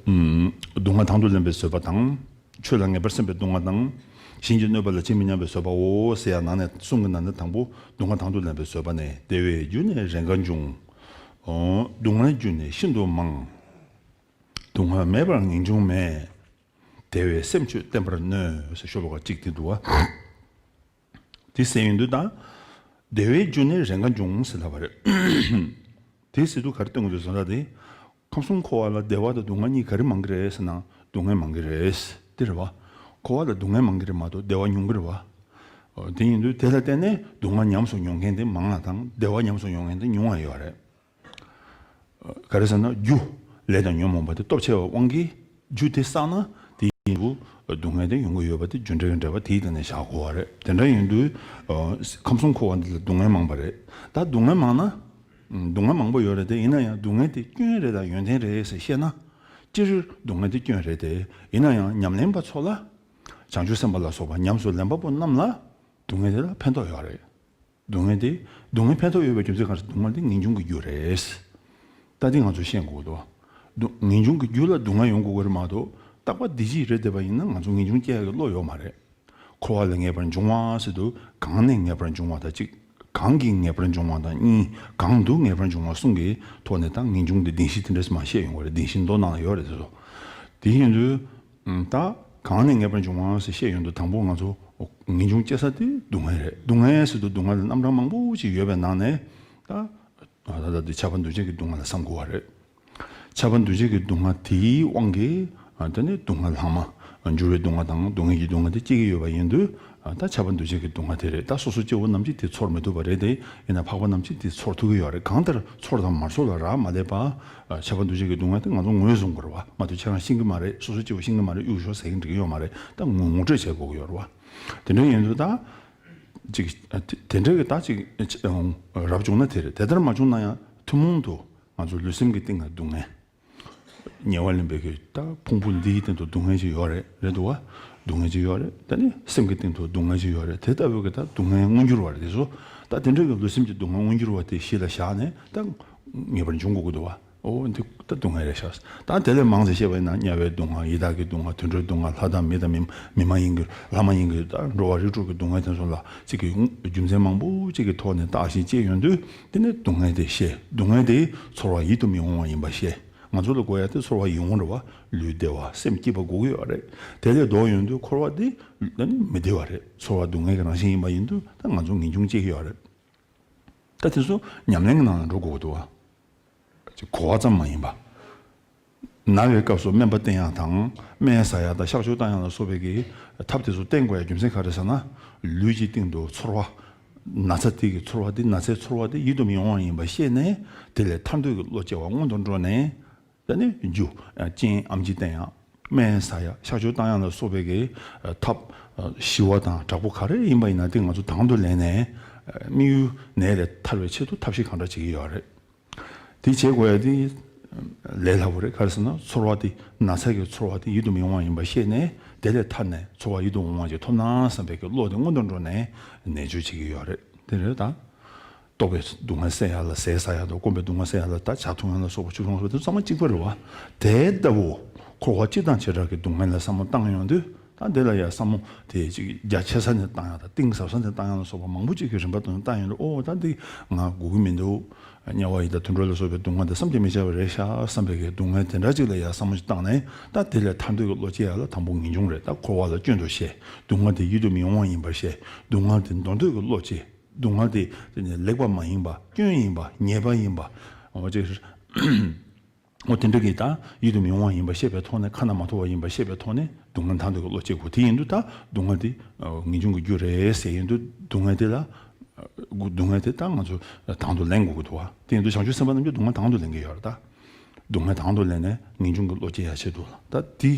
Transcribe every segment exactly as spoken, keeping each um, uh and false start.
སྡུག་བསྔལ་དང་དུ་ལེན་པའི་བཟོད་པ་དང་། ཆོས་ལ་ངེས་པར་སེམས་པའི་སྡུག་བསྔལ་དང་། གཞན་གྱི་གནོད་པ་ལ་ཇི་མི་སྙམ་པའི་བཟོད་པའོ་ཟེར་ཡ་ནང་ནས་གསུམ་གྱི་ནང་ནས་དང་པོ་སྡུག་བསྔལ་དང་དུ་ལེན་པའི་བཟོད་པ་ནི། བདེ་བའི་རྒྱུ་ནི་རེས་འགའ་འབྱུང་། སྡུག་བསྔལ་རྒྱུ་ནི་ཤིན་ཏུ་མང་། སྡུག་བསྔལ་མེད་པར་ངེས་འབྱུང་མེད། དེ་བས་སེམས་ཁྱོད་བརྟན་པར་མནོས་ཟེར་ཤོ་ལོ་ཀ་གཅིག་དེ་འདུག་བ། དེ་ཟེར་ཡོང་དུས་ད། བདེ་བའི་རྒྱུ་ནི་རེས་འགའ་འབྱུང་ཟེར་ལབ་པ་རེད། དེ་ཟེར་དུས་ག་རེ་སྟོན་གྱི་འདུག་ཟེར་ན་དེ། ཁམས་གསུམ་འཁོར་བ་ལ་བདེ་བ་དང་སྡུག་བསྔལ་གཉིས་ག་རེ་མང་གི་རེད་ཟེར་ན་སྡུག་བསྔལ་མང་གི་རེད། དེ་རེད་བ། འཁོར་བ་ལ་སྡུག་བསྔལ་མང་གི་རེད་མ་གཏོགས་བདེ་བ་ཉུང་གི་རེད་བ། དེ་ཡིན་དུས་དེ་ལ་བརྟེན་ནས་སྡུག་བསྔལ་ཉམས་སུ་མྱོང་མཁན་དེ་མང་ལ་དང་བདེ་བ་ཉམས་སུ་མྱོང་མཁན་དེ་ཉུང་བ་ཡོད་རེད། ག་རེ་ཟེར་ན་རྒྱུ། ལས་དང་ཉོན་མོངས་པ་དེ་སྟོབས་ཆེ་བའི་དབང་གིས་རྒྱུ་དེ་བསགས་ན་དེ་ཡིན་དུས་སྡུག་བསྔལ་དེ་ཡོང་གི་ཡོད་པ་དེ་རྒྱུ་འབྲས་ཀྱི་འབྲེལ་བ་དེའི་སྟེང་ནས་བཞག་དགོས་པ་རེད། དེ་འདྲ་ཡིན་དུས་ཁམས་གསུམ་འཁོར་བ་འདི་ལ་སྡུག་བསྔལ་མང་པ་རེད། ད་སྡུག་བསྔལ་མང་ན། སྡུག་བསྔལ་མང་པོ་ཡོད་རེད་དེ་ཡིན་ན་ཡང་སྡུག་བསྔལ་དེ་སྐྱོན་རེད་དང་ཡོན་ཏན་རེད་ཟེར་བཤད་ན། སྤྱིར་སྡུག་བསྔལ་དེ་སྐྱོན་རེད་དེ་ཡིན་ན་ཡང་ཉམས་ལེན་པ་ཚོ་ལ། བྱང་ཆུབ་སེམས་དཔའ་ལ་སོགས་པ་ཉམས་སུ་ལེན་པ་པོ་རྣམས་ལ། སྡུག་བསྔལ་དེ་ལ་ཕན་ཐོགས་ཡོད་རེད། སྡུག་བསྔལ་དེ། སྡུག་བསྔལ་ཕན་ཐོགས་ཡོད་པའི་རྒྱུ་མཚན་གང་ཟེར་སྡུག་བསྔལ་དེ་ངེས་འབྱུང་གི་རྒྱུ་རེད། ད་དེ་ང་ཚོས་ཤེས་དགོས་འདུག་སྡུག་ངེས་འབྱུང་གི་རྒྱུ་ལ་སྡུག་བསྔལ་ཡོང་དགོས་ཀྱི་རེད་མ་གཏོགས་རྟག་པ་བདེ་སྐྱིད་རེད་བསྡད་པ་ཡིན་ན་ང་ཚོ་ངེས་འབྱུང་སྐྱེ་ཡག་གི་བློ་ཡོད་མ་རེད། འཁོར་བ་ལས་ངེས་པར་འབྱུང་བ་ཟེར་དུས་གང་ནས་ངེས་པར་འབྱུང་བ་དང་གཅིག་གང་གིས་ངེས་པར་འབྱུང་བ་དང་གཉིས་གང་དུ་ངེས་པར་འབྱུང་བ་གསུམ་གྱི་ཐོག་ནས་ད་ངེས་འབྱུང་གི་བདེན་བཞི་དེ་འདྲས་མ་བཤད་ཡོང་བ་རེད། བདེན་བཞི་མདོ་ནང་ལ་ཡོད་རེད་དེ་ཚོ། དེ་ཡིན་དུས། ད་གང་ནས་ངེས་པར་འབྱུང་བ་ཟེར་བཤད་ཡོང་དུས་དང་པོ་ང་ཚོ་ངེས་འབྱུང་སྐྱེ་ས་དེ་སྡུག་བསྔལ་རེད། སྡུག་བསྔལ་ཟེར་དུས་སྡུག་བསྔལ་ལ་རྣམ་གྲངས་མང་པོ་ཅིག་ཡོད་པའི་ནང་ནས་ད་ད་ལྟ་དེ་ཁྱབ་པ་འདུ་བྱེད་ཀྱི་སྡུག་བསྔལ་ལ་བསམ་དགོས་པ་རེད། ཁྱབ་པ་འདུ་བྱེད་ཀྱི་སྡུག་བསྔལ་དེའི་དབང་གིས་དེ་ནི་སྡུག་བསྔལ་ལྷག་མ་འགྱུར་བའི་སྡུག་བསྔལ་དང་སྡུག་བསྔལ་གྱི་སྡུག་བསྔལ་དེ་སྐྱེ་གི་ཡོད་པ་ཡིན་དུས་ད་ཁྱབ་པ་འདུ་བྱེད་ཀྱི་སྡུག་བསྔལ་དེ་རེད། ད་སོ་སོ་སྐྱེ་བོ་རྣམས་ཀྱིས་དེ་ཚོར་མི་ཐུབ་པ་རེད་དེ་ཡིན་ན་འཕགས་པ་རྣམས་ཀྱིས་དེ་ཚོར་ཐུབ་ཀྱི་ཡོད་རེད། གང་ལྟར་ཚོར་དང་མ་ཚོར་ལ་རག་མ་ལས་པ། ཁྱབ་པ་འདུ་བྱེད་ཀྱི་སྡུག་བསྔལ་དེ་ང་ཚོ་ངོས་བཟུང་དགོས་རེད་བ། མ་གཏོགས་ཁྱེད་རང་ཤེས་ཀྱི་མ་རེད། སོ་སོ་སྐྱེ་བོ་ཤེས་ཀྱི་མ་རེད། གཡུག་ཞོག་ཟེར་གྱི་འགྲིག་གི་ཡོད་མ་རེད། ད་ངོ་ངོ་སྤྲོད་བྱེད་དགོས་ཀྱི་ཡོད་རེད་བ། དེ་འདྲ་ཡིན་དུས་ད། ཅིག་དེ་འདྲ་གི་ད་ཅིག་རབ་བྱུང་ན་དེ་རེད། དེ་ལྟར་མ་བྱུང་ན་ཡང་ཐུན་མོང་དུ་ང་ཚོ་ལུས་སེམས་ཀྱི་སྟེང་ལ་སྡུག་བསྔལ། ཉེ་བར་ལེན་པའི་གི་ད་ཕུང་པོ་འདིའི་སྟེང་དུ་སྡུག་བསྔལ་ཅིག་ཡོད་རེད། རེད་འདུག་བ། སྡུག་བསྔལ་ཅིག་ཡོད་རེད། ད་ནི་སེམས་ཀྱི་སྟེང་དུ་སྡུག་བསྔལ་ཅིག་ཡོད་རེད། དེ་ལྟ་བུའི་གི་ད་སྡུག་བསྔལ་མངོན་གྱུར་བ་རེད་དེ་ཚོ། ད་དེ་འདྲ་གི་ལུས་སེམས་ཀྱི་སྡུག་བསྔལ་མངོན་གྱུར་བ་དེ་གཞི་ལ་བཞག་ནས་ད་ངེས་པར་འབྱུང་དགོས་ཀྱི་འདུག་བ། ཨོ་འདི་ད་སྡུག་བསྔལ་རེད་ཤག་ད་དེ་ལས་མང་ཙམ་བཤད་པ་ཡིན་ན་དམྱལ་བའི་སྡུག་བསྔལ། ཡི་དྭགས་ཀྱི་སྡུག་བསྔལ། དུད་འགྲོའི་སྡུག་བསྔལ། ལྷ་དང་མི་དང་མི་མི་མ་ཡིན་གྱི་ལྷ་མ་ཡིན་གྱི་ད་འགྲོ་བ་རིགས་དྲུག་གི་སྡུག་བསྔལ་དེ་ཚོ་ལ་གཅིག་གི་རྒྱུ་མཚན་མང་པོ་གཅིག་གི་ཐོག་ནས་བརྟག་ཞིབ་བྱས་ཡོང་དུས་དེ་ནི་སྡུག་བསྔལ་དེ་ཤེས། སྡུག་བསྔལ་དེ་ཚོར་བ་ཡིད་དུ་མི་འོང་བ་ཡིན་པ་ཤེས། ང་ཚོ་ལ་དགོས་ཡ་དེ་ཚོར་བ་ཡིད་འོང་རེད་བ། ལུས་བདེ་བ་སེམས་སྐྱིད་པ་དགོས་ཀྱི་ཡོད་རེད། དེ་ལས་ལྡོག་ཡོང་དུས་འཁོར་བ་དེ་ད་ནི་མི་བདེ་བ་རེད། ཚོར་བ་སྡུག་བསྔལ་གྱི་རང་བཞིན་ཡིན་པ་ཡིན་དུས་ད་ང་ཚོ་ངེས་འབྱུང་སྐྱེ་གི་ཡོད་རེད། ད་དེ་ཚོ་ཉམས་ལེན་གྱི་ནང་ལ་འགྲོ་དགོས་ཀྱི་འདུག་བ། ཅིག་གོ་བ་ཙམ་མ་ཡིན་པ། ན་བའི་སྐབས་སུ་སྨན་པ་བསྟེན་ཡག་དང་སྨན་ཟ་ཡག་དང་གཤག་བཅོས་བཏང་ཡག་ལ་སོགས་པའི་གི་ཐབས་དེ་ཚོ་བསྟེན་དགོས་ཡག་རྒྱུ་མཚན་ག་རེ་ཟེར་ན། ལུས་ཀྱི་སྟེང་དུ་ཚོར་བ། ན་ཚ་དེ་གི་ཚོར་བ་དེ་ན་ཚའི་ཚོར་བ་དེ་ཡིད་དུ་མི་འོང་བ་ཡིན་པ་ཤེས་ནས་དེ་ལས་ཐར་འདོད་ཀྱི་བློ་སྐྱེ་བ་སྔོན་དུ་འགྲོ་ནས། ད་ནི་རྒྱུ་རྐྱེན་ཨེམ་ཆི་བསྟེན་ཡག་སྨན་ཟ་ཡག་གཤག་བཅོས་བཏང་ཡག་ལ་སོགས་པའི་གི་ཐབས་ཞི་བ་དང་དྲག་པོ་ག་རེ་ཡིན་པ་ཡིན་ན་དེ་ང་ཚོ་དང་དུ་ལེན་ནས་དམིགས་ཡུལ་ནད་ལས་ཐར་བའི་ཆེད་དུ་ཐབས་ཤེས་གང་འདྲ་བྱེད་ཀྱི་ཡོད་རེད། དེ་བྱེད་དགོས་ཡ་དེ་ལས་སླ་པོ་རེད། ག་རེ་ཟེར་ན་ཚོར་བ་དེ་ན་ཚ་གི་ཚོར་བ་དེ་ཡིད་དུ་མི་འོང་བ་ཡིན་པ་ཤེས་ནས་དེ་ལས་ཐར་ནས་ཚོར་བ་ཡིད་དུ་འོང་བ་ཅིག་ཐོབ་ན་བསམ་པའི་གི་བློ་དེ་སྔོན་དུ་འགྲོ་ནས་ནད་བཅོས་བྱེད་ཀྱི་ཡོད་རེད། དེ་རེད་ད། ལྟོགས་པའི་སྡུག་བསྔལ་སེལ་ཡ་ལ་ཟས་ཟ་ཡ་དང་སྐོམ་པའི་སྡུག་བསྔལ་སེལ་ཡ་ལ་ད་ཇ་འཐུང་ཡ་ལ་སོགས་པ་ཆུ་འཐུང་ཡ་ལ་སོགས་པ་དེ་ཚང་མ་གཅིག་པ་རེད་བ། དེ་ལྟ་བུ་འཁོར་བ་སྤྱི་དང་བྱེ་བྲག་གི་སྡུག་བསྔལ་ལ་བསམ་བློ་བཏང་ཡོང་དུས། ད་འདི་ལ་ཡ་བསམ་བློ་དེ་ཅིག་རྒྱ་ཆེ་ས་ནས་བཏང་ཡག་དང་གཏིང་ཟབ་ས་ནས་བཏང་ཡག་ལ་སོགས་པ་མང་པོ་ཅིག་གི་རིམ་པ་དང་བཏང་ཡོང་དུས། ཨོ་ད་འདི་ང་དགོས་ཀྱི་མི་འདུག་དམྱལ་བ་ཡི་དྭགས་དུད་འགྲོ་ལ་སོགས་པའི་སྡུག་བསྔལ་དེ་བསམ་གྱིས་མི་ཁྱབ་པ་རེད་ཤག་བསམ་པའི་གི་སྡུག་བསྔལ་དེ་འདྲ་ཅིག་ལ་ཡ་བསམ་བློ་ཞིག་བཏང་ནས་ད་དེ་ལས་ཐར་འདོད་ཀྱི་བློ་སྐྱེ་ཡ་ལ་དང་པོ་ངེས་འབྱུང་རེད། ད་འཁོར་བ་ལ་སྐྱོན་དུ་ཤེས། སྡུག་བསྔལ་དེ་ཡིད་དུ་མི་འོང་བ་ཡིན་པར་ཤེས། སྡུག་བསྔལ་དེ་འདོར་འདོད་ཀྱི་བློ་སྐྱེ། སྡུག་བསྔལ་དེ་དེ་ནི་ལེགས་པ་མ་ཡིན་པ་སྐྱོན་ཡིན་པ་ཉེས་པ་ཡིན་པ། འོ་ཅིག་འོ་དེ་འདྲ་གི་ད་ཡིད་དུ་མི་འོང་བ་ཡིན་པ་ཤེས་པའི་ཐོག་ནས་ཁ་ན་མ་ཐོ་བ་ཡིན་པ་ཤེས་པའི་ཐོག་ནས་སྡུག་བསྔལ་ཐར་འདོད་ཀྱི་བློ་སྐྱེ་དགོས། དེ་ཡིན་དུས་ད་སྡུག་བསྔལ་དེ་ངེས་འབྱུང་གི་རྒྱུ་རེད་ཟེར་ཡིན་དུས་སྡུག་བསྔལ་དེ་ལ། སྡུག་བསྔལ་དེ་ད་ང་ཚོ་དང་དུ་ལེན་དགོས་ཀྱི་འདུག་བ། དེ་ཡིན་དུས་བྱང་ཆུབ་སེམས་དཔའ་རྣམས་ཀྱིས་སྡུག་བསྔལ་དང་དུ་ལེན་གྱི་ཡོད་རེད་ད། སྡུག་བསྔལ་དང་དུ་ལེན་ནས་ངེས་འབྱུང་གི་བློ་སྐྱེ་ཡ་ཆེད་དུ་ལ་ད་དེ་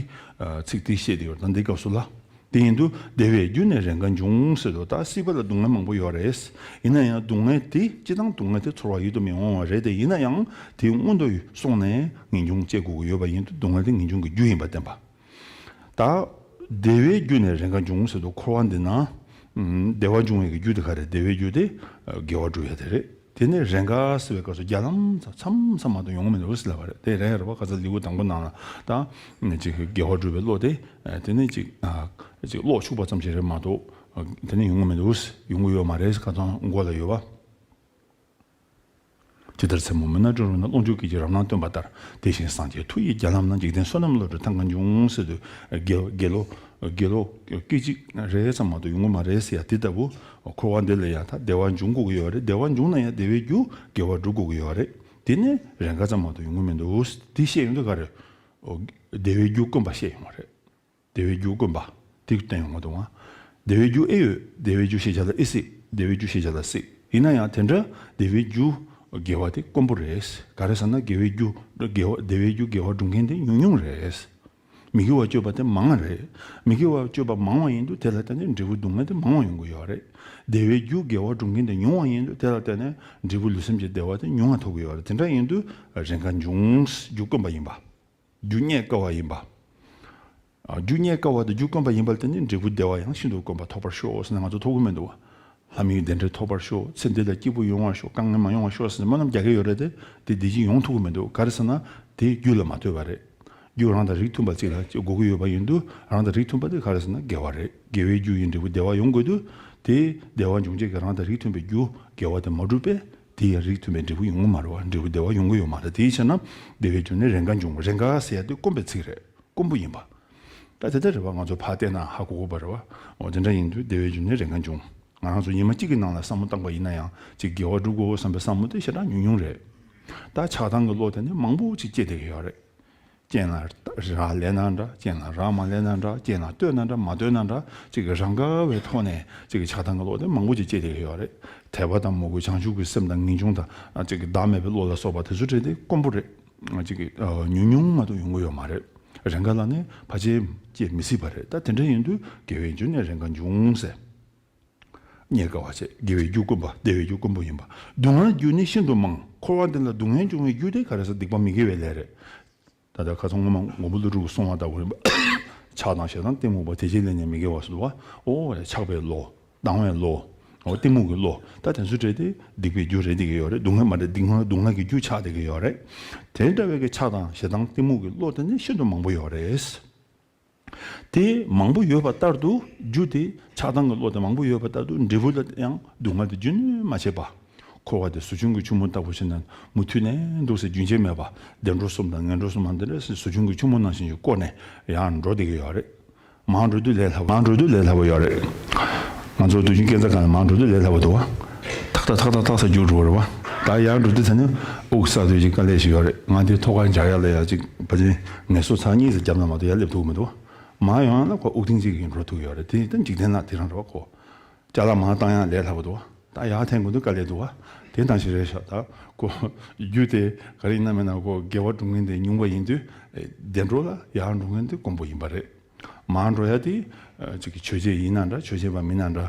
ཚིག་དེ་བཤད་དེ་ཡོད་རེད་ད་འདི་སྐབས་སུ་ལ། དེ་ཡིན་དུས་བདེ་བའི་རྒྱུ་ནི་རེས་འགའ་འབྱུང་ཟེར་དུས་ད་སྲིད་པ་ལ་སྡུག་བསྔལ་མང་པོ་ཡོད་རེད། ཡིན་ན་ཡང་སྡུག་བསྔལ་དེ་སྤྱི་དང་སྡུག་བསྔལ་དེ་ཚོར་བ་ཡིད་དུ་མི་འོང་བ་རེད་དེ་ཡིན་ན་ཡང་དེ་སྔོན་དུ་སོང་ནས་ངེས་འབྱུང་སྐྱེ་དགོས་ཀྱི་ཡོད་པ་ཡིན་དུས་སྡུག་བསྔལ་དེ་ངེས་འབྱུང་གི་རྒྱུ་ཡིན་པ་བསྟན་པ། ད། བདེ་བའི་རྒྱུ་ནི་རེས་འགའ་འབྱུང་ཟེར་དུས་འཁོར་བ་འདི་ན། བདེ་བ་འབྱུང་བའི་རྒྱུ་དེ་ག་རེ་བདེ་བའི་རྒྱུ་དེ་དགེ་བ་སྒྲུབ་ཡ་དེ་རེད། དེ་ནས་རེས་འགའ་ཟེར་བའི་སྐབས་སུ་བརྒྱ་ལམ་མཚམས་མཚམས་མ་གཏོགས་ཡོང་གི་མི་འདུག་ཟེར་ལབ་པ་རེད། དེ་རེད་རེད་པ། ཁ་སང་ལེའུ་དང་པོ་ནང་ལ་ད་ཅིག་དགེ་བ་སྒྲུབ་པའི་བློ་དེ་དེ་ནས་ཅིག་ཅིག་གློག་འཁྱུག་པ་ཙམ་ཞིག་རེད་མ་གཏོགས་དེ་ནས་ཡོང་གི་མི་འདུག་ཡོང་གི་ཡོད་མ་རེད། ཁ་སང་མགོ་ལ་ཡོད་པ། ཇི་ལྟར་མཚན་མོ་མུན་ནག་སྤྲིན་རུམ་ན། ཀློང་ཆུང་སྐད་ཅིག་རབ་སྣང་སྟོན་པ་ལྟར། དེ་བཞིན་སངས་རྒྱས་མཐུ་ཡིས་བརྒྱ་ལམ་ན། འཇིག་རྟེན་བསོད་ནམས་བློ་གྲོས་ཐང་ཀ་འབྱུང་། ཟེར་དུས་དགེ་དགེ་སློང་དགེ་སློང་སྐད་ཅིག་རེ་ཙམ་མ་གཏོགས་ཡོང་གི་མ་རེད་ཟེར་ཡ་དེ་ལྟ་བུ། འཁོར་བ་འདི་ལ་ཡང་ད་བདེ་བ་འབྱུང་དགོས་ཀྱི་ཡོད་རེད། བདེ་བ་འབྱུང་ན་ཡང་བདེ་བའི་རྒྱུ་དགེ་བ་སྒྲུབ་དགོས་ཀྱི་ཡོད་རེད། དེ་ནས་རེས་འགའ་ཙམ་མ་གཏོགས་ཡོང་གི་མི་འདུག་དེ་བཤད་ཡོང་དུས་ག་རེ། བདེ་བའི་རྒྱུ་དཀོན་པ་བཤད་ཡོང་བ་རེད། བདེ་བའི་རྒྱུ་དཀོན་པ་དེ་བསྟན་ཡོང་གི་འདུག་ཨང་། བདེ་བའི་རྒྱུ་ཨེ་ཡོད། བདེ་བའི་རྒྱུ་ཞེས་བྱ་ལ་ཨེ་སྲིད། བདེ་བའི་རྒྱུ་ཞེས་བྱ་ལ་སྲིད། ཡིན་ན་ཡང་དེ་འདྲ་བདེ་བའི་རྒྱུ་དགེ་བ་དེ་དཀོན་པོ་རེད། ག་རེ་ཟེར་ན་དགེ་བའི་རྒྱུ་དགེ་བ་བདེ་བའི་རྒྱུ་དགེ་བ་སྒྲུབ་མཁན་དེ་ཉུང་ཉུང་རེད། མི་དགེ་བ་སྤྱོད་པ་དེ་མང་བ་རེད། མི་དགེ་བ་སྤྱོད་པ་མང་བ་ཡིན་དུས་དེ་ལ་བརྟེན་ནས་འབྲས་བུ་སྡུག་བསྔལ་དེ་མང་བ་ཡོང་གི་ཡོད་རེད། བདེ་བའི་རྒྱུ་དགེ་བ་སྒྲུབ་མཁན་དེ་ཉུང་བ་ཡིན་དུས་དེ་ལ་བརྟེན་ནས་འབྲས་བུ་ལུས་སེམས་ཀྱི་བདེ་བ་དེ་ཉུང་བ་ཐོབ་ཀྱི་ཡོད་རེད། དེ་འདྲ་ཡིན་དུས་རེས་འགའ་འབྱུང་། རྒྱུ་དཀོན་པ་ཡིན་པ། རྒྱུ་རྙེད་དཀའ་བ་ཡིན་པ། ཨ། རྒྱུ་རྙེད་དཀའ་བ་དང་རྒྱུ་དཀོན་པ་ཡིན་པར་བརྟེན་ནས་འབྲས་བུ་བདེ་བ་ཡང་ཤིན་ཏུ་དཀོན་པ་ཐོབ་པར་ཤོག་ཟེར་ནས་ང་ཚོ་ཐོབ་ཀྱི་མི་འདུག་བ། ལྷ་མིའི་བདེ་འབྲས་ཐོབ་པར་ཤོག་ཚེ་འདི་ལ་སྐྱིད་པོ་ཡོང་བར་ཤོག་དཀའ་ངལ་མ་ཡོང་བར་ཤོག་ཟེར་ནས་སྨོན་ལམ་རྒྱག་གི་ཡོད་རེད་དེ། དེ་འདི་བཞིན་ཡོང་ཐུབ་ཀྱི་མི་འདུག་ག་རེ་ཟེར་ན་དེ་རྒྱུ་ལ་མ་ལྟོས་པ་རེད། རྒྱུ་རང་དང་རིགས་མཐུན་པ་ཅིག་ལ་དགོས་ཀྱི་ཡོད་པ་ཡིན་དུས་རང་དང་རིགས་མཐུན་པ་དེ་ག་རེ་ཟེར་ན་དགེ་བ་རེད། དགེ་བའི་རྒྱུ་ཡིས་འབྲས་བུ་བདེ་བ་ཡོང་དགོས་དུས་དེ་བདེ་བ་འབྱུང་བྱེད་ཀྱི་རང་དང་རིགས་མཐུན་པའི་རྒྱུ་དགེ་བ་དེ་མ་བསྒྲུབས་པས་དེ་ཡང་རིགས་མཐུན་པའི་འབྲས་བུ་ཡོང་གི་མ་རེད་བ། འབྲས་བུ་བདེ་བ་ཡོང་གི་ཡོད་མ་རེད། དེའི་ཕྱིར་ན་བདེ་བའི་རྒྱུ་ནི་རེས་འགའ་འབྱུང་། རེས་འགའ་ཟེར་ཡ་དེ་དཀོན་པའི་ཚིག་རེད། དཀོན་པོ་ཡིན་པ། ད་དེ་ལྟར་རེད་བ། ང་ཚོ་ཕར་བལྟས་ན་ཧ་གོ་གོ་བ་རེད་བ། འོ་དེ་འདྲ་ཡིན་དུས་བདེ་བའི་རྒྱུ་ནི་རེས་འགའ་འབྱུང་། ང་རང་ཚོ་ཉི་མ་གཅིག་གི་ནང་ལ་བསམ་བློ་བཏང་པ་ཡིན་ན་ཡང་ཅིག་དགེ་བ་སྒྲུབ་དགོས་བསམ་པའི་བསམ་བློ་དེ་ཞེ་དྲག་ཉུང་ཉུང་རེད། ད་ཆགས་སྡང་གི་བློ་དེ་ནི་མང་པོ་ཅིག་སྐྱེས་བསྡད་ཀྱི་ཡོད་རེད། རྐྱེན་ལ་རག་ལས་ན་འདྲ། རྐྱེན་ལ་རག་མ་ལས་ན་འདྲ། རྐྱེན་ལ་ལྟོས་ན་འདྲ་མ་ལྟོས་ན་འདྲ། ཅིག་གི་རང་དགའ་བའི་ཐོག་ནས་ཅིག་གི་ཆགས་སྡང་གི་བློ་དེ་མང་པོ་ཅིག་སྐྱེས་བསྡད་ཀྱི་ཡོད་རེད། དད་པ་དང་མོས་གུས་བྱང་ཆུབ་ཀྱི་སེམས་དང་ངེས་འབྱུང་དང་ཅིག་གི་བདག་མེད་པའི་བློ་ལ་སོགས་པ་དེ་ཚོ་བྲལ་ཏེ་དཀོན་པོ་རེད། ཅིག་གི་ཉུང་ཉུང་མ་གཏོགས་ཡོང་གི་ཡོད་མ་རེད། རེས་འགའ་ལ་ནི་ཕལ་ཆེར་སྐྱེ་མི་སྲིད་པ་རེད། ད་དེ་འདྲ་ཡིན་དུས་དགེ་བའི་རྒྱུ་ནི་རེས་འགའ་འབྱུང་ཟེར། རྙེད་དཀའ་བ་བྱས། དགེ་བའི་རྒྱུ་དཀོན་པ་བདེ་བའི་རྒྱུ་དཀོན་པོ་ཡིན་པ། སྡུག་བསྔལ་རྒྱུ་ནི་ཤིན་ཏུ་མང་། འཁོར་བ་འདི་ལ་སྡུག་བསྔལ་འབྱུང་བའི་རྒྱུ་དེ་ག་རེ་ཟེར་སྡིག་པ་མི་དགེ་བའི་ལས་རེད། ད་ལྟ་ཁ་སང་སྔོན་མ་མགོན་པོ་ཀླུ་སྒྲུབ་ཀྱིས་གསུངས་པ་ལྟ་བུ་ཡིན་པ། ཆགས་སྡང་ཞེ་སྡང་གཏི་མུག་པ། དེ་བཞིན་ལས་ཉོན་མི་དགེ་བ་ཟེར་བ། ཨོ་ཆགས་པའི་བློ། སྡང་བའི་བློ། ཨོ་གཏི་མུག་གི་བློ། ད་དེ་ཚོ་བྲལ་ཏེ་སྡིག་པའི་རྒྱུ་རེད་བསྡད་ཀྱི་ཡོད་རེད། སྡུག་བསྔལ་མ་རེད། སྡིག་བསྔལ་སྡུག་བསྔལ་གྱི་རྒྱུ་ཆགས་བསྡད་ཀྱི་ཡོད་རེད། དེ་འདྲ་བའི་གི་ཆགས་སྡང་ཞེ་སྡང་གཏི་མུག་གི་བློ་དེ་ནི་ཤིན་ཏུ་མང་པོ་ཡོད་རེད། དེ་མང་པོ་ཡོད་པ་ལྟར་དུ་རྒྱུ་དེ་ཆགས་སྡང་གི་བློ་དེ་མང་པོ་ཡོད་པ་ལྟར་དུ་འབྲས་བུ་ལ་ཡང་སྡུག་བསྔལ་དེ་རྒྱུན་མ་ཆད་པ། འཁོར་བ་དེ་ཟོ་ཆུན་གྱི་ཆུ་མོ་ལྟ་བུ་ཞིག་ན་མུ་མཐུད་ནས་འདུག་ཟེར་རྒྱུན་ཆད་མེད་པ། བདེ་འགྲོ་གསུམ་དང་ངན་འགྲོ་གསུམ་མ་འདི་འདྲ་ཟོ་ཆུན་གྱི་ཆུ་མོ་ནང་བཞིན་གྱི་བསྐོར་ནས་ཡང་འགྲོ་བསྡད་ཀྱི་ཡོད་རེད། མར་འགྲོ་དུས་ལས་སླ་པོ། མར་འགྲོ་དུས་ལས་སླ་པོ་ཡོད་རེད། ང་ཚོ་དུས་རྒྱུན་སྐས་འཛེག་སྒང་ལ་མར་འགྲོ་དུས་ལས་སླ་པོ་འདུག་བ། ཐག་ཐག་ཐག་ཐག་ཐག་ཟེར་རྒྱུག་འགྲོ་བ་རེད་བ། ད་ཡར་འགྲོ་དུས་ད་ནི་དབུགས་གསག་དུས་ཀྱི་དཀའ་ལས་ཤིག་ཡོད་རེད། ང་དེ་ཐོག་ཁར་འབྱར་ཡག་ལ་ཡ་ཅིག་ཕལ་ཆེར་ངལ་གསོ་ཚར་གཉིས་ཙམ་བརྒྱབ་ན་མ་གཏོགས་ཡར་སླེབས་ཐུབ་ཀྱི་མི་འདུག་བ། མར་ཡོང་ཡག་ལ་ཁོ་དབུགས་ཐེངས་གཅིག་གིས་འགྲོ་ཐུབ་ཀྱི་ཡོད་རེད། དེ་ད་འཇིག་རྟེན་ལ་དེ་རང་རེད་བ་ཁོ། ཅ་ལག་མར་བཏང་ཡག་ལས་སླ་པོ་འདུག་བ། ད་ཡར་འཐེན་དགོས་དུས་དཀའ་ལས་འདུག་བ། དེ་ནང་བཞིན་རེད་ཤག་ད་ཁོ་རྒྱུ་དེ་ག་རེ་ཡིན་ན་མིན་ན་ཁོ་དགེ་བ་སྒྲུབ་མཁན་དེ་ཉུང་བ་ཡིན་དུས་བདེ་འགྲོ་ལ་ཡར་འགྲོ་མཁན་དེ་དཀོན་པོ་ཡིན་པ་རེད། མར་འགྲོ་ཡག་དེ་ཅིག་གི་ཆོས་བྱེད་ཡིན་ན་འདྲ་ཆོས་བྱེད་པ་མིན་ན་འདྲ་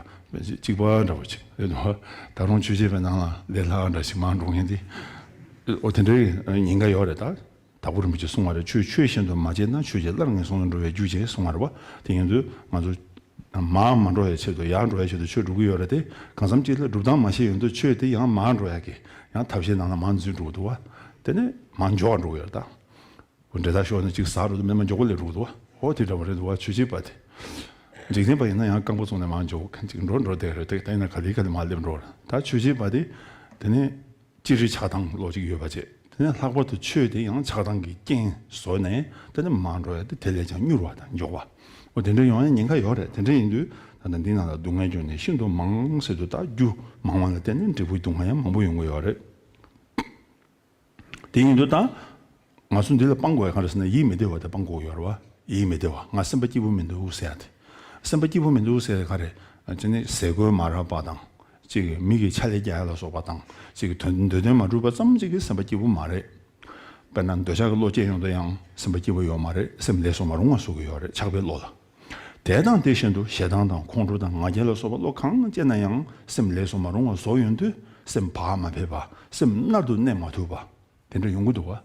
གཅིག་པ་འདྲ་བོ་ཅིག་རེད་འདུག་བ། ད་རུང་ཆོས་བྱེད་པའི་ནང་ལ་ལས་སླ་བ་འདྲ་ཞིག་མར་འགྲོ་མཁན་དེ། ཨོ་དེ་འདྲའི་ཉེན་ཁ་ཡོད་རེད་ད། དྭགས་པོ་རིན་པོ་ཆེས་གསུངས་པ་རེད། ཆོས་ཆོས་བཞིན་དུ་མ་བྱས་ན། ཆོས་བྱས་སླར་ངན་སོང་དུ་འགྲོ་བའི་རྒྱུ་བྱེད་གསུངས་པ་རེད་བ། དེ་ཡིན་དུས་ང་ཚོ་མར་མ་འགྲོ་བའི་ཆེད་དུ་ཡར་འགྲོ་བའི་ཆེད་དུ་ཆོས་སྒྲུབ་ཀྱི་ཡོད་རེད་དེ། གང་འཚམ་ཅིག་ལ་སྒྲུབ་སྟངས་མ་ཤེས་ཡོང་དུས་ཆོས་དེ་ཡང་མར་འགྲོ་ཡག་གི་ཡང་ཐབས་ཤེས་ནང་ལ་མར་འཛུལ་འགྲོ་གི་འདུག་བ། དེ་ནས་མར་འཇོག་འགྲོ་གི་ཡོད་རེད་ད། འབྲས་ཐག་ཤོར་ནས་ཅིག་ཟག་འགྲོ་དུས་མེད་མ་མགྱོགས་པོ་སླེབས་འགྲོ་གི་འདུག་བ། ཨོ་དེ་འདྲ་བ་རེད་འདུག་བ། ཆོས་བྱེད་པ་དེ། འཇིག་རྟེན་པ་ཡིན་ན་ཡང་རྐང་པ་བཙུགས་ནས་མར་འཇོག་མཁན་ཅིག་འགྲོ་འགྲོ་བསྡད་རེད་དེ། ད་ཡིན་ན་ག་ལེ་ག་ལེ་མར་སླེབས་འགྲོ་རེད། ད་ཆོས་བྱེད་པ་དེ་དེ་ནས་ཅི་རིགས་ཆགས་སྡང་བློ་གཅིག་ཡོད་པ་བྱས། དེ་ནས་ལྷག་པར་དུ་ཆོས་དེ་ཡང་ཆགས་སྡང་གི་རྐྱེན་བཟོས་ནས་དེ་ནས་མར་འགྲོ་ཡ་དེ་དེ་ལས་ཀྱང་མྱུར་བ་དང་མགྱོགས་པ། འོ་དེ་འདྲ་ཡོང་ཡ་ཉེན་ཁ་ཡོད་རེད། དེ་འདྲ་ཡིན་དུས་ད་ལྟ་འདི་ནང་ལ་སྡུག་བསྔལ་བྱུང་ནས་ཤིན་ཏུ་མང་ཟེར་དུས་ད་རྒྱུ་མང་བ་ལ་བརྟེན་ནས་འབྲས་བུའི་སྡུག་བསྔལ་ཡང་མང་པོ་ཡོང་གི་ཡོད་རེད། དེ་ཡིན་དུས་ད་ང་ཚོ་འདི་ལ་སྤང་དགོས་ཡ་ག་རེ་ཟེར་ན་ཡིད་མི་བདེ་བ་དེ་སྤང་དགོས་ཡོད་རེད་བ། ཡིད་མི་བདེ་བ། ང་སེམས་པ་སྐྱིད་པོ་མི་འདུག་ཟེར་ཡ་དེ། སེམས་པ་སྐྱིད་པོ་མི་འདུག་ཟེར་ཡ་ག་རེ། ཅི་ནས་ཟས་གོས་མ་རག་པ་དང་། ཅིག་མི་གིས་ཕྱག་ལས་རྒྱག་ཡ་ལ་སོགས་པ་དང་། ཅིག་འདོད་འདོད་དོན་མ་འགྲུབ་པ་ཙམ་ཅིག་གིས་སེམས་པ་སྐྱིད་པོ་མ་རེད། དཔེར་ན་འདོད་ཆགས་ཀྱི་བློ་སྐྱེས་ཡོང་དུས་ཡང་སེམས་པ་སྐྱིད་པོ་ཡོད་མ་རེད། སེམས་ལས་སུ་མ་རུང་བ་བཟོ་གི་ཡོད་རེད། ཆགས་པའི་བློ་ལ། དེ་དང་དེ་བཞིན་དུ་ཞེ་སྡང་དང་ཁོང་ཁྲོ་དང་ང་རྒྱལ་ལ་སོགས་པ་བློ་གང་སྐྱེས་ན་ཡང་སེམས་ལས་སུ་མ་རུང་བ་བཟོ་ཡོང་དུས་སེམས་བག་མ་ཕེབས་པ། སེམས་མནར་དུ་གནས་མ་ཐུབ་པ། དེ་འདྲ་ཡོང་གི་འདུག་བ།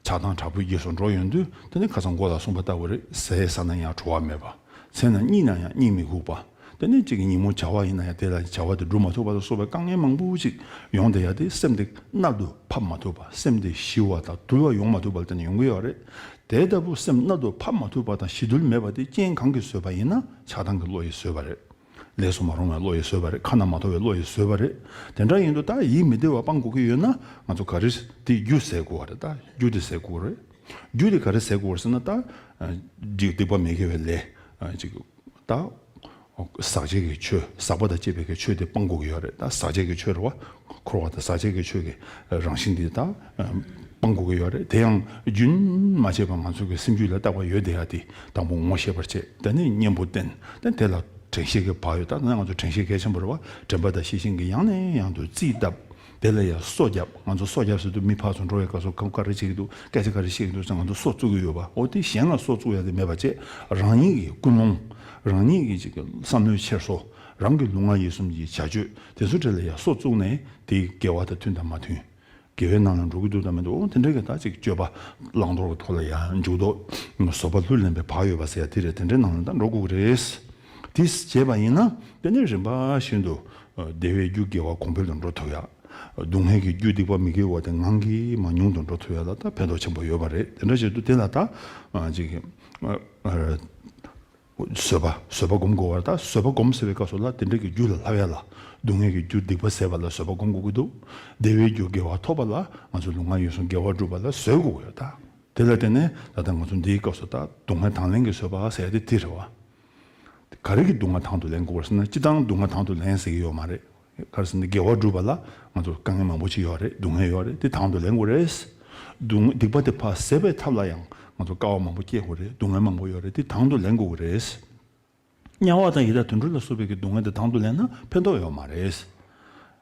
ཆགས་སྡང་དྲག་པོའི་རྗེས་སུ་འགྲོ་ཡོང་དུས་དེ་ནི་ཁ་སང་མགོ་ལ་གསུངས་པ་ལྟ་བུ་རེད། ཟས་ཟ་ན་ཡང་བྲོ་བ་མེད་པ། འཚལ་ན་གཉིད་ན་ཡང་གཉིད་མི་ཁུག་པ། དེ་ནས་ཅིག་ཉིན་མོ་བྱ་བ་ཡིན་ན་ཡང་དེ་ལ་བྱ་བ་དེ་སྒྲུབ་མ་ཐུབ་པ་ལ་སོགས་པའི་དཀའ་ངལ་མང་པོ་ཅིག་ཡོང་བསྡད་ཡ་དེ་སེམས་དེ་མནར་དུ་ཕབ་མ་ཐུབ་པ། སེམས་དེ་ཞི་བ་དང་དུལ་བ་ཡོང་མ་ཐུབ་པ་ལ་བརྟེན་ནས་ཡོང་གི་ཡོད་རེད། དེ་ལྟ་བུ་སེམས་མནར་དུ་ཕབ་མ་ཐུབ་པ་དང་ཞི་དུལ་མེད་པ་དེ་རྐྱེན་གང་གིས་བཟོས་པ་ཡིན་ན་ཆགས་སྡང་གི་བློ་ཡིས་བཟོས་པ་རེད། ལས་སུ་མ་རུང་བའི་བློ་ཡིས་བཟོས་པ་རེད། ཁ་ན་མ་ཐོ་བའི་བློ་ཡིས་བཟོས་པ་རེད། དེ་འདྲ་ཡིན་དུས་ད་ཡིད་མི་བདེ་བ་སྤང་དགོས་ཀྱི་ཡོད་ན་ང་ཚོ་ག་རེ་དེ་རྒྱུ་ཟད་དགོས་པ་རེད། ད་རྒྱུ་དེ་ཟད་དགོས་པ་རེད། རྒྱུ་དེ་ག་རེ་ཟད་དགོས་པ་རེད་ཟེར་ན། ད་སྡིག་སྡིག་པ་མི་དགེ་བའི་ལས་ཅིག་ད་ཟག་བཅས་ཀྱི་ཆོས། ཟག་པ་དང་བཅས་པའི་གི་ཆོས་དེ་སྤང་དགོས་ཀྱི་ཡོད་རེད། ད་ཟག་བཅས་ཀྱི་ཆོས་རེད་བ། འཁོར་བ་དང་ཟག་བཅས་ཀྱི་ཆོས་ཀྱི་རང་བཞིན་དེ་ད་སྤང་དགོས་ཀྱི་ཡོད་རེད། དེ་ཡང་རྒྱུན་མ་ཆད་པར་ང་ཚོ་གི་སེམས་རྒྱུད་ལ་བཏགས་པ་ཡོད་བསྡད་ཡ་དེ་དང་པོ་ངོ་ཤེས་པར་བྱེད། དེ་ནས་གཉེན་པོ་བསྟེན། དེ་དེ་ལ་དྲན་ཤེས་ཀྱི་བག་ཡོད། ད་ང་ཚོ་དྲན་ཤེས་གལ་ཆེན་པོ་རེད་བ། དྲན་པ་དང་ཤེས་བཞིན་གྱིས་ཡང་ནས་ཡང་དུ་རྩིས་བཏབ། དེ་ལ་ཡང་སོ་བརྒྱབ། ང་ཚོ་སོ་བརྒྱབ་ཟེར་དུས་མི་ཕར་ཚུར་འགྲོ་བའི་སྐབས་སུ་ཁམས་ག་རེ་བྱེད་ཀྱི་འདུག་སྐད་ཆ་ག་རེ་བཤད་ཀྱི་འདུག་ཟེར་ང་ཚོ་སོ་བཙུགས་ཀྱི་ཡོད་པ། འོ་དེ་གཞན་ལ་སོ་བཙུགས་ཡ་དེ་མེད་པ་བྱས། རང་ཉིད་ཀྱི་ཀུན་སློང་། རང་ཉིད་ཀྱི་ཅིག་བསམ་བློའི་འཁྱེར་སོ། རང་གི་ལུས་ངག་ཡིད་གསུམ་གྱི་བྱ་སྤྱོད་དེ་ཚོ་གྲས་ལ་ཡང་སོ་བཙུགས་ནས་དེ་དགེ་བ་དང་མཐུན་དང་མ་མཐུན། དགེ་བའི་ནང་ལ་འགྲོ་གི་འདུག་དང་མི་འདུག་འོ་དེ་འདྲ་གི་ད་ཅིག་སྤྱོད་པ་བླང་དོར་གྱི་ཐོག་ལ་ཡང་འཇུག་ལྡོག་བཟོད་པ་ལྷུར་ལེན་པའི་བག་ཡོད་པ་ཟེར་ཡ་དེ་རེད། དེ་འདྲའི་ནང་ལ་ད་འགྲོ་དགོས་ཀྱི་རེད། དེ་བྱས་པ་ཡིན་ན་དེ་ནས་རིམ་པ་བཞིན་དུ་བདེ་བའི་རྒྱུ་དགེ་བ་གོང་འཕེལ་དུ་འགྲོ་ཐུབ་ཡ། སྡུག་བསྔལ་གྱི་རྒྱུ་སྡིག་པ་མི་དགེ་བ་དེ་ངང་གིས་མར་ཉུང་དུ་འགྲོ་ཐུབ་ཡ་ལ་ད་ཕན་ཐོགས་ཆེན་པོ་ཡོད་པ་རེད། དེ་འདྲ་བྱེད་དུས་དེ་ལ་ད་ཅིག་བཟོད་པ། བཟོད་པ་སྒོམ་དགོས་པ་རེད། ད་བཟོད་པ་སྒོམ་ཟེར་བའི་སྐབས་སུ་ལ་དེ་འདྲ་གི་རྒྱུ་ལ་བསླབ་ཡ་ལ། སྡུག་བསྔལ་གྱི་རྒྱུ་སྡིག་པ་ཟད་པ་ལ་བཟོད་པ་སྒོམ་དགོས་ཀྱི་འདུག་བདེ་བའི་རྒྱུ་དགེ་བ་ཐོབ་པ་ལ་ང་ཚོ་ལུས་ངག་ཡིད་གསུམ་དགེ་བ་བསྒྲུབ་པ་ལ་བཟོད་དགོས་ཀྱི་ཡོད་ད། དེ་ལ་བརྟེན་ནས་ད་ལྟ་ང་ཚོ་འདིའི་སྐབས་སུ་ད་སྡུག་བསྔལ་དང་ལེན་གྱི་བཟོད་པ་ཟེར་ཡ་དེ་དེ་རེད་བ། ག་རེ་གི་སྡུག་བསྔལ་དང་དུ་ལེན་དགོས་པ་རེད་ཟེར་ན། སྤྱིར་བཏང་སྡུག་བསྔལ་དང་དུ་ལེན་ཟེར་གྱི་ཡོད་མ་རེད། ག་རེ་ཟེར་ན་དགེ་བ་བསྒྲུབ་པ་ལ་ང་ཚོ་དཀའ་ངལ་མང་པོ་ཅིག་ཡོད་རེད། སྡུག་བསྔལ་ཡོད་རེད། དེ་དང་དུ་ལེན་དགོས་རེད། སྡུག་བསྔལ་སྡིག་པ་དེ་ཕར་ཟད་པའི་ཐབས་ལ་ཡང་ང་ཚོ་དཀའ་བ་མང་པོ་སྐྱེ་དགོས་རེད། སྡུག་བསྔལ་མང་པོ་ཡོད་རེད། དེ་དང་དུ་ལེན་དགོས་ཀྱི་རེད། དམྱལ་བ་དང་ཡི་དྭགས་དུད་འགྲོ་ལ་སོགས་པའི་གི་སྡུག་བསྔལ་དེ་དང་དུ་ལེན་ན་ཕན་ཐོགས་ཡོད་མ་རེད།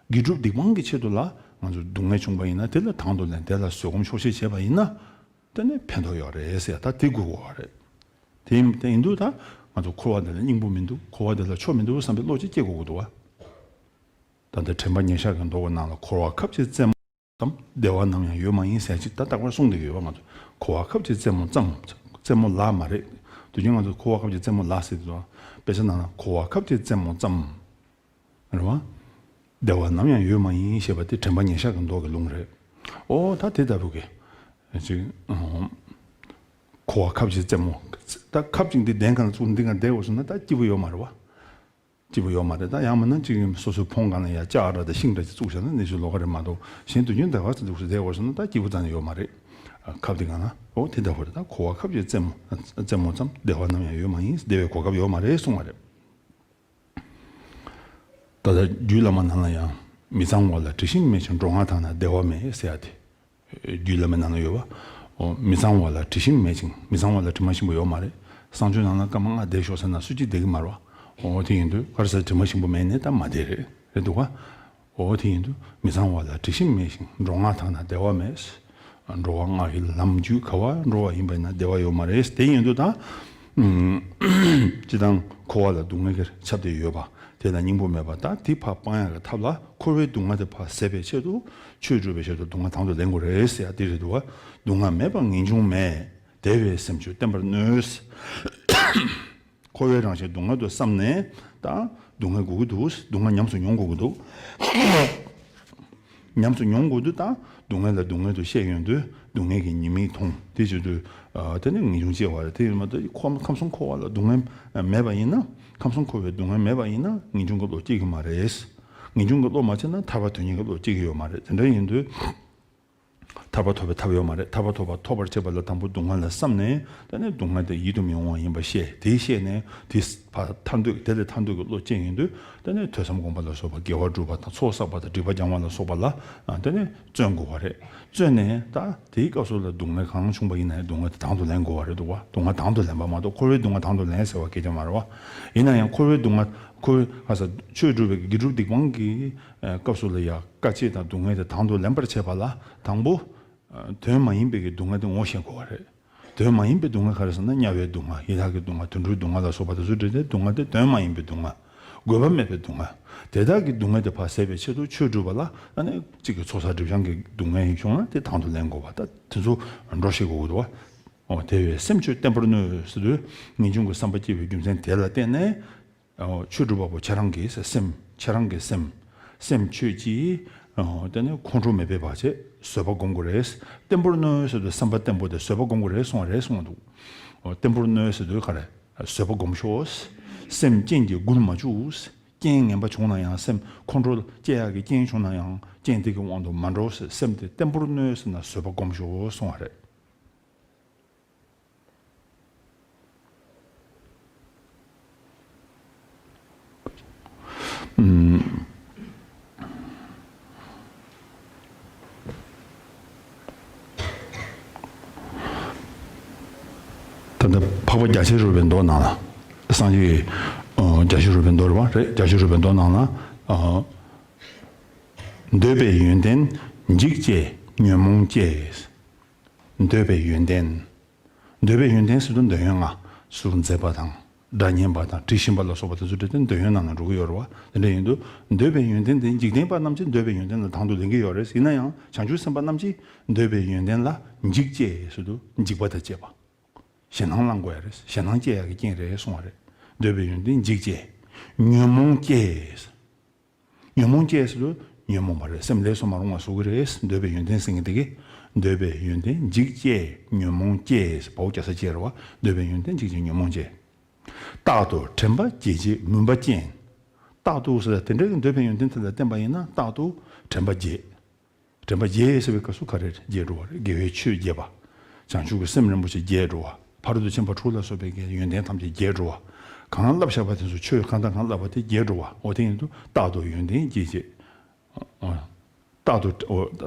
དགེ་སྒྲུབ་སྡིག་སྤང་གི་ཆེད་དུ་ལ་ང་ཚོ་སྡུག་བསྔལ་བྱུང་བ་ཡིན་ན་དེ་ལ་དང་དུ་ལེན། དེ་ལ་བཟོད་སྒོམ་ཆོག་ཤེས་བྱས་པ་ཡིན་ན་དེ་ནི་ཕན་ཐོགས་ཡོད་རེད་ཟེར་ཡ་ད་དེ་དགོས་ཀྱི་ཡོད་རེད། དེ་ཡིན་དུས་ད་ང་ཚོ་འཁོར་བ་འདི་ལ་སྙིང་པོ་མི་འདུག་འཁོར་བ་འདི་ལ་ཆོ་མི་འདུག་བསམ་པའི་བློ་ཅིག་སྐྱེ་དགོས་ཀྱི་འདུག་བ། ད་ལྟ་དྲན་པ་ཉེར་བཞག་གི་མདོ་གི་ནང་ལ་འཁོར་བ་ཁབ་ཀྱི་རྩེ་མོ་ཙམ། བདེ་བ་ནམ་ཡང་ཡོད་མ་ཡིན་ཟེར་ཅིག་ད་རྟག་པར་གསུངས་བསྡད་ཀྱི་ཡོད་པ། ང་ཚོ་འཁོར་བ་ཁབ་ཀྱི་རྩེ་མོ་ཙམ། རྩེ་མོ་ལ་མ་རེད། དུས་རྒྱུན་ང་ཚོ་འཁོར་བ་ཁབ་ཀྱི་རྩེ་མོ་ལ་ཟེར་དུས། དཔེ་ཆ་ནང་ལ་འཁོར་བ་ཁབ་ཀྱི་རྩེ་མོ་ཙམ། རེད་བ། བདེ་བ་ནམ་ཡང་ཡོད་མ་ཡིན་ཞེས་པ་དེ་དྲན་པ་ཉེར་བཞག་གི་མདོ་གི་ལུང་རེད། ཨོ་ད་དེ་ལྟ་བུ་གི་ཅིག་འཁོར་བ་ཁབ་ཀྱི་རྩེ་མོ། ད་ཁབ་ཅིག་འདི་གདན་གང་ལ་བཙུགས། འདི་གང་བསྡད་དགོས་སོང་ན་ད་སྐྱིད་པོ་ཡོད་མ་རེད་བ། སྐྱིད་པོ་ཡོད་མ་རེད། ད་ཡང་མིན་ན་ཅིག་སོ་སོའི་ཕོང་སྒང་ལ་ཡ་ལྕགས་ར་དང་ཤིང་ར་ཅིག་བཙུགས་བཞག་ན་ནི་ཞུ་ལོག་ག་རེད་མ་གཏོགས། གཞན་དུས་རྒྱུན་ད་ག་ཚོད་འདུག་སེ་བསྡད་དགོས་སོང་ན་ད་སྐྱིད་པོ་རྩ་ནས་ཡོད་མ་རེད། ཁབ་འདི་གང་ན་ཨོ་དེ་འདྲ་བོ་རེད། ད་འཁོར་བ་ཁབ་ཀྱི་རྩེ་མོ། རྩེ་མོ་ཙམ། བདེ་བ་ནམ་ཡང་ཡོད་མ་ཡིན། བདེ་བའི་གོ་སྐབས་ཡོད་མ་རེད་གསུང་བ་རེད། ད་ལྟ་རྒྱུད་བླ་མ་ནང་ལ་ཡང་མི་གཙང་བ་ལ་དྲི་ཞིམ་མེད་ཅིང་འགྲོ་ལྔ་དག་ན་བདེ་བ་མེད་ཟེར་ཡ་དེ། རྒྱུད་བླ་མའི་ནང་ན་ཡོད་པ། འོ་མི་གཙང་བ་ལ་དྲི་ཞིམ་མེད་ཅིང་། མི་གཙང་བ་ལ་དྲི་མ་ཞིམ་པོ་ཡོད་མ་རེད། གསང་སྤྱོད་ནང་ལ་སྐར་མ་ལྔ་བསྡད་ཤོག་ཟེར་ན་སུ་གཅིག་བསྡད་ཀྱི་མ་རེད་པ། འོ་དེ་ཡིན་དུས་ག་རེ་ཟེར། དྲི་མ་ཞིམ་པོ་མེད་ནས་ད་མ་བསྡད་རེད། རེད་འདུག་ག་འོ་དེ་ཡིན་དུས་མི་གཙང་བ་ལ་དྲི་ཞིམ་མེད་ཅིང་། འགྲོ་ལྔ་དག་ན་བདེ་བ་མེད། འགྲོ་བ་ལྔ་ཡི་ལམ་རྒྱུད་ག་བར་འགྲོ་བ་ཡིན་པས་ན་བདེ་བ་ཡོད་མ་རེད། དེ་ཡིན་དུས་ད། སྤྱིར་བཏང་འཁོར་བ་ལ་སྡུག་བསྔལ་གྱིས་ཁྱབ་བསྡད་ཡོད་པ། དེ་ལ་སྙིང་པོ་མེད་པ། ད་དེ་ཕར་སྤང་ཡག་གི་ཐབས་ལ་འཁོར་བའི་སྡུག་བསྔལ་དེ་ཕར་ཟད་པའི་ཆེད་དུ་ཆོས་སྒྲུབ་པའི་ཆེད་དུ་སྡུག་བསྔལ་དང་དུ་ལེན་དགོས་རེད་ཟེར་ཡ་དེ་རེད་འདུག་བ། སྡུག་བསྔལ་མེད་པ་ངེས་འབྱུང་མེད། བདེ་བའི་སེམས་ཆོས་བརྟན་པར་ནུས། འཁོར་བའི་རང་བཞིན་སྡུག་བསྔལ་དུ་བསམས་ནས་ད་སྡུག་བསྔལ་དགོས་ཀྱི་འདུག་སྡུག་བསྔལ་ཉམས་སུ་མྱོང་དགོས་ཀྱི་འདུག་ཉམས་སུ་མྱོང་དགོས་དུས་ད་སྡུག་བསྔལ་ལ་སྡུག་བསྔལ་དུ་བཤད་ཡོང་དུས་སྡུག་བསྔལ་གྱི་ཉེས་དམིགས་མཐོང་། དེ་བྱེད་དུས་དེ་ནི་ངེས་འབྱུང་སྐྱེ་བ་རེད། དེ་ཡིན་མ་གཏོགས་ཁམས་གསུམ་འཁོར་བ་ལ་སྡུག་བསྔལ་མེད་པ་ཡིན་ན། ཁམས་གསུམ་འཁོར་བའི་སྡུག་བསྔལ་མེད་པ་ཡིན་ན་ངེས་འབྱུང་གི་བློ་སྐྱེ་གི་མ་རེད། ངེས་འབྱུང་གི་བློ་མ་སྐྱེས་ན་ཐར་པ་དོན་གཉེར་གྱི་བློ་སྐྱེ་གི་ཡོད་མ་རེད། དེ་འདྲ་ཡིན་དུས། ཐར་པ་ཐོབ་པའི་ཐབས་ཡོད་མ་རེད། ཐར་པ་ཐོབ་པ་ཐོབ་པར་བྱེད་པ་ལ་དང་པོ་སྡུག་བསྔལ་ལ་བསམས་ནས་དེ་ནས་སྡུག་བསྔལ་དེ་ཡིད་དུ་མི་འོང་བ་ཡིན་པ་ཤེས། དེ་ཤེས་ནས་དེ་ཕར་ཐར་འདོད། དེ་ལས་ཐར་འདོད་ཀྱི་བློ་སྐྱེས་ཡོང་དུས་དེ་ནས་ཐོས་བསམ་སྒོམ་པ་ལ་སོགས་པ་དགེ་བ་སྒྲུབ་པ་དང་ཚོགས་བསགས་པ་དང་སྒྲིབ་པ་སྦྱང་བ་ལ་སོགས་པ་ལ་དེ་ནས་བརྩོན་དགོས་པ་རེད། བརྩོན་ནས་ད་དེའི་སྐབས་སུ་ལ་སྡུག་བསྔལ་གང་བྱུང་བ་ཡིན་ན་ཡང་སྡུག་བསྔལ་དེ་དང་དུ་ལེན་དགོས་པ་རེད་འདུག་བ། སྡུག་བསྔལ་དང་དུ་ལེན་པ་མ་གཏོགས་འཁོར་བའི་སྡུག་བསྔལ་དང་དུ་ལེན་ཟེར་བ་སྐད་ཆ་མ་རེད་བ། ཡིན་ན་ཡང་འཁོར་བའི་སྡུག་བསྔལ་འཁོར་བའི་ག་ས་ཆོས་སྒྲུབ་པའི་གི་སྒྲུབ་སྡིག་སྤང་གི་སྐབས་སུ་ལ་ཡ་དཀའ་སྤྱད་དང་སྡུག་བསྔལ་དེ་དང་དུ་ལེན་པར་བྱེད་པ་ལ་དང་པོ། དོན་མ་ཡིན་པའི་གི་སྡུག་བསྔལ་དེ་ངོ་ཤེས་དགོས་པ་རེད། དོན་མ་ཡིན་པའི་སྡུག་བསྔལ་ག་རེ་ཟེར་ན་དམྱལ་བའི་སྡུག་བསྔལ། ཡི་དྭགས་ཀྱི་སྡུག་བསྔལ། དུད་འགྲོའི་སྡུག་བསྔལ་ལ་སོགས་པ་དེ་ཚོ་འདྲ་དེ་སྡུག་བསྔལ་དེ་དོན་མ་ཡིན་པའི་སྡུག་བསྔལ། དགོས་པ་མེད་པའི་སྡུག་བསྔལ། དེ་དག་གི་སྡུག་བསྔལ་དེ་ཕར་ཟད་པའི་ཆེད་དུ་ཆོས་སྒྲུབ་པ་ལ་ཨ་ནི་གཅིག་གི་ཚོགས་བསགས་སྒྲིབ་སྦྱང་གི་སྡུག་བསྔལ་ཡིན་བྱུང་ན་དེ་དང་དུ་ལེན་དགོས་པ། ད་དེ་ཚོ་འགྲོ་ཤེས་དགོས་ཀྱི་འདུག་བ། འོ་དེ་བས་སེམས་ཆོས་བརྟན་པར་ནུས་ཟེར་དུས་ངེས་འབྱུང་གི་བསམ་པ་སྐྱེ་བའི་རྒྱུ་མཚན་དེ་ལ་བརྟེན་ནས། ཆོས་སྒྲུབ་པ་པོ་ཁྱེད་རང་གི་སེམས། ཁྱེད་རང་གི་སེམས། སེམས་ཁྱོད་ཀྱིས་དེ་ནི་ཁོང་ཁྲོ་མེད་པའི་བར་ཆད་བཟོད་པ་སྒོམ་དགོས་རེད། བརྟན་པོར་གནོན་ཟེར་དུས་བསམ་པ་བརྟན་པོ་དེ་བཟོད་པ་སྒོམ་དགོས་རེད་གསུངས་པ་རེད་གསུངས་འདུག་བརྟན་པོར་གནོན་ཟེར་དུས་ག་རེ། བཟོད་པ་སྒོམ་ཤོག་སེམས་རྐྱེན་གྱིས་སྒུལ་མ་བཅུག་རྐྱེན་ངན་པ་བྱུང་ན་ཡང་། སེམས་ཁོང་ཁྲོ་སྐྱེ་ཡག་གི་རྐྱེན་བྱུང་ན་ཡང་རྐྱེན་དེ་གི་དབང་དུ་མ་འགྲོ་ཟེར། སེམས་དེ་བརྟན་པོར་གནོན་ཟེར་ན་བཟོད་པ་སྒོམ་ཤོག་གསུངས་པ་རེད། ད་ལྟ་འཕགས་པ་རྒྱ་ཆེར་རོལ་པའི་མདོ་ནང་ལ། སངས་རྒྱས་ཀྱི་རྒྱ་ཆེར་རོལ་པའི་མདོ་རེད་བ། རེད། རྒྱ་ཆེར་རོལ་པའི་མདོ་ནང་ལ། འདོད་པའི་ཡོན་ཏན་འཇིག་བཅས་ཉོན་མོངས་སྐྱེ། འདོད་པའི་ཡོན་ཏན། འདོད་པའི་ཡོན་ཏན་ཟེར་དུས་འདོད་ཡོན་ལྔ། གཟུགས་མཛེས་པ་དང་། སྒྲ་སྙན་པ་དང་། དྲི་ཞིམ་པ་ལ་སོགས་པ་དེ་ཚོ་འདོད་ཡོན་ནང་ལ་འགྲོ་གི་ཡོད་རེད་བ། དེ་འདྲ་ཡིན་དུས་འདོད་པའི་ཡོན་ཏན་དེ། འཇིག་རྟེན་པ་རྣམས་ཀྱིས་འདོད་པའི་ཡོན་ཏན་ལ་དང་དུ་ལེན་གྱི་ཡོད་རེད། ཡིན་ན་ཡང་བྱང་ཆུབ་སེམས་དཔའ་རྣམས་ཀྱིས་འདོད་པའི་ཡོན་ཏན་ལ་འཇིག་བཅས་ཟེར་དུས་འཇིགས་པ་དང་བཅས་པ། ཞེད་སྣང་བསླང་དགོས་ཡ་རེད། ཞེད་སྣང་སྐྱེ་ཡ་གི་རྐྱེན་རེད་གསུངས་པ་རེད། འདོད་པའི་ཡོན་ཏན་འཇིག་བཅས། ཉོན་མོངས་སྐྱེ། ཉོན་མོངས་སྐྱེ་ཟེར་དུས་ཉོན་མོངས་པ་རེད། སེམས་ལས་སུ་མ་རུང་བ་བཟོ་གི་རེད། འདོད་པའི་ཡོན་ཏན་ཟེར་མཁན་དེ་གིས། འདོད་པའི་ཡོན་ཏན་འཇིག་བཅས་ཉོན་མོངས་སྐྱེ། བའོ་རྒྱ་ས་བཅས་རེད་བ། འདོད་པའི་ཡོན་ཏན་འཇིག་བཅས་ཉོན་མོངས་སྐྱེ། རྟག་ཏུ་དྲན་པ་བརྗེད་བྱེད་མུན་པ་སྐྱེ། རྟག་ཏུ་ཟེར་དེ་འདྲའི་འདོད་པའི་ཡོན་ཏན་དེ་ལ་བརྟེན་པ་ཡིན་ན་རྟག་ཏུ་དྲན་པ་བརྗེད། དྲན་པ་བརྗེད་ཟེར་བའི་སྐབས་སུ་ག་རེ་བརྗེད་འགྲོ་བ་རེད། དགེ་བའི་ཆོས་བརྗེད་པ། བྱང་ཆུབ་ཀྱི་སེམས་རིན་པོ་ཆེ་བརྗེད་འགྲོ་བ། ཕ་རོལ་ཏུ་ཕྱིན་པ་དྲུག་ལ་སོགས་པའི་གི་ཡོན་ཏན་ཐམས་ཅད་བརྗེད་འགྲོ་བ། གང་བསླབས་བཞག་པ་དེ་ཚོ་ཆོས་གང་དང་གང་བསླབས་པ་དེ་བརྗེད་འགྲོ་བ། འོ་དེ་ཡིན་དུས་རྟག་ཏུ་ཡོན་ཏན་བརྗེད་བྱེད། རྟག་ཏུ།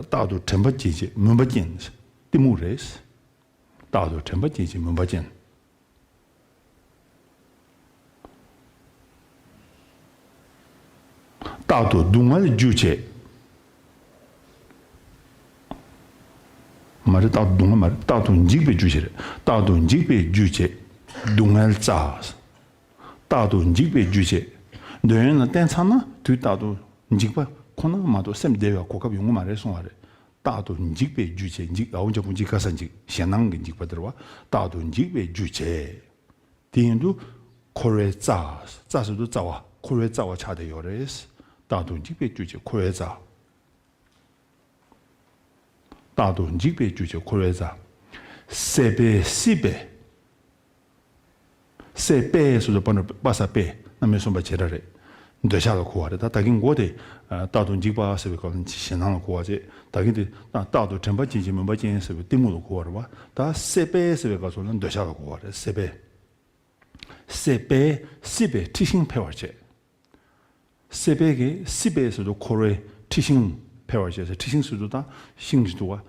རྟག་ཏུ་དྲན་པ་བརྗེད་བྱེད་མུན་པ་སྐྱེ། གཏི་མུག་རེད། རྟག་ཏུ་དྲན་པ་བརྗེད་བྱེད་མུན་པ་སྐྱེ། རྟག་ཏུ་སྡུག་བསྔལ་རྒྱུ་བྱེད། མ་རེད། རྟག་ཏུ་སྡུག་བསྔལ་མ་རེད། རྟག་ཏུ་འཇིགས་པའི་རྒྱུ་བྱེད་རེད། རྟག་ཏུ་འཇིགས་པའི་རྒྱུ་བྱེད། སྡུག་བསྔལ་བཙའ། རྟག་ཏུ་འཇིགས་པའི་རྒྱུ་བྱེད། འདོད་ཡོན་ལ་བརྟེན་ཚར་ན་དུས་རྟག་ཏུ་འཇིགས་པ་ཁོ་ན་མ་གཏོགས་སེམས་བདེ་བའི་གོ་སྐབས་ཡོང་གི་མ་རེད་གསུང་བ་རེད། རྟག་ཏུ་འཇིགས་པའི་རྒྱུ་བྱེད། འཇིགས། འ་འོག་འཇམ་པོ་འཇིགས། ག་ས་འཇིགས། ཞེད་སྣང་གི་འཇིགས་པ་དེ་རེད་བ། རྟག་ཏུ་འཇིགས་པའི་རྒྱུ་བྱེད། དེ་ཡིན་དུས་འཁོར་བའི་རྩ། རྩ་ཟེར་དུས་རྩ་བ། འཁོར་བའི་རྩ་བ་ཆགས་བསྡད་ཡོད་རེད། རྟག་ཏུ་འཇིགས་པའི་རྒྱུ་བྱེད་འཁོར་བའི་རྩ། རྟག་ཏུ་འཇིགས་པའི་རྒྱུ་བྱེད་འཁོར་བའི་རྩ། སྲེད་པས་སྲིད་པའི། སྲེད་པས་ཟེར་དུས་པ་ན་པ་ས་པས་རྣམ་དབྱེ་གསུམ་པ་བྱེད་སྒྲ་རེད། འདོད་ཆགས་ལ་གོ་བ་རེད། ད་ད་གིན་མགོ་དེ་རྟག་ཏུ་འཇིགས་པ་ཟེར་བའི་སྐབས་ལ་ཞེད་སྣང་ལ་གོ་བ་བྱས། ད་གིན་དེ་རྟག་ཏུ་དྲན་པ་བརྗེད་བྱེད་མུན་པ་སྐྱེ་ཟེར་བའི་གཏི་མུག་ལ་གོ་བ་རེད་བ། ད་སྲེད་པས་ཟེར་བའི་སྐབས་སུ་ལ་འདོད་ཆགས་ལ་གོ་བ་རེད། སྲེད་པས། སྲེད་པས་སྲིད་པའི་འཁྲི་ཤིང་འཕེལ་བར་བྱེད། སྲེད་པས་ཀྱི་སྲིད་པས་ཟེར་དུས་འཁོར་བའི་འཁྲི་ཤིང་འཕེལ་བར་བྱེད་ཟེར། འཁྲི་ཤིང་ཟེར་དུས་ད་ཤིང་ཞིག་འདུག་བ།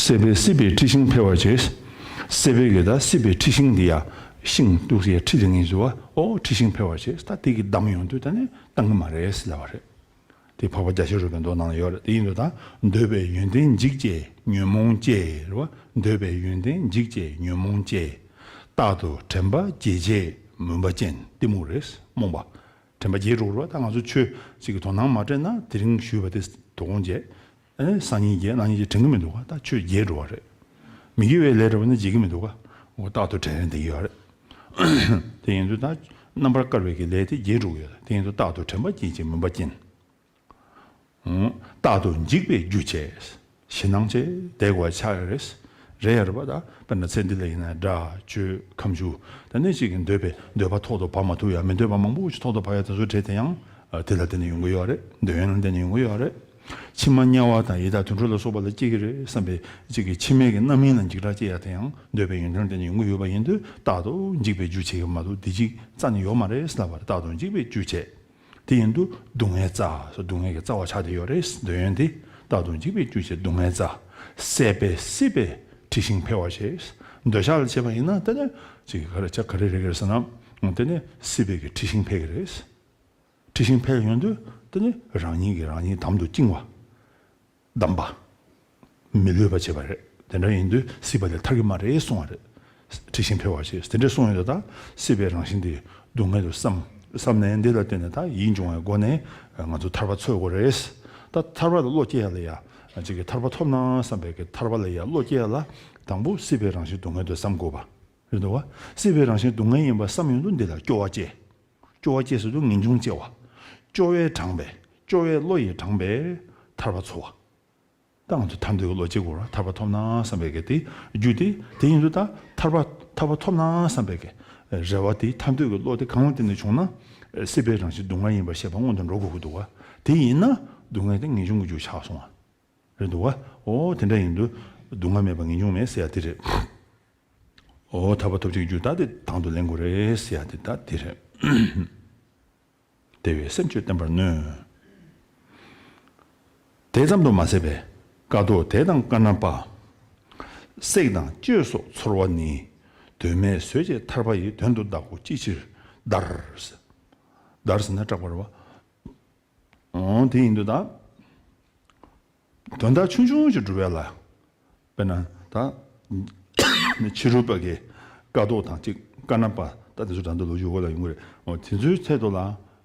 སྲེད་པས་སྲིད་པའི་འཁྲི་ཤིང་འཕེལ་བར་བྱེད། སྲེད་པས་ཀྱི་ད་སྲིད་པའི་འཁྲི་ཤིང་འདི་ཡ། ཤིང་འདུག་ཟེར་ཡ་འཁྲི་དེ་ངེས་སུ་བ། ཨོ་འཁྲི་ཤིང་འཕེལ་བར་བྱེད། ད་དེ་གི་བསྡམས་ཡོང་དུས་ད་ནི་བཏང་གི་མ་རེད་ཟེར་ལབ་པ་རེད། དེ་འཕགས་པ་རྒྱ་ཆེར་རོལ་པའི་མདོ་ནང་ལ་ཡོད་རེད། དེ་ཡིན་དུས་ད་འདོད་པའི་ཡོན་ཏན་འཇིག་བཅས་ཉོན་མོངས་སྐྱེ་རེད་བ། འདོད་པའི་ཡོན་ཏན་འཇིག་བཅས་ཉོན་མོངས་སྐྱེ། རྟག་ཏུ་དྲན་པ་བརྗེད་བྱེད་མུན་པ་ཅན། གཏི་མུག་རེད། རྨོངས་པ། དྲན་པ་བརྗེད་འགྲོ་རེད་བ། ད་ང་ཚོ་ཆོས་ཅིག་གི་དོ་སྣང་མ་སྤྲད་ན་དེ་རིང་ཞུས་པ་དེ་དོ་དགོང་བརྗེད། ཨ་ནི་སང་ཉིན་བརྗེད། གནངས་ཉིན་བརྗེད། དྲན་གི་མི་འདུག་ག་ད་ཆོས་བརྗེད་འགྲོ་བ་རེད། མི་དགེ་བའི་ལས་འདྲ་བ་ནི་བརྗེད་གི་མི་འདུག་ག་འོ་རྟག་ཏུ་དྲན་བསྡད་ཀྱི་ཡོད་རེད། དེ་ཡིན་དུས་ད་རྣམ་པར་དཀར་བའི་གི་ལས་དེ་བརྗེད་འགྲོ་གི་ཡོད་རེད། དེ་ཡིན་དུས་རྟག་ཏུ་དྲན་པ་བརྗེད་བྱེད་མུན་པ་ཅན། རྟག་ཏུ་འཇིགས་པའི་རྒྱུ་བྱེད། ཞེད་སྣང་བྱས་བསྡད་དགོས་པ་ཆགས་ཡོད་རེད། རེད་ཡ་རེད་པ། ད་དཔེར་ན་ཚེ་འདི་ལ་ཡིན་ན་དགྲ་ཆོས་ཁམས་ཆུ། ད་ནི་གཅིག་གི་འདོད་པའི་འདོད་པ་ཐོག་ཏུ་བབས་མ་ཐུབ་ཡ། མི་འདོད་པ་མང་པོ་ཞིག་ཐོག་ཏུ་བབས་ཡ། དེ་ཚོ་བྲལ་དེ་ཡང་དེ་ལ་བརྟེན་ནས་ཡོང་གི་ཡོད་རེད། འདོད་ཡོན་ལ་བརྟེན་ནས་ཡོང་གི་ཡོད་རེད། ཕྱི་མ་དམྱལ་བ་དང་ཡི་དྭགས་དུད་འགྲོ་ལ་སོགས་པ་ལ་སྐྱེ་གི་རེད་བསམ་པའི་གཅིག་གི་ཕྱི་མའི་གི་རྣམ་སྨིན་ལ་འཇིགས་སྐྲག་སྐྱེ་ཡ་དེ་ཡང་འདོད་པའི་ཡོན་ཏན་ལ་བརྟེན་ནས་ཡོང་གི་ཡོད་པ་ཡིན་དུས་རྟག་ཏུ་འཇིགས་པའི་རྒྱུ་བྱེད་ཀྱི་མ་གཏོགས་དེ་གཅིག་རྩ་ནས་ཡོད་མ་རེད་ཟེར་ལབ་པ་རེད། རྟག་ཏུ་འཇིགས་པའི་རྒྱུ་བྱེད། དེ་ཡིན་དུས་སྡུག་བསྔལ་བཙའ། སྡུག་བསྔལ་གྱི་རྩ་བ་ཆགས་བསྡད་ཡོད་རེད། འདོད་ཡོན་དེ། རྟག་ཏུ་འཇིགས་པའི་རྒྱུ་བྱེད་སྡུག་བསྔལ་བཙའ། སྲེད་པས་སྲིད་པའི་འཁྲི་ཤིང་འཕེལ་བར་བྱེད། འདོད་ཆགས་ལ་བྱེད་པ་ཡིན་ན་དེ་ནི་ཅིག་ག་རེ་ཆ་ག་རེ་རེད་ག་རེ་ཟེར་ན། དེ་ནི་སྲིད་པའི་གི་འཁྲི་ཤིང་འཕེལ་གི་རེད། འཁྲི་ཤིང་འཕེལ་ཡོང་དུས་དེ་ནི་རང་ཉིད་ཀྱིས་རང་ཉིད་དམ་དུ་བཅིང་བ། བསྡམས་པ། མི་ལུས་པ་བྱེད་པ་རེད། དེ་འདྲ་ཡིན་དུས་སྲིད་པ་ལས་ཐར་གྱི་མ་རེད་གསུང་བ་རེད། འཁྲི་ཤིང་འཕེལ་བར་བྱེད། དེ་འདྲ་གསུངས་ཡོད་ད། སྲིད་པའི་རང་བཞིན་དེ་ སྡུག་བསྔལ་དུ་བསམ། བསམ་ནས་འདི་ལ་བརྟེན་ནས་ད་ཡིད་འབྱུང་བའི་སྒོ་ནས་ང་ཚོ་ཐར་པ་འཚོལ་དགོས་རེད། ད་ཐར་པ་ལ་བློ་སྐྱེ་ཡ་ལ་ཡ། ཅིག་གི་ཐར་པ་ཐོབ་ན་བསམ་པའི་གི་ཐར་པ་ལ་ཡ་བློ་སྐྱེ་ཡ་ལ་དང་པོ་སྲིད་པའི་རང་བཞིན་སྡུག་བསྔལ་དུ་བསམ་དགོས་པ། རེད་འདུག་བ། སྲིད་པའི་རང་བཞིན་སྡུག་བསྔལ་ཡིན་པ་བསམ་ཡོང་དུས་འདི་ལ་སྐྱོ་བ་སྐྱེ། སྐྱོ་བ་སྐྱེ་ཟེར་དུས་ངེས་འབྱུང་སྐྱེ་བ། སྐྱོ་བས་དྲངས་པའི། སྐྱོ་བའི་བློ་ཡིས་དྲངས་པའི་ཐར་པ་འཚོལ་བ། ད་ང་ཚོ་ཐར་འདོད་ཀྱི་བློ་སྐྱེ་དགོས་ར། ཐར་པ་ཐོབ་ན་བསམ་པའི་གི་དེ་རྒྱུ་དེ་དེ་ཡིན་དུས་ད་ཐར་པ་ཐར་པ་ཐོབ་ན་བསམ་པའི་གི་རེ་བ་དེ། ཐར་འདོད་ཀྱི་བློ་དེ་གང་ལ་བརྟེན་ནས་བྱུང་ན། སྲིད་པའི་རང་བཞིན་སྡུག་བསྔལ་ཡིན་པར་ཤེས་པ་སྔོན་དུ་འགྲོ་དགོས་ཀྱི་འདུག་བ། དེ་ཡིན་ན་སྡུག་བསྔལ་དེ་ངེས་འབྱུང་གི་རྒྱུ་ཆགས་སོང་བ། རེད་འདུག་བ། ཨོ་དེ་འདྲ་ཡིན་དུས་སྡུག་བསྔལ་མེད་པ་ངེས་འབྱུང་མེད་ཟེར་ཡ་དེ་རེད། ཨོ་ཐར་པ་ཐོབ་བྱེད་ཀྱི་རྒྱུ་ད་དེ་དང་དུ་ལེན་དགོས་རེད་ཟེར་ཡ་དེ་ད་དེ་རེད། དེ་བས་སེམས་བསྐྱོད་བསྟེན་པར་ནུས། དེ་ཙམ་དུ་མ་ཟད་པའི་ཀ་ཏོ་དེ་དང་ཀ་ན་པ། བསྲེག་དང་གཅོད་སོགས་ཚོར་བ་ནི། དོན་མེད་བཟོད་ཅེས་ཐར་པ་ཡི། དོན་དུ་བདག་པོ་ཅི་ཕྱིར་བདར། བདར་ཟེར་ན་སྐྲག་པ་རེད་བ། འོ་དེ་ཡིན་དུས་ད། དོན་དག་ཆུང་ཆུང་ཞིག་སྒྲུབ་ཡ་ལ། དཔེར་ན་ད། ཕྱི་རོལ་པ་གི་ཀ་ཏོ་དང་གཅིག་ཀ་ན་པ། ད་དེ་ཚོ་ད་ལྟ་ལོ་རྒྱུས་འོག་ལ་ཡོང་གི་རེད། འོ་དེ་ཚོའི་ཚད་དུ་ལ་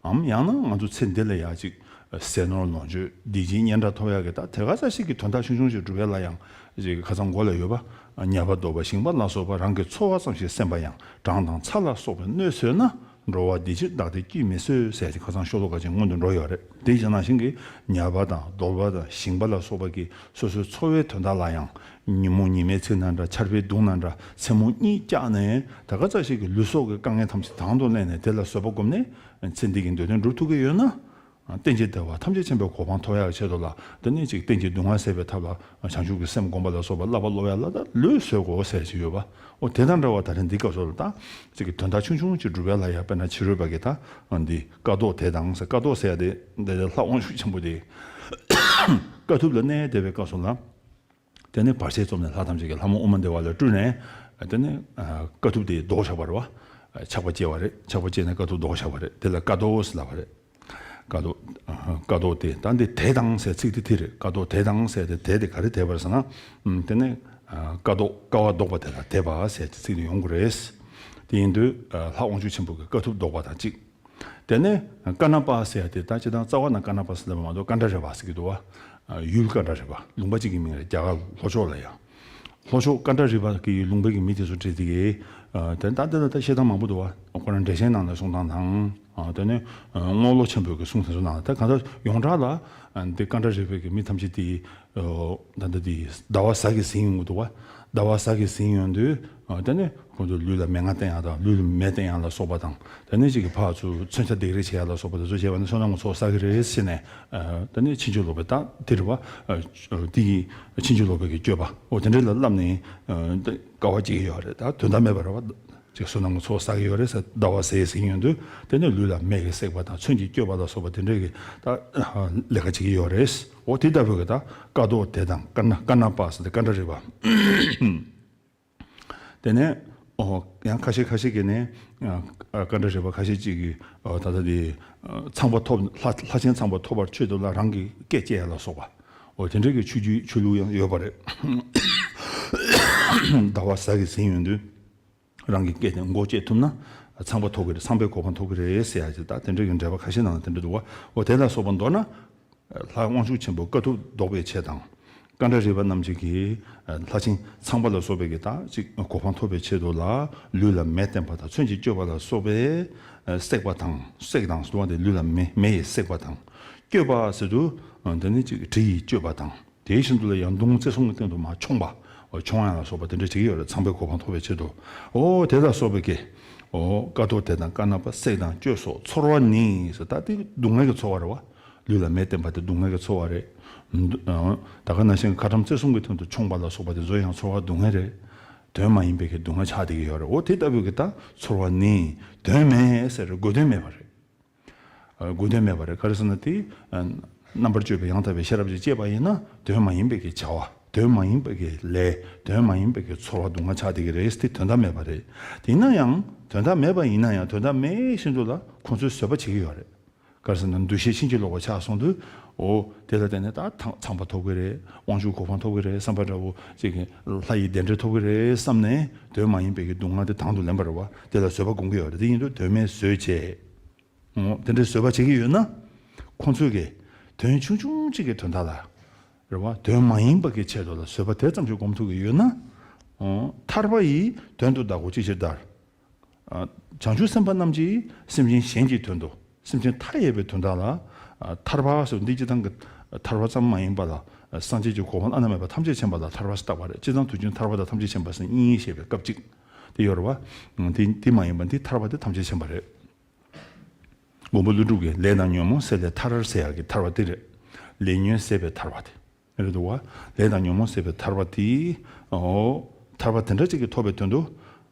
འམ། ཡང་ན་ང་ཚོ་ཚེ་འདི་ལ་ཡ་གཅིག་ཟས་ནོར་ལོངས་སྤྱོད་བདེ་སྐྱིད་སྙན་གྲགས་ཐོབ་ཡ་གི་ད་དེ་ག་ས་ཞིག་གི་དོན་དག་ཆུང་ཆུང་ཞིག་སྒྲུབ་ཡ་ལ་ཡང་ཅིག་ཁ་སང་མགོ་ལ་ཡོད་པ། ཉ་པ་རྡོག་པ་ཞིང་པ་ལ་སོགས་པ་རང་གི་འཚོ་བ་ཙམ་ཞིག་སེམས་པ་ཡང་གྲང་དང་ཚ་ལ་སོགས་པའི་གནོད་བཟོད་ན། འགྲོ་བ་བདེ་སྐྱིད་བདག་དེ་སྐྱིད་མི་བཟོད་ཟེར་ཅིག་ཁ་སང་ཤོ་ལོ་ཀ་ཅིག་སྔོན་དུ་འགྲོ་ཡོད་རེད། དེ་བཞིན་ནང་བཞིན་གྱི་ཉ་པ་དང་རྡོག་པ་དང་ཞིང་པ་ལ་སོགས་པ་གི་སོ་སོའི་འཚོ་བའི་དོན་དག་ལ་ཡང་ཉིན་མོ་ཉི་མའི་ཚིག་ན་འདྲ། ཆར་པའི་གདུང་ན་འདྲ། མཚན་མོ་གཉིད་བཀྱགས་ནས་ད་ག་ཙམ་ཞིག་གི་ལུས་སྲོག་གི་དཀའ་ངལ་ཐམས་ཅད་དང་དུ་ལེན་ནས་དེ་ལ་བཟོད་པ་བསྒོམས་ནས་ཚེ་འདི་གི་འདོད་དོན་སྒྲུབ་ཐུབ་ཀྱི་ཡོད་ན། རྟེན་ཅིང་འབྲེལ་བ་ཐམས་ཅད་མཁྱེན་པའི་གོ་འཕང་ཐོབ་ཡག་ཆེད་དུ་ལ། དེ་ནས་ཅིག་རྟེན་གྱི་སྡུག་བསྔལ་སེལ་བའི་ཐབས་ལ་བྱང་ཆུབ་ཀྱི་སེམས་བསྒོམ་པ་ལ་སོགས་པ་བསླབ་པ་སློབ་ཡག་ལ་ད་ལུས་བཟོད་དགོས་ཟེར་ཅིག་ཡོད་པ། འོ་དེ་དང་འདྲ་བ་ད་རེས་འདི་སྐབས་སུ་ལ་ད་ཅིག་གི་དོན་དག་ཆུང་ཆུང་ཅིག་སྒྲུབ་ཡག་ལ་ཡ། དཔེར་ན་ཕྱི་རོལ་པ་གི་ད་འདི་ཀ་ཏོ་དེ་དང་ཟེར། ཀ་ཏོ་ཟེར་ཡ་དེ་འདི་ལྷ་དབང་ཕྱུག་ཆེན་པོ་དེ་དཀའ་ཐུབ་ལ་གནས་བསྡད་པའི་སྐབས་སུ་ལ། དེ་ནས་བར་ཆད་རྩོམ་ནས་ལྷ་ཐམས་ཅད་ཀྱི། ལྷ་མོ་ཨོཾ་མ་དེ་ཝ་ལ་སྤྲུལ་ནས། དེ་ནས་ཀ་ཐུབ་དེ་བཟློག་བཞག་པ་རེད་བ། ཆགས་པ་སྐྱེ་བ་རེད། ཆགས་པ་སྐྱེས་ནས་ཀ་ཐུབ་བཟློག་བཞག་པ་རེད། དེ་ལ་ཀ་ཏོ་ཟེར་ལབ་པ་རེད། ཀ་ཏོ། ཀ་ཏོ་དེ་ད་འདི་དེ་དང་ཟེར་ཚིག་དེ་དེ་རེད། ཀ་ཏོ་དེ་དང་ཟེར་དེ་དེ་དེ་ག་རེ་དེ་བར་ཟེར་ན། དེ་ནས་ཀ་ཏོ་ཀ་བ་བཟློག་པ་དེ་ལ་དེ་བ་ཟེར་ཚིག་དེ་ཡོང་གི་རེད། དེ་ཡིན་དུས་ལྷ་དབང་ཕྱུག་ཆེན་པོ་གི་ཀ་ཐུབ་བཟློག་པ་དང་གཅིག་དེ་ནས་ཀ་ན་པ་ཟེར་ཡ་དེ་ད་སྤྱིར་བཏང་རྩ་བ་ན་ཀ་ན་པ་ཟེར་ལབ་པ་མ་གཏོགས་ཀ་ཎྜ་རི་བ་ཟེར་གྱི་འདུག་བ། ཡུལ་ཀ་ཎྜ་རི་བ། ལུང་པ་གཅིག་གི་མིང་རེད། རྒྱ་གར་ལྷོ་ཕྱོགས་ལ་ཡ། ལྷོ་ཕྱོགས་ཀ་ཎྜ་རི་བ་གི་ལུང་པ་གི་མི་དེ་ཚོ་བྲིས་དེ་གི། དེ་ད་དེ་ལ་ད་བཤད་སྟངས་མང་པོ་འདུག་བ། ཁོ་རང་འགྲེལ་ཆེན་ནང་ལ་གསུང་སྟངས་དང་། དེ་ནས་རྔོག་ལོ་ཆེན་པོའི་གི་གསུང་དེ་ཚོ་ནང་ལ་ད་གང་ལྟར་ཡོངས་གྲགས་ལ་འདི་ཀ་ཎྜ་རི་བ་གི་མི་ཐམས་ཅད་དེ། ད་ལྟ་དེ་ཟླ་བ་གཟའ་གིས་ཟིན་ཡོང་གི་འདུག་བ། ཟླ་བ་གཟའ་གིས་ཟིན་ཡོང་དུས། དེ་ནས་ཁོང་ཚོ་ལུས་ལ་མེ་ལྔ་བསྟེན་ཡག་དང་ལུས་ལ་མེ་བསྟེན་ཡག་ལ་སོགས་པ་དང་། དེ་ནས་ཅིག་གི་ཕར་ཚུར་མཚོན་ཆ་སྡིགས་ར་བྱེད་ཡག་ལ་སོགས་པ་དེ་ཚོ་བྱས་པ་ནི་བསོད་ནམས་ཀྱི་ཚོགས་བསགས་ཀྱི་རེད་ཟེར་ནས། དེ་ནས་ཕྱིན་ཅི་ལོག་པའི་ད་དེ་རེད་བ། དེ་ཡི་ཕྱིན་ཅི་ལོག་པའི་གི་སྤྱོད་པ་འོ་དེ་འདྲ་ལ་བསླབ་ནས། དེ་དཀའ་བ་སྤྱད་ཀྱི་ཡོད་རེད། ད་དོན་དག་མེད་པ་རེད་བ། ཅིག་བསོད་ནམས་ཀྱི་ཚོགས་བསགས་ཀྱི་ཡོད་རེད་ཟེར། ཟླ་བ་གཟའ་ཟིན་ཡོང་དུས་དེ་ནས་ལུས་ལ་མེ་གིས་བསྲེགས་པ་དང་མཚོན་གྱིས་བསྐྱོད་པ་ལ་སོགས་པ་དེ་འདྲའི་གི་ད་ལས་ཀ་བྱེད་ཀྱི་ཡོད་རེད། འོ་དེ་ལྟ་བུའི་གི་ད་ཀ་ཏོ་དེ་དང་ཀ་ན་ཀ་ན་པ་ཟེར་ཏེ་ཀ་ཎྜ་རི་བ། དེ་ནས་འོ་ཡང་ཁ་ཤས་ཁ་ཤས་ཀྱིས་ནི་ཀ་ཎྜ་རི་བ་ཁ་ཤས་ཅིག་གིས་ད་ལྟ་དེ་ཚངས་པ་ཐོབ། ལྷ་ལྷ་ཆེན་ཚངས་པ་ཐོབ་པར་ཆེད་དུ་ལ་རང་གི་སྐད་བཅད་ཡ་ལ་སོགས་པ། འོ་དེ་འདྲའི་གི་ཆོས་བརྒྱུད་ཆོས་ལུགས་ཡང་ཡོད་པ་རེད། ཟླ་བ་གཟའ་གིས་ཟིན་ཡོང་དུས། རང་གི་སྐད་དེ་མགོ་བཅད་ཐུབ་ན་ཚངས་པ་ཐོབ་ཀྱི་རེད། ཚངས་པའི་གོ་འཕང་ཐོབ་ཀྱི་རེད་ཟེར་ཡ་ཅིག་ད་དེ་འདྲ་གི་འགྲེལ་པ་ཁ་ཤས་ནང་ལ་དེ་འདྲ་འདུག་བ། འོ་དེ་ལ་སོགས་པ་མདོར་ན། ལྷ་དབང་ཕྱུག་ཆེན་པོ་དཀའ་ཐུབ་བཟློག་པའི་ཆེད་དང་། ཀ་ཎྜ་རི་བ་རྣམས་ཀྱིས་ལྷ་ཆེན་ཚངས་པ་ལ་སོགས་པའི་གི་ད་ཅིག་གོ་འཕང་ཐོབ་པའི་ཆེད་དུ་ལ་ལུས་ལ་མེ་བསྟེན་པ་དང་མཚོན་གྱིས་བསྐྱོད་པ་ལ་སོགས་པའི་བསྲེགས་པ་དང་། བསྲེགས་དང་ཟེར་བ་དེ་ལུས་ལ་མེ་མེ་ཡིས་བསྲེགས་པ་དང་། བསྐྱོད་པ་ཟེར་དུས་དེ་ནི་ཅིག་གྲི་ཡིས་གཅོད་པ་དང་། དེའི་ཤིན་ཏུ་ལ་ཡང་མདུང་རྩེ་གསུམ་གྱི་སྟེང་དུ་མར་མཆོང་བ། འོ་མཆོང་ཡ་ལ་སོགས་པ་དེ་འདྲ་བྱེད་ཀྱི་ཡོད་རེད། ཚངས་པའི་གོ་འཕང་ཐོབ་པའི་ཆེད་དུ། འོ་དེ་ལ་སོགས་པའི་གི། འོ་ཀ་ཏོ་དེ་དང་ཀ་ན་པ་བསྲེགས་དང་གཅོད་སོགས་ཚོར་བ་ནི་ཟེར། ད་དེ་སྡུག་བསྔལ་གྱི་ཚོར་བ་རེད་བ། ལུས་ལ་མེ་བསྟེན་པ་དེ་སྡུག་བསྔལ་གྱི་ཚོར་བ་རེད། འདུ་ད་ག་ནང་བཞིན་ཁ་ཊྭཱཾ་རྩེ་གསུམ་གྱི་སྟེང་དུ་མཆོང་བ་ལ་སོགས་པ་དེ་ཚོ་ཡང་ཚོར་བ་སྡུག་བསྔལ་རེད། དོན་མ་ཡིན་པའི་གི་སྡུག་བསྔལ་ཆགས་བསྡད་ཀྱི་ཡོད་རེད། འོ་དེ་ལྟ་བུའི་གི་ད་ཚོར་བ་ནི། དོན་མེད་ཟེར་རེད། དགོས་དོན་མེད་པ་རེད། དགོས་དོན་མེད་པ་རེད། ག་རེ་ཟེར་ན་དེ། རྣམ་པར་དཔྱོད་པའི་ཡང་དག་པའི་ཤེས་རབ་ཀྱིས་དཔྱད་པ་ཡིན་ན་དོན་མ་ཡིན་པའི་གི་བྱ་བ། དོན་མ་ཡིན་པའི་གི་ལས། དོན་མ་ཡིན་པའི་གི་ཚོར་བ་སྡུག་བསྔལ་ཆགས་བསྡད་ཀྱི་རེད། དེ་དོན་དག་མེད་པ་རེད། དེ་ཡིན་ན་ཡང་དོན་དག་མེད་པ་ཡིན་ན་ཡང་དོན་དག་མེད་བཞིན་དུ་ལ་ཁོང་ཚོས་བཟོད་པ་བྱེད་ཀྱི་ཡོད་རེད། ག་རེ་ཟེར་ན་འདུ་ཤེས་ཕྱིན་ཅི་ལོག་པ་ཆགས་སོང་དུས། འོ་དེ་ལ་བརྟེན་ནས་ད་ཐང་ཚངས་པ་ཐོབ་ཀྱི་རེད། དབང་ཕྱུག་གོ་འཕང་ཐོབ་ཀྱི་རེད་བསམ་པ་འདྲ་བོ་ཅིག་གི་ལྷ་ཡི་བདེ་འབྲས་ཐོབ་ཀྱི་རེད་བསམ་ནས་དོན་མ་ཡིན་པའི་གི་སྡུག་བསྔལ་དེ་དང་དུ་ལེན་པ་རེད་བ། དེ་ལ་བཟོད་པ་སྒོམ་གྱི་ཡོད་རེད། དེ་ཡིན་དུས་དོན་མེད་བཟོད་བྱས། འོ་དེ་འདྲའི་བཟོད་པ་བྱེད་ཀྱི་ཡོད་ན། ཁོང་ཚོས་ཀྱི་དོན་ཆུང་ཆུང་གཅིག་གི་དོན་དག་ལ། རེད་བ། དོན་མ་ཡིན་པ་གི་ཆེད་དུ་ལ་བཟོད་པ་དེ་ཙམ་ཞིག་སྒོམ་ཐུབ་ཀྱི་ཡོད་ན། འོ་ཐར་པ་ཡི་དོན་དུ་བདག་སྒོ་ཅི་ཕྱིར་བདར། ཨ། བྱང་ཆུབ་སེམས་དཔའ་རྣམས་ཀྱིས་སེམས་ཅན་གཞན་གྱི་དོན་དུ་སེམས་ཅན་མཐའ་ཡས་པའི་དོན་དག་ལ། ཨ། ཐར་པ་སོགས་འདི་སྤྱི་བཏང་གི་ཐར་པ་ཙམ་མ་ཡིན་པ་ལ་སངས་རྒྱས་ཀྱི་གོ་འཕང་བླ་ན་མེད་པ་ཐམས་ཅད་མཁྱེན་པ་ལ་ཐར་པ་ཞེས་བཏགས་པ་རེད། སྤྱི་བཏང་དུས་རྒྱུན་ཐར་པ་དང་ཐམས་ཅད་མཁྱེན་པ་ཟེར་གཉིས་བཤད་པའི་སྐབས་གཅིག་དེ་ཡོད་རེད་བ། འདི་འདི་མ་ཡིན་པ་འདི་ཐར་པ་དེ་ཐམས་ཅད་མཁྱེན་པ་རེད། མགོན་པོ་ཀླུ་སྒྲུབ་ཀྱིས་ལས་དང་ཉོན་མོངས་སེལ་ལས་ཐར་ཟེར་ཡག་གི་ཐར་པ་དེ་རེད། ལས་ཉོན་ཟད་པའི་ཐར་པ་དེ་རེད་འདུག་བ། ལས་དང་ཉོན་མོངས་ཟད་པའི་ཐར་པ་དེ། འོ། ཐར་པ་དེ་འདྲ་ཅིག་གི་ཐོབ་པའི་དོན་དུ།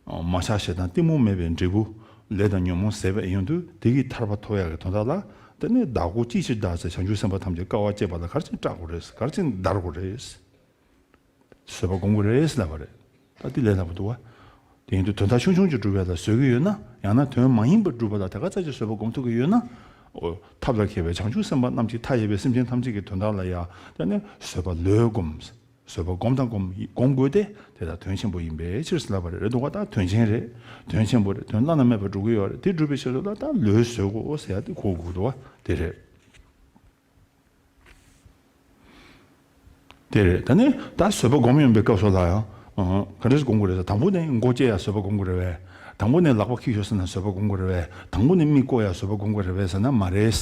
མ་ཆགས་ཞེ་སྡང་གཏི་མུག་མེད་པའི་འབྲས་བུ། ལས་དང་ཉོན་མོངས་ཟད་པ་ཡིན་དུས་དེ་གི་ཐར་པ་ཐོབ་ཡག་གི་དོན་དག་ལ། དེ་ནས་བདག་སྒོ་ཅི་ཕྱིར་བདར་ཟེར། བྱང་ཆུབ་སེམས་དཔའ་ཐམས་ཅད་དཀའ་བ་སྤྱད་པ་ལ་ག་རེ་བྱས་ནས་སྐྲག་དགོས་རེད། ག་རེ་བྱས་ནས་འདར་དགོས་རེད། བཟོད་པ་སྒོམ་དགོས་རེད་ལབ་པ་རེད། ད་འདི་ལས་སླ་པོ་འདུག་བ། དེ་ཡིན་དུས་དོན་དག་ཆུང་ཆུང་ཅིག་སྒྲུབ་ཡ་ལ་བཟོད་ཀྱི་ཡོད་ན། ཡང་ན་དོན་མ་ཡིན་པ་སྒྲུབ་པ་ལ་དེ་ག་ཙམ་ཅིག་བཟོད་པ་སྒོམ་ཐུབ་ཀྱི་ཡོད་ན། འོ། ཐབས་ལ་མཁས་པའི་བྱང་ཆུབ་སེམས་དཔའ་རྣམས་ཀྱིས་མཐའ་ཡས་པའི་སེམས་ཅན་ཐམས་ཅད་ཀྱི་དོན་དག་ལ་ཡང་དེ་ནས་བཟོད་པ་ལོས་སྒོམ། བཟོད་པ་སྒོམ་དང་སྒོམ་སྒོམ་དགོས་ཏེ། དེ་དག་དོན་ཆེན་པོ་ཡིན་པའི་ཕྱིར་ཟེར་ལབ་པ་རེད། རེད་འདུག་བ། ད་དོན་ཆེན་རེད། དོན་ཆེན་པོ་རེད། དོན་བླ་ན་མེད་པ་སྒྲུབ་ཀྱི་ཡོད་རེད། དེ་སྒྲུབ་པའི་ཕྱིར་དུ་ལ་ད་ལོས་བཟོད་དགོས་ཟེར་ཡ་དེ་གོ་དགོས་འདུག་བ། དེ་རེད། དེ་རེད། ད་ནི་ད་བཟོད་པ་སྒོམ་ཡོང་པའི་སྐབས་སུ་ལ་ཡང་། ཨ། ག་འདྲས་སྒོམ་དགོས་རེད་ཟེར། དང་པོ་ནས་མགོ་བཅད་ཡ་བཟོད་པ་སྒོམ་དགོས་རེད་བས། དང་པོ་ནས་ལག་པ་འཁྱུ་ཤོག་ཟེར་ན་བཟོད་པ་སྒོམ་དགོས་རེད་བས། དང་པོ་ནས་མིག་བསྐོར་ཡ་བཟོད་པ་སྒོམ་དགོས་རེད་བས་ཟེར་ན་མ་རེད།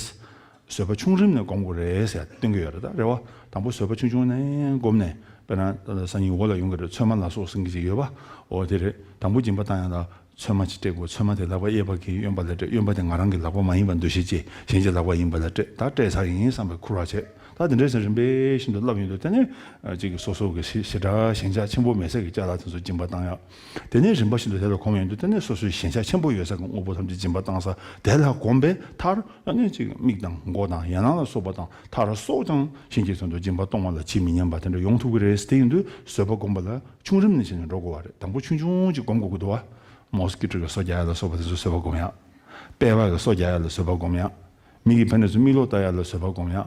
བཟོད་པ་ཆུང་རིམ་ནས་སྒོམ་དགོས་རེད་ཟེར་སྟོན་གྱི་ཡོད་རེད། ད་རེད་བ། དང་པོ་བཟོད་པ་ཆུང་ཆུང་ནས་སྒོམ་ནས། དཔེར་ན་སང་ཉིན་འོག་ལ་ཡོང་གི་རེད། ཚོད་མ་ལ་སོགས་ཟེར་མཁན་ཅིག་ཡོད་པ། འོ་དེ་རེད། དང་པོ་སྦྱིན་པ་བཏང་ཡ་ལ། ཚོད་མ་ཅིག་སྤྲད་དགོས། ཚོད་མ་དེ་ལག་པ་གཡས་པ་གིས་གཡོན་པ་ལ་སྤྲད། གཡོན་པ་དེ་ང་རང་གི་ལག་པ་མ་ཡིན་པ་འདུ་ཤེས་བསྐྱེད། གཞན་གྱི་ལག་པ་ཡིན་པ་ལ་སྤྲད། ད་སྤྲད་ཚར་ཡིན་བསམ་པའི་ཁུར་བ་བྱས། ད་དེ་འདྲའི་ཚེ་རིམ་པས་བཞིན་དུ་བསླབ་ཡོང་དུས་དེ་ནས་ཅིག་སོ་སོ་གི་ཞེ་དྲག་ཞེན་ཆགས་ཆེན་པོ་མེད་ས་གི་ཅ་ལག་དེ་ཚོ་སྦྱིན་པ་བཏང་ཡག་དེ་ནས་རིམ་པ་བཞིན་དུ་དེ་ལ་གོམས་ཡོང་དུས་དེ་ནས་སོ་སོའི་ཞེན་ཆགས་ཆེན་པོ་ཡོད་ས་གི་དངོས་པོ་ཐམས་ཅད་སྦྱིན་པ་བཏང་ས་དེ་ལ་གོམས་པས་མཐར་ཨ་ནི་ཅིག་མིག་དང་མགོ་དང་ཡན་ལག་ལ་སོགས་པ་དང་མཐར་སྲོག་ཀྱང་ཕྱིན་ཅི་ཐུན་དུ་སྦྱིན་པ་གཏོང་བ་ལ་ཇི་མི་སྙམ་པ་དེ་འདྲ་ཡོང་ཐུབ་ཀྱི་རེད། དེ་ཡིན་དུས་བཟོད་པ་སྒོམ་པ་ལ་ཆུང་རིམ་ནས་བྱས་ནས་འགྲོ་དགོས་པ་རེད། དང་པོ་ཆུང་ཆུང་ཅིག་སྒོམ་དགོས་ཀྱི་འདུག་བ། མོ་སི་ཀི་ཊོ་གི་སོ་རྒྱག་ཡ་ལ་སོགས་པ་དེ་ཚོ་བཟོད་པ་སྒོམ་ཡ། དཔྲལ་བ་གི་སོ་རྒྱག་ཡ་ལ་བཟོད་པ་སྒོམ་ཡ། མི་གི་ཕན་ནས་ཚུར་མིག་ལོག་ལྟ་ཡ་ལ་བཟོད་པ་སྒོམ་ཡ།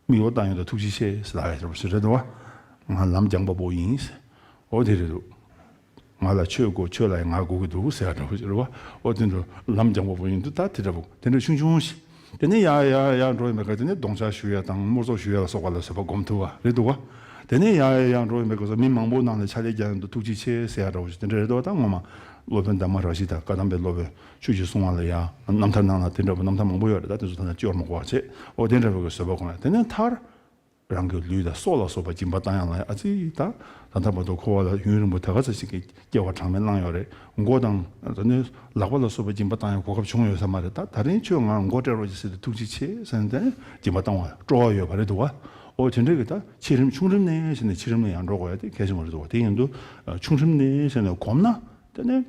མིག་ལོག་ལྟ་ཡོང་དུས་ཐུགས་རྗེ་ཆེ་ཟེར་ལབ་ཡ་འདྲ་པོ་ཞིག་རེད་འདུག་བ། ང་ལམ་སྦྱངས་པ་པོ་ཡིན། འོ་དེ་རེད་འདུག་ང་ལ་ཆོས་དགོས། ཆོས་ལ་ཡང་ང་དགོས་ཀྱི་འདུག་ཟེར་ཡ་འདྲ་པོ་ཞིག་རེད་བ། འོ་དེ་འདྲ་ལམ་སྦྱངས་པ་པོ་ཡིན་དུས་ད་དེ་འདྲ་པོ་དེ་འདྲ་ཆུང་ཆུང་ཞིག་དེ་ནས་ཡར་ཡར་ཡར་འགྲོ་ཡིན་པའི་ཁར་དེ་ནས་སྡོང་ཆ་བཞུ་ཡ་དང་དམོད་བཟོ་བཞུ་ཡ་ལ་སོགས་པ་ལ་བཟོད་པ་སྒོམ་ཐུབ་པ་རེད་འདུག་བ། དེ་ནས་ཡར་ཡར་ཡར་འགྲོ་ཡིན་པའི་སྐབས་སུ་མི་མང་པོ་ནང་ལ་ཕྱག་ལས་རྒྱག་ཡོང་དུས་ཐུགས་རྗེ་ཆེ་ཟེར་ཡ་འདྲ་པོ་ཞིག་དེ་འདྲ་རེད་འདུག་བ། ད་ངོ་མ་སློབ་དཔོན་དྷརྨ་རཱ་ཇི་དང་བཀའ་གདམས་པའི་སློབ་དཔོན་ཆོས་ཀྱི་སྲུང་བ་ལ་ཡ་རྣམ་ཐར་ནང་ལ་དེ་འདྲ་པོ་རྣམ་ཐར་མང་པོ་ཡོད་རེད། ད་དེ་ཚོ་ཐ་ན་སྐྱོར་མ་དགོས་པ་བྱས། འོ་དེ་འདྲ་པོ་གི་བཟོད་པ་སྒོམ་ཡ། དེ་ནས་མཐར་རང་གི་ལུས་དང་སྲོག་ལ་སོགས་པ་སྦྱིན་པ་བཏང་ཡ་ལ་ཡ། ཨ་ཙི། ད་ད་ལྟ་བར་དུ་འཁོར་བ་ལ་ཡུན་རིང་པོ་ད་ག་ཚོད་ཅིག་གི་སྐྱེ་བ་གྲངས་མེད་བླངས་ཡོད་རེད། མགོ་དང་ད་ནི་ལག་པ་ལ་སོགས་པ་སྦྱིན་པ་བཏང་ཡ་གོ་སྐབས་བྱུང་ཡོད་ས་མ་རེད། ད་ད་རིང་ཁྱོད་ང་མགོ་སྤྲད་རོགས་གྱིས་ཟེར་དུས་ཐུགས་རྗེ་ཆེ་ཟེར་ནས་སྦྱིན་པ་བཏང་བ་སྤྲོ་བ་ཡོད་པ་རེད་འདུག་བ། འོ་དེ་འདྲ་གི་ད་ཆེ་རིམ་ཆུང་རིམ་ནས་བྱས་ནས་ཆེ་རིམ་ལ་ཡང་འགྲོ་དགོས་ཡ་དེ་གལ་ཆེན་པོ་རེད་འདུག་བ། དེ་ཡིན་དུས་ཆུང་རིམ་ནས་བྱས་ནས་གོམས་ན་དེ་ནས།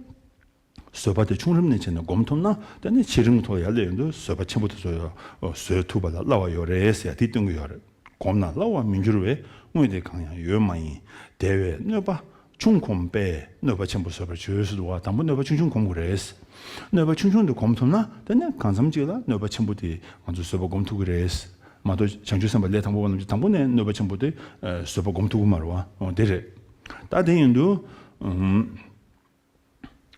བཟོད་པ་དེ་ཆུང་རིམ་ནས་བྱས་ནས་སྒོམ་ཐུབ་ན་དེ་ནི་ཆེ་རིམ་ཐོག་ཡར་སླེབས་ཡོང་དུས་བཟོད་པ་ཆེན་པོ་དེ་ཚོ་ཡང་བཟོད་ཐུབ་པ་ལ་སླ་བ་ཡོད་རེད་ཟེར་ཡ་དེ་སྟོན་གྱི་ཡོད་རེད། གོམས་ན་སླ་བར་མི་འགྱུར་བས། དངོས་དེ་གང་ཡང་ཡོད་མ་ཡིན། དེ་བས་གནོད་པ་ཆུང་གོམས་པས། གནོད་པ་ཆེན་པོ་བཟོད་པར་བྱོས་ཟེར་འདུག་བ། དང་པོ་གནོད་པ་ཆུང་ཆུང་གོམས་དགོས་རེད། གནོད་པ་ཆུང་ཆུང་དེ་གོམས་ཐུབ་ན་དེ་ནི་གང་འཚམ་ཅིག་ལ་གནོད་པ་ཆེན་པོ་དེ་ང་ཚོས་བཟོད་པ་སྒོམ་ཐུབ་ཀྱི་རེད། མ་གཏོགས་བྱང་ཆུབ་སེམས་དཔའ་ལས་དང་པོ་པ་རྣམས་ཀྱིས་དང་པོ་ནས་གནོད་པ་ཆེན་པོ་དེ་བཟོད་པ་སྒོམ་ཐུབ་ཀྱི་མ་རེད་བ། འོ་དེ་རེད། ད་དེ་ཡིན་དུས།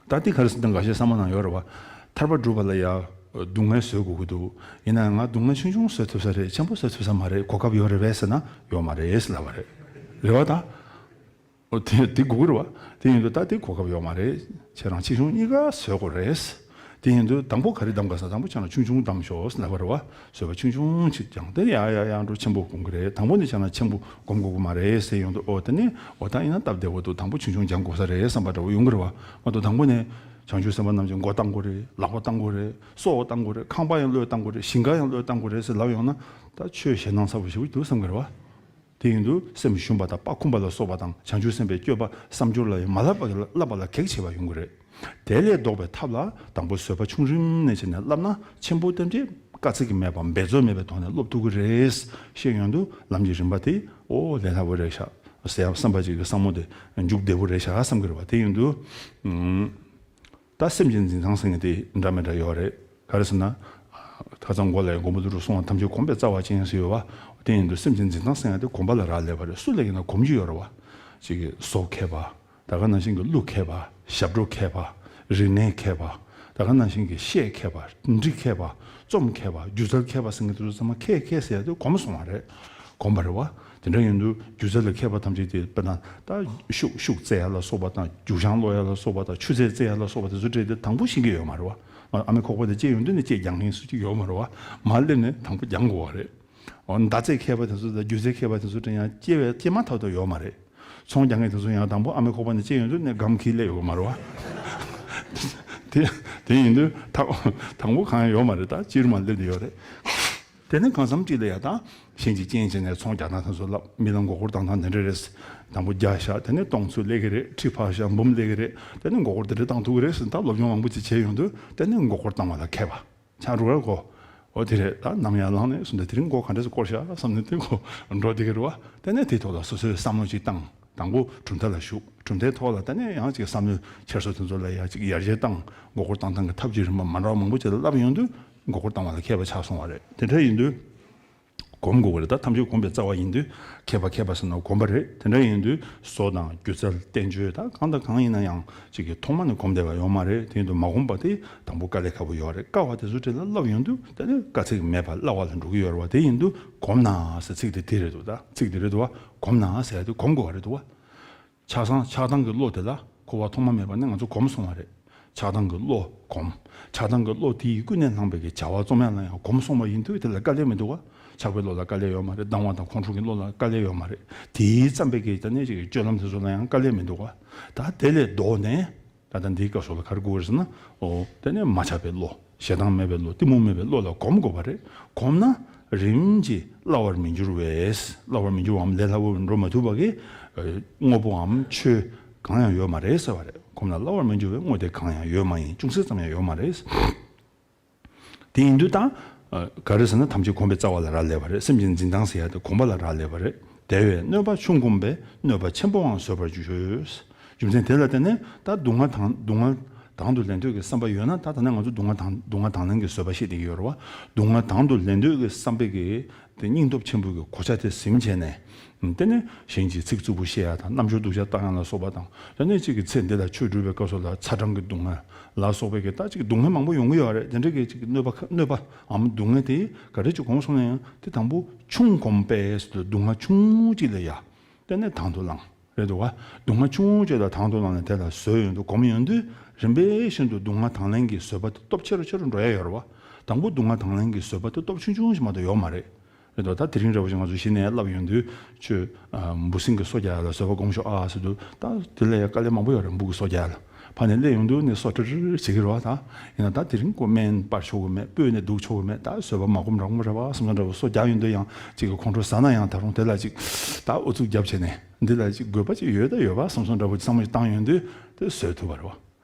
ད་དེ་ག་རེ་ཟེར་ན་འགའ་ཤས་བསམ་བློ་ནང་ཡོད་རེད་བ། ཐར་པ་སྒྲུབ་པ་ལ་ཡ་སྡུག་བསྔལ་བཟོད་དགོས་ཀྱི་འདུག་ཡིན་ན་ང་སྡུག་བསྔལ་ཆུང་ཆུང་བཟོད་ཐུབ་ས་རེད། ཆེན་པོ་བཟོད་ཐུབ་ས་མ་རེད། གོ་སྐབས་ཡོད་རེད་བས་ཟེར་ན་ཡོད་མ་རེད་ལབ་པ་རེད། རེད་བ་ད། འོ་དེ་དེ་དགོས་ཀྱི་རེད་བ། དེ་ཡིན་དུས་ད་དེ་གོ་སྐབས་ཡོད་མ་རེད། ཁྱེད་རང་ཆེ་ཆུང་གཉིས་ཀ་བཟོད་དགོས་རེད། དེ་ཡིན་དུས་དང་པོ་ག་རེ་གདམ་ག་ཟེར། དང་པོ་ཁྱེད་རང་ཆུང་ཆུང་གདམ་ཤོག་ཟེར་ལབ་པ་རེད་བ། བཟོད་པ་ཆུང་ཆུང་ཅིག་སྦྱངས་ཏེ་ཡ་ཡ་ཡ་འགྲོ་ཆེན་པོ་སྒོམ་གི་རེད། དང་པོ་ནས་བྱས་ན་ཆེན་པོ་སྒོམ་དགོས་ཀྱི་མ་རེད་ཟེར་ཡོང་དུས། ཨོ་དེ་ནས་ཨོ་ད་ཡིན་ན་སྟབས་བདེ་བོ་འདུག་དང་པོ་ཆུང་ཆུང་སྦྱང་དགོས་ས་རེད་བསམ་པ་འདྲ་བོ་ཡོང་གི་རེད་བ། མ་གཏོགས་དང་པོ་ནས་བྱང་ཆུབ་སེམས་དཔའ་རྣམས་ཀྱི་མགོ་བཏང་དགོས་རེད། ལག་པ་བཏང་དགོས་རེད། སྲོག་བཏང་དགོས་རེད། ཁང་པ་ཡང་བློས་བཏང་དགོས་རེད། ཞིང་ཁ་ཡང་བློས་བཏང་དགོས་རེད་ཟེར་ལབ་ཡོང་ན། ད་ཆོས་ཞེད་སྣང་ཚ་བོ་ཞེ་པོ་འདུག་བསམ་གི་རེད་བ། དེ་ཡིན་དུས་སེམས་ཞུམ་པ་དང་པགས་འཁུམས་པ་ལ་སོགས་པ་དང་། བྱང་ཆུབ་སེམས་དཔའི་སྤྱོད་པ་བསམ་སྦྱོར་ལ་ཡང་མ་བསླབ་པ་བསླབ་པ་ལ་གེགས་བྱེད་པ་ཡོང་གི་རེད། དེ་ལས་ལྡོག་པའི་ཐབས་ལ་དང་པོ་བཟོད་པ་ཆུང་རིམ་ནས་བྱས་ནས་བསླབ་ན། ཆེན་པོ་ཐམས་ཅད་དཀའ་ཚེགས་ཀྱི་མེད་པ་འབད་རྩོལ་མེད་པའི་ཐོག་ནས་སློབ་ཐུབ་ཀྱི་རེད། ཤེས་ཡོང་དུས་ལམ་གྱི་རིམ་པ་དེ་ཨོ་ལས་སླ་བོ་རེད་ཤག་ཟེར་ཡ་བསམ་པ་ཅིག་གི་བསམ་བློ་དེ་འཇུག་བདེ་བོ་རེད་ཤག་བསམ་གྱི་རེད་བ། དེ་ཡིན་དུས། ཨུམ། ད་སེམས་ཀྱི་འཛིན་སྟངས་ཟེར་མཁན་དེ་འདྲ་མི་འདྲ་ཡོད་རེད། ག་རེ་ཟེར་ན། ད་ ཁ་སང་མགོ་ལ་མགོན་པོ་ཀླུ་སྒྲུབ་གསུངས་པ་ཐམས་ཅད་གོམས་པས་རྩ་བ་ཅན་ཟེར་ཡོད་པ། དེ་ཡིན་དུས་སེམས་ཅན་འཛིན་སྟངས་ཟེར་ཡ་དེ་གོམས་པ་ལ་རག་ལས་པ་རེད། སུ་ལ་ཡིན་ན་གོམས་རྒྱུ་ཡོད་རེད་བ། ཅིག་གིས་བཟོ་མཁས་པ། ད་ག་ནང་བཞིན་གྱི་གླུ་མཁས་པ། ཞབས་བྲོ་མཁས་པ། རིག་གནས་མཁས་པ། ད་ག་ནང་བཞིན་གྱི་གཤེད་མཁས་པ། འབྲི་མཁས་པ། རྩོམ་མཁས་པ། སྒྱུ་རྩལ་མཁས་པ་ཟེར་མཁན་དེ་ཚོ་ཚང་མ་མཁས་མཁས་ཟེར་ཡ་དེ་གོམས་སོང་བ་རེད། གོམས་པ་རེད་བ། དེ་འདྲ་ཡིན་དུས་སྒྱུ་རྩལ་ལ་མཁས་པ་ཐམས་ཅད་དེ་དཔེར་ན་ད་ཤུགས་ཤུགས་བཙལ་ཡ་ལ་སོགས་པ་དང་རྒྱུག་ཤང་ཀློག་ཡ་ལ་སོགས་པ་དང་ཆུ་ཚད་བཙལ་ཡ་ལ་སོགས་པ་དེ་ཚོ་སྤྲད་དེ་དང་པོ་ཤེས་ཀྱི་ཡོད་མ་རེད་བ། ཨ་མའི་ཁོག་པ་དེ་སྐྱེས་ཡོང་དུས་ནས་སྐྱེས་རྒྱག་མཁན་སུ་གཅིག་ཡོད་མ་རེད་བ། མར་སླེབས་ནས་དང་པོ་རྒྱག་དགོས་བ་རེད། འོ་མདའ་རྩེད་མཁས་པ་དེ་ཚོ་དང་སྒྱུ་རྩལ་མཁས་པ་དེ་ཚོ་དྲན་ཡང་སྐྱེ་བའི་སྐྱེས་མ་ཐག་ཏུ་ཡོད་མ་རེད། ཚོང་རྒྱག་མཁན་དེ་ཚོ་ཡང་དང་པོ་ཨ་མའི་ཁོག་པ་ནས་སྐྱེས་ཡོང་དུས་ནས་སྒམ་ཁྱེར་སླེབས་ཡོད་མ་རེད་བ། དེ་དེ་ཡིན་དུས་ཐག་དང་པོ་གང་ཡང་ཡོད་མ་རེད། ད་སྤྱིར་མ་སླེབས་དེ་ཡོད་རེད། དེ་ནས་གང་འཚམ་ཅིག་ལ་ཡ་ད་གཞན་གྱི་རྐྱེན་བྱས་ནས་ཚོང་རྒྱག་སྟངས་དེ་ཚོ་བསླབ། མི་ལ་མགོ་སྐོར་བཏང་སྟངས་དེ་འདྲ་རེད། དང་པོ་རྒྱག་བཞག་དེ་ནས་སྟོང་ཚོད་སླེབས་ཀྱི་རེད། ཁྲི་ཕར་བཞག་འབུམ་སླེབས་ཀྱི་རེད། དེ་ནས་མགོ་སྐོར་དེ་འདྲ་བཏང་ཐུབ་ཀྱི་རེད་ཟེར། ད་སློབ་སྦྱོང་མང་པོ་ཅིག་བྱས་ཡོང་དུས་དེ་ནས་མགོ་སྐོར་བཏང་བ་ལ་མཁས་པ་ཆགས་འགྲོ་གི་རེད་གོ། འོ་དེ་རེད། ད་ནམ་ཡང་ལངས་ནས་སོང་ད་དེ་རིང་མགོ་ག་འདྲ་སེ་སྐོར་བཞག་བསམ་ནས་དེ་གོ་འགྲོ་བསྡད་ཀྱི་རེད་བ། དེ་ནས་དེའི་ཐོག་ལ་སོ་སོས་བསམ་བློ་ཅིག་བཏང་། དང་པོ་གྲུབ་མཐའ་ལ་ཞུགས། གྲུབ་མཐའི་ཐོག་ལ་དེ་ནས་ཡང་ཅིག་བསམ་བློའི་འཁྱེར་སོ་དེ་ཚོ་ལ་ཡང་ཅིག་ཡར་རྒྱས་བཏང་། མགོ་སྐོར་བཏང་སྟངས་ཀྱི་ཐབས་ཀྱི་རིམ་པ་མ་འདྲ་བ་མང་པོ་ཅིག་ལ་བསླབས་ཡོང་དུས་མགོ་སྐོར་བཏང་བ་ལ་མཁས་པ་ཆགས་སོང་བ་རེད། དེ་འདྲ་ཡིན་དུས་གོམས་དགོས་ཀྱི་རེད། ད་ཐམས་ཅད་གོམས་པའི་རྩ་བ་ཡིན་དུས་མཁས་པ་མཁས་པ་ཟེར་ན་གོམས་པ་རེད། དེ་འདྲ་ཡིན་དུས་བཟོ་དང་སྒྱུ་རྩལ་བསྟན་བཅོས་ད་གང་དང་གང་ཡིན་ན་ཡང་ཅིག་གི་ཐོག་མ་ནས་གོམས་བསྡད་པ་ཡོད་མ་རེད། དེ་ཡིན་དུས་མ་གོམས་པ་དེ་དང་པོ་དཀའ་ལས་ཁག་པོ་ཡོད་རེད། དཀའ་བ་དེ་ཚོ་དེ་ལ་བསླབས་ཡོང་དུས་དེ་ནི་དཀའ་ཚེགས་མེད་པ་སླ་བ་ལ་འགྲོ་གི་ཡོད་རེད་བ། དེ་ཡིན་དུས་གོམས་ན་ཟེར་ཚིག་དེ་དེ་རེད་འདུག་ད་ཚིག་དེ་རེད་འདུག་བ། གོམས་ན་ཟེར་ཡ་དེ་གོམས་དགོས་པ་རེད་འདུག་བ། ཆགས་སང་ཆགས་སྡང་གི་བློ་དེ་ལ་འཁོར་བ་ཐོག་མ་མེད་པ་ནས་ང་ཚོ་གོམས་སོང་བ་རེད། ཆགས་སྡང་གི་བློ་གོམས། ཆགས་སྡང་གི་བློ་དེ་ཡིས་ཀུན་ནས་བསླངས་པའི་གི་བྱ་བ་རྩོམ་ཡ་ལ་ཡང་གོམས་སོང་བ་ཡིན་དུས་དེ་ལ་དཀའ་ལས་མི་འདུག་བ། ཆགས་པའི་བློ་ལ་དཀའ་ལས་ཡོད་མ་རེད། སྡང་བ་དང་ཁོང་ཁྲོ་གི་བློ་ལ་དཀའ་ལས་ཡོད་མ་རེད། དེའི་བརྩམས་པའི་གི་ད་ནས་ཅིག་གི་སྤྱོད་ལམ་དེ་ཚོ་ལ་ཡང་དཀའ་ལས་མི་འདུག་བ། ད་དེ་ལས་ལྡོག་ནས། ད་ལྟ་འདིའི་སྐབས་སུ་ལ་ག་རེ་དགོས་རེད་ཟེར་ན། འོ་དེ་ནས་མ་ཆགས་པའི་བློ། ཞེ་སྡང་མེད་པའི་བློ། གཏི་མུག་མེད་པའི་བློ་ལ་གོམས་དགོས་པ་རེད། གོམས་ན་རིམ་གྱིས་སླ་བར་མི་འགྱུར་བས། སླ་བར་མི་འགྱུར་བའམ་ལས་སླ་བོར་འགྲོ་མ་ཐུབ་པ་གི་དངོས་པོའམ་ཆོས་གང་ཡང་ཡོད་མ་རེད་ཟེར་བ་རེད། གོམས་ན་སླ་བར་མི་འགྱུར་བའི་དངོས་དེ་གང་ཡང་ཡོད་མ་ཡིན། ཅུང་ཟད་ཙམ་ཡང་ཡོད་མ་རེད། དེ་ཡིན་དུས་ད། ཨ། ག་རེ་ཟེར་ན་ཐམས་ཅད་གོམས་པའི་རྩ་བ་ལ་རག་ལས་པ་རེད། སེམས་ཅན་འཛིན་སྟངས་ཟེར་ཡ་དེ་གོམས་པ་ལ་རག་ལས་པ་རེད། དེ་བས་གནོད་པ་ཆུང་གོམས་པས་གནོད་པ་ཆེན་པོའང་བཟོད་པར་འགྱུར། རྒྱུ་མཚན་དེ་ལ་བརྟེན་ནས་ད་སྡུག་བསྔལ་དང་སྡུག་བསྔལ་དང་དུ་ལེན་འདོད་ཀྱི་བསམ་པ་ཡོད་ན། ད་ད་ནས་ང་ཚོ་སྡུག་བསྔལ་དང་སྡུག་བསྔལ་དང་ལེན་གྱི་བཟོད་པ་བཤད་བསྡད་ཀྱི་ཡོད་རེད་བ། སྡུག་བསྔལ་དང་དུ་ལེན་འདོད་ཀྱི་བསམ་པའི་གི་དེ་སྙིང་སྟོབས་ཆེན་པོའི་གི་གོ་ཆ་དེ་ཟིན་བྱས་ནས། དེ་ནས་གཞན་གྱི་ཚིག་རྩུབ་པོ་བཤད་ཡ་དང་རྣམ་འགྱུར་སྡུག་ཅག་བཏང་ཡ་ལ་སོགས་པ་དང་། དེ་ནས་གཅིག་གི་ཚེ་འདི་ལ་ཆོས་སྒྲུབ་པའི་སྐབས་སུ་ལ་ཚ་གྲང་གི་སྡུག་བསྔལ་ལ་སོགས་པའི་གི་ད་གཅིག་གི་སྡུག་བསྔལ་མང་པོ་ཡོང་གི་ཡོད་རེད། དེ་འདྲ་གི་གཅིག་གི་གནོད་པ་ཁ་གནོད་པའམ་སྡུག་བསྔལ་དེ་ག་རེ་གཅིག་གོམས་སོང་ན་ཡང་དེ་དང་པོ་ཆུང་གོམས་པས་ཟེར་དུས་སྡུག་བསྔལ་ཆུང་ངུ་གཅིག་ལ་ཡ་དེ་ནས་དང་དུ་བླངས་རེད་འདུག་བ། སྡུག་བསྔལ་ཆུང་ངུ་གཅིག་ལ་དང་དུ་བླངས་ནས་དེ་ལ་བཟོད་ཡོང་དུས་གོམས་ཡོང་དུས་རིམ་པས་བཞིན་དུ་སྡུག་བསྔལ་དང་ལེན་གྱི་བཟོད་པ་དེ་སྟོབས་ཆེ་རུ་ཆེ་རུ་འགྲོ་ཡ་ཡོད་རེད་བ། དང་པོ་སྡུག་བསྔལ་དང་ལེན་གྱི་བཟོད་པ་དེ་སྟོབས་ཆུང་ཆུང་ཞིག་མ་གཏོགས་ཡོད་མ་རེད། རེད་དོ། ད་དེ་རིང་འདྲ་བོ་ཞིག་ང་ཚོ་གཞི་ནས་བསླབ་ཡོང་དུས་ཁྱོད། ཨ། འབུ་སྲིན་གྱི་སོ་རྒྱག་ཡ་ལ་བཟོད་པ་སྒོམ་ཤོག་ཨ་ཟེར་དུས། ད་དེ་ལ་ཡ་དཀའ་ལས་མང་པོ་ཡོད་རེད། འབུ་གི་སོ་རྒྱག་ཡ་ལ། ཕར་ནས་སླེབས་ཡོང་དུས་ནས་སོ་ཀྲི་ཀྲི་བྱེད་ཀྱི་རེད་བ། ད་ཡིན་ན་ད་དེ་རིང་ཁོ་སྨན་སྤར་ཆོག་གི་མེད། སྤོས་ནས་བདུག་ཆོག་གི་མེད། ད་བཟོད་པ་མ་སྒོམ་རག་མ་རེད་བ་བསམ་བསམ་འདྲ་བོ། སོ་རྒྱག་ཡོང་དུས་ཡང་ཅིག་གི་ཁོང་ཁྲོ་ཟ་ན་ཡང་ད་རུང་དེ་ལ་ཅིག་ད་ཨུ་ཚུགས་རྒྱབ་བྱས་ནས་འདི་ལ་ཅིག་དགོས་པ་ཅིག་ཡོད་ད་ཡོད་བ་བསམ་བསམ་འདྲ་བོ་ཅིག་བསམ་བློ་ཞིག་བཏང་ཡོང་དུས་དེ་བཟོད་ཐུབ་པ་རེད་བ།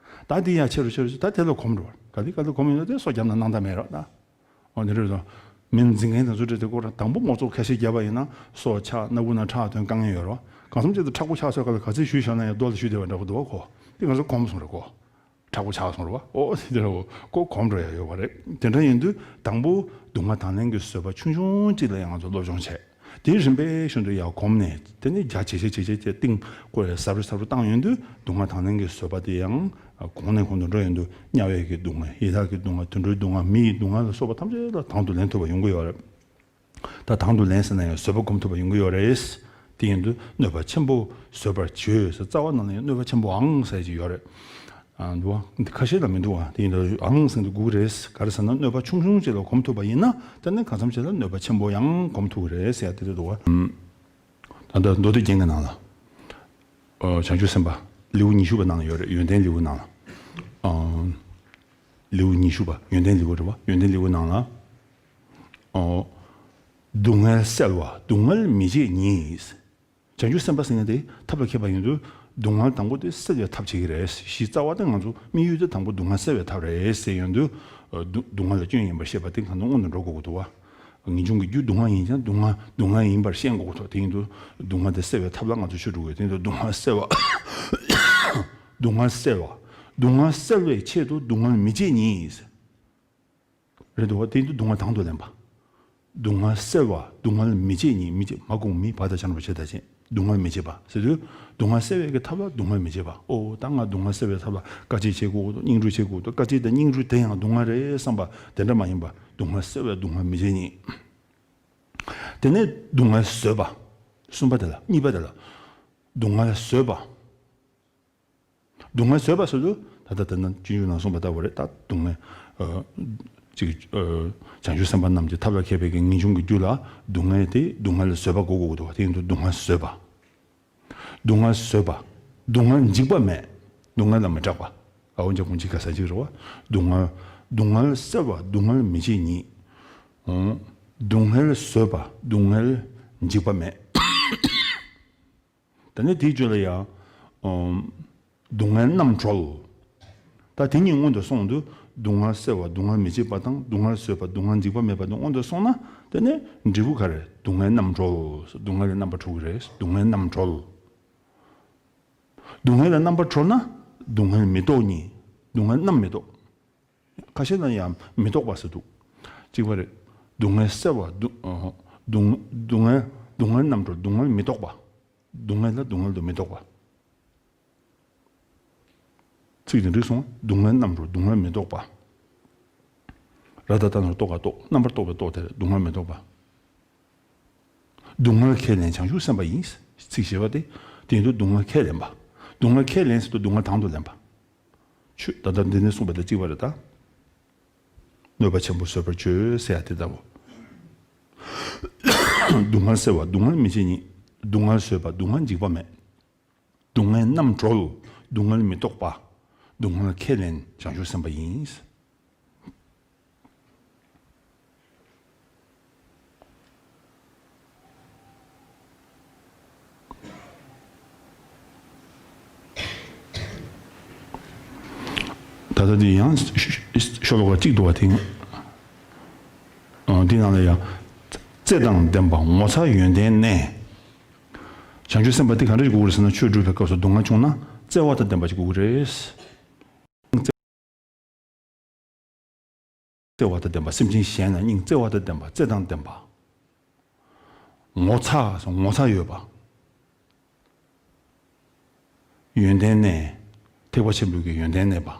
ད་འདི་ཡང་ཆེ་རུ་ཆེ་རུ་ད་དེ་ལ་གོམས་འགྲོ་བ། ག་ལེ་ག་ལེ་གོམས་ཡོང་ན་དེ་སོ་རྒྱབ་ན་སྣང་དག་མེད་རོགས་ད། འོ་དེ་རེད་དོ། མི་འཛིན་མཁན་དེ་ཚོ་འདྲ་དེ་སྐོར་དང་པོ་དམག་ཚོགས་ཁ་ཤས་བརྒྱབ་པ་ཡིན་ན་སོ་ཆག་སྣ་ཁུག་ནང་ཁྲག་ཐོན་དཀའ་ངལ་ཡོད་རོགས། གང་འཚམ་ཅིག་ཏུ་མཁྲེགས་པོ་ཆགས་སོ་ག་ལ་ག་ཚོད་ཞུས་བཞག་ན་ཡང་རྡོ་ལ་ཞུས་བསྡད་པ་འདྲ་པོ་འདུག་བ་ཁོ། དེ་ང་ཚོ་གོམས་སོང་རེད་ཁོ། མཁྲེགས་པོ་ཆགས་སོང་རེད་བ། ཨོ་དེ་འདྲ་བོ་ཁོ་གོམས་འགྲོ་ཡ་ཡོད་པ་རེད། དེ་འདྲ་ཡིན་དུས་དང་པོ་སྡུག་བསྔལ་དང་ལེན་གྱི་བཟོད་པ་ཆུང་ཆུང་ཅིག་ལ་ཡང་ང་ཚོ་སློབ་སྦྱོང་བྱས། དེ་རིམ་པས་བཞིན་དུ་ཡར་གོམས་ནས་དེ་ནས་རྒྱ་ཇེ་ཆེ་ཇེ་ཆེ་བྱས་གཏིང་སྐོར་ཟབ་རུ་ཟབ་རུ་བཏང་ཡོང་དུས་སྡུག་བསྔལ་དང་ལེན་གྱི་བཟོད་པ་དེ་ཡང་གོང་ནས་གོང་དུ་འགྲོ་ཡོང་དུས་དམྱལ་བའི་གི་སྡུག་བསྔལ། ཡི་དྭགས་ཀྱི་སྡུག་བསྔལ། དུད་འགྲོའི་སྡུག་བསྔལ། མི་ཡི་སྡུག་བསྔལ་ལ་སོགས་པ་ཐམས་ཅད་ལ་དང་དུ་ལེན་ཐུབ་པ་ཡོང་གི་ཡོད་རེད། ད་དང་དུ་ལེན་ཟེར་ན་ཡང་བཟོད་པ་སྒོམ་ཐུབ་པ་ཡོང་གི་ཡོད་རེད། དེ་ཡིན་དུས་གནོད་པ་ཆེན་པོ་བཟོད་པར་བྱོས་ཟེར། རྩ་བ་ནང་ལ་ཡང་གནོད་པ་ཆེན་པོའང་ཟེར་གྱི་ཡོད་རེད། ཨ། འདུག་བ། འདི་ཁ་ཤས་ལ་མི་འདུག་བ། དེ་ཡིན་དུས་ཨང་ཟེར་དུས་དགོས་རེད། ག་རེ་ཟེར་ན་གནོད་པ་ཆུང་ཆུང་ཅིག་ལ་གོམས་ཐུབ་པ་ཡིན་ན་དེ་ནི་གང་འཚམ་ཅིག་ལ་གནོད་པ་ཆེན་པོ་ཡང་གོམས་ཐུབ་ཀྱི་རེད་ཟེར་ཡ་དེ་རེད་འདུག་བ། ད་ལྟ་མདོ་སྡེ་རྒྱན་གྱི་ནང་ལ། ཨ། བྱང་ཆུབ་སེམས་དཔའ་ལེའུ་ཉི་ཤུ་པ་ནང་ལ་ཡོད་རེད། ཡོན་ཏན་ལེའུ་ནང་ལ། ཨ། ལེའུ་ཉི་ཤུ་པ་ཡོན་ཏན་ལེའུ་རེད་བ། ཡོན་ཏན་ལེའུ་ནང་ལ། ཨོ། སྡུག་བསྔལ་སེལ་བ་སྡུག་བསྔལ་མི་བྱེད་ཉིད། བྱང་ཆུབ་སེམས་དཔའ་ཟེར་མཁན་དེ་ཐབས་ལ་མཁས་པ་ཡིན་དུས་སྡུག་བསྔལ་དང་པོ་དེ་སེལ་བའི་ཐབས་བྱེད་ཀྱི་རེད། གཞི་རྩ་བ་དེ་ང་ཚོ་དམིགས་ཡུལ་དེ་དང་པོ་སྡུག་བསྔལ་སེལ་བའི་ཐབས་རེད་ཟེར་ཡོང་དུས། སྡུག་སྡུག་བསྔལ་ལ་སྐྱོན་ཡིན་པར་ཤེས་པ་དེ་གང་དུ་སྔོན་དུ་འགྲོ་དགོས་ཀྱི་འདུག་བ། ངེས་འབྱུང་གི་རྒྱུ་སྡུག་བསྔལ་ཡིན་ཀྱང་སྡུག་བསྔལ་སྡུག་བསྔལ་ཡིན་པར་ཤེས་དགོས་ཀྱི་འདུག་དེ་ཡིན་དུས་སྡུག་བསྔལ་དེ་སེལ་བའི་ཐབས་ལ་ང་ཚོ་ཆོས་སྒྲུབ་དགོས། དེ་ཡིན་དུས་སྡུག་བསྔལ་སེལ་བ། སྡུག་བསྔལ་སེལ་བ། སྡུག་བསྔལ་སེལ་བའི་ཆེད་དུ་སྡུག་བསྔལ་མི་བྱེད་ཉིད། རེད་འདུག་བ། དེ་ཡིན་དུས་སྡུག་བསྔལ་དང་དུ་ལེན་པ། སྡུག་བསྔལ་སེལ་བ། སྡུག་བསྔལ་མི་བྱེད་ཉིད། མི་བྱེད། མ་དགོངས་མི་བ་ད་ཅ་ན་རོ་བྱེད་ད་ཅན། སྡུག་བསྔལ་མི་བྱེད་པ་ཟེར་དུས། སྡུག་བསྔལ་སེལ་བའི་གི་ཐབས་ལ་སྡུག་བསྔལ་མི་བྱེད་པ། ཨོ་ད་ང་སྡུག་བསྔལ་སེལ་བའི་ཐབས་ལ་དཀའ་སྤྱད་བྱེད་དགོས་འདུག་སྙིང་རུས་བྱེད་དགོས་འདུག་དཀའ་སྤྱད་དང་སྙིང་རུས་དེ་ཡང་སྡུག་བསྔལ་རེད་བསམ་པ་དེ་འདྲ་མ་ཡིན་པ། སྡུག་བསྔལ་སེལ་བའི་སྡུག་བསྔལ་མི་བྱེད་ཉིད། དེ་ནས་སྡུག་བསྔལ་བཟོད་པ། གསུམ་པ་དེ་ལ། གཉིས་པ་དེ་ལ། སྡུག་བསྔལ་བཟོད་པ། སྡུག་བསྔལ་བཟོད་པ་ཟེར་དུས་ད་ལྟ་དེ་ན་སྤྱོད་འཇུག་ནང་གསུངས་པ་ལྟ་བུ་རེད། ད་སྡུག་བསྔལ། ཨ། ཅིག་ཨ། བྱང་ཆུབ་སེམས་དཔའ་རྣམས་ཀྱི་ཐབས་ལ་མཁས་པའི་གི་ངེས་འབྱུང་གི་རྒྱུ་ལ་སྡུག་བསྔལ་དེ་སྡུག་བསྔལ་བཟོད་པ་དགོས་དགོས་འདུག་དེ་ཡིན་དུས་སྡུག་བསྔལ་བཟོད་པ། སྡུག་བསྔལ་བཟོད་པ། སྡུག་བསྔལ་འཇིགས་པ་མེད། སྡུག་བསྔལ་ལ་མི་སྐྲག་པ། ཨ་འོ་འཇག་ཀུན་གྱི་ག་ས་ཅིག་རེད་བ། སྡུག་བསྔལ། སྡུག་བསྔལ་སེལ་བ། སྡུག་བསྔལ་མི་བྱེད་ཉིད། ཨོ། སྡུག་བསྔལ་བཟོད་པ། སྡུག་བསྔལ་འཇིགས་པ་མེད། ད་ནི་དེའི་རྒྱུད་ལ་ཡང་། ཨོ། སྡུག་བསྔལ་རྣམ་གྲོལ། ད་དེ་གཉིས་སྔོན་དུ་སོང་དུས་སྡུག་བསྔལ་སེལ་བ། སྡུག་བསྔལ་མི་བྱེད་པ་དང་སྡུག་བསྔལ་བཟོད་པ། སྡུག་བསྔལ་འཇིགས་པ་མེད་པ་དེ་སྔོན་དུ་སོང་ན་དེ་ནི་འབྲས་བུ་ག་རེ། སྡུག་བསྔལ་རྣམ་གྲོལ། སྡུག་བསྔལ་ལས་རྣམ་པར་གྲོལ་གྱི་རེད། སྡུག་བསྔལ་རྣམ་གྲོལ། སྡུག་བསྔལ་ལས་རྣམ་པར་གྲོལ་ན་སྡུག་བསྔལ་མི་རྟོག་ཉིད། སྡུག་བསྔལ་རྣམ་མི་རྟོག་ཁ་ཤས་ལ་ཡང་མི་རྟོག་པ་ཟེར་འདུག་གཅིག་པ་རེད། སྡུག་བསྔལ་སེལ་བ། སྡུག་ཨ། སྡུག་སྡུག་བསྔལ། སྡུག་བསྔལ་རྣམ་གྲོལ། སྡུག་བསྔལ་མི་རྟོག་པ། སྡུག་བསྔལ་ལ་སྡུག་བསྔལ་དུ་མི་རྟོག་པ། ཚིག་དེ་འགྲིག་སོང་། སྡུག་བསྔལ་རྣམ་གྲོལ། སྡུག་བསྔལ་མི་རྟོག་པ། ར་ད་བཏགས་ན་རོ་རྟོ་ག་རྟོག་རྣམ་པར་རྟོག་པའི་རྟོག་དེ་རེད། སྡུག་བསྔལ་མི་རྟོག་པ། སྡུག་བསྔལ་ཁས་ལེན་བྱང་ཆུབ་སེམས་དཔའ་ཡིན། ཚིག་བཞི་པ་དེ། དེ་ཡིན་དུས་སྡུག་བསྔལ་ཁས་ལེན་པ། སྡུག་བསྔལ་ཁས་ལེན་ཟེར་དུས་སྡུག་བསྔལ་དང་དུ་ལེན་པ། ཆོས་ད་ལྟ་འདི་ནས་གསུངས་པ་དང་གཅིག་པ་རེད་ད། གནོད་པ་ཆེན་པོ་བཟོད་པར་བྱོས་ཟེར་ཡ་དེ་ལྟ་བུ། སྡུག་བསྔལ་སེལ་བ། སྡུག་བསྔལ་མི་བྱེད་ཉིད། སྡུག་བསྔལ་བཟོད་པ། སྡུག་བསྔལ་འཇིགས་པ་མེད། སྡུག་བསྔལ་རྣམ་གྲོལ། སྡུག་བསྔལ་མི་རྟོག་པ། སྡུག་བསྔལ་ཁས་ལེན་བྱང་ཆུབ་སེམས་དཔའ་ཡིན། ད་ལྟ་འདི་ཡང་ཤོ་ཤོ་ལོ་ཀ་གཅིག་འདུག་པ་དེ། ཨ། འདི་ནང་ལ་ཡང་། རྩེ་དང་ལྡན་པ་ངོ་ཚ་ཡོན་ཏན་གནས། བྱང་ཆུབ་སེམས་དཔའ་དེ་ག་འདྲ་ཞིག་དགོས་ཀྱི་རེད་ཟེར་ན། ཆོས་སྒྲུབ་པའི་སྐབས་སུ་སྡུག་བསྔལ་བྱུང་ན་བརྩེ་བ་དང་ལྡན་པ་ཞིག་དགོས་ཀྱི་རེད། བརྩེ་བ་དང་ལྡན་པ། སེམས་ཅན་གཞན་ལ་སྙིང་བརྩེ་བ་དང་ལྡན་པ། རྩེ་དང་ལྡན་པ། ངོ་ཚ་སོ། ངོ་ཚ་ཡོད་པ། ཡོན་ཏན་གནས། ཐེག་པ་ཆེན་པོའི་གི་ཡོན་ཏན་གནས་པ།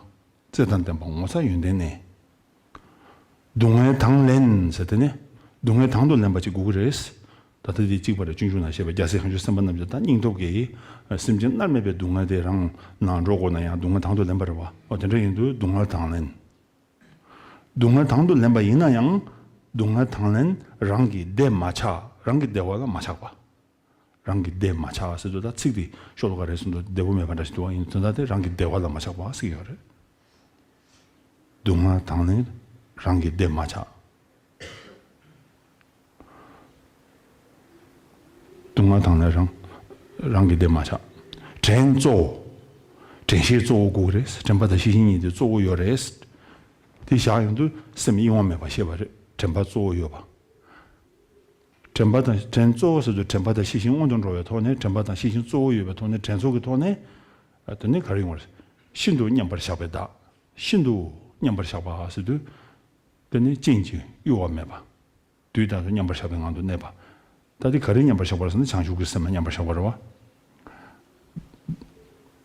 རྩེ་དང་ལྡན་པ། ངོ་ཚ་ཡོན་ཏན་གནས། སྡུག་བསྔལ་དང་ལེན་ཟེར་དེ་ནི། སྡུག་བསྔལ་དང་དུ་ལེན་པ་ཅིག་དགོས་ཀྱི་རེད། ད་ལྟ་དེ་གཅིག་པ་རེད། སྤྱོད་འཇུག་ནང་བཤད་པའི་རྒྱལ་སྲས་བྱང་ཆུབ་སེམས་དཔའ་རྣམས་ཀྱིས་ད་སྙིང་སྟོབས་ཀྱིས་སེམས་ཅན་མནར་མེད་པའི་སྡུག་བསྔལ་དེ་རང་ནང་འགྲོ་དགོས་ན་ཡང་སྡུག་བསྔལ་དང་དུ་ལེན་པ་རེད་བ། འོ་དེ་འདྲ་ཡིན་དུས་སྡུག་བསྔལ་དང་ལེན། སྡུག་བསྔལ་དང་དུ་ལེན་པ་ཡིན་ན་ཡང་། སྡུག་བསྔལ་དང་ལེན་རང་གི་བདེ་མ་ཆགས། རང་གི་བདེ་བ་ལ་མ་ཆགས་པ། རང་གི་བདེ་མ་ཆགས་ཟེར་དུས་ད་ཚིག་དེ་ཤོ་ལོ་ཀ་རེ་ཟུང་དུ་བདེ་པོ་མེད་པ་འདྲ་ཞིག་འདུག་བ། ཡིན་དུས་ད་དེ་རང་གི་བདེ་བ་ལ་མ་ཆགས་པ་ཟེར་གྱི་ཡོད་རེད། སྡུག་བསྔལ་དང་ལེན་རང་གི་བདེ་མ་ཆགས། སྡུག་བསྔལ་དང་ལེན་རང་། རང་གི་བདེ་མ་ཆགས། དྲན་གཙོ་བོ། དྲན་ཤེས་གཙོ་བོ་དགོས་ཀྱི་རེད། དྲན་པ་དང་ཤེས་བཞིན་གཉིས་དེ་གཙོ་བོ་ཡོད་རེད། དེ་བཞག་ཡོང་དུས་སེམས་གཡེང་བ་མེད་པ་ཤེས་པ་རེད། དྲན་པ་གཙོ་བོ་ཡོད་པ། དྲན་པ་དང་། དྲན་གཙོ་བོ་ཟེར་དུས་དྲན་པ་དང་ཤེས་བཞིན་སྔོན་དུ་འགྲོ་བའི་ཐོག་ནས། དྲན་པ་དང་ཤེས་བཞིན་གཙོ་བོ་ཡོད་པའི་ཐོག་ནས། དྲན་གཙོ་གི་ཐོག་ནས། ཨ། དེ་ནི་ག་རེ་ཡོང་བ་རེད། ཤིན་ཏུ་མཉམ་པར་བཞག་པའི་བདག་ཤིན་ཏུ་མཉམ་པར་བཞག་པ་ཟེར་དུས། དེ་ནི་རྐྱེན་གྱིས་གཡོ་བ་མེད་པ། དུས་དང་དུ་མཉམ་པར་བཞག་པའི་ངང་དུ་གནས་པ། ད་དེ་ག་རེ་མཉམ་པར་བཞག་པ་རེད་ཟེར་ན་བྱང་ཆུབ་ཀྱི་སེམས་ལ་མཉམ་པར་བཞག་པ་རེད་བ།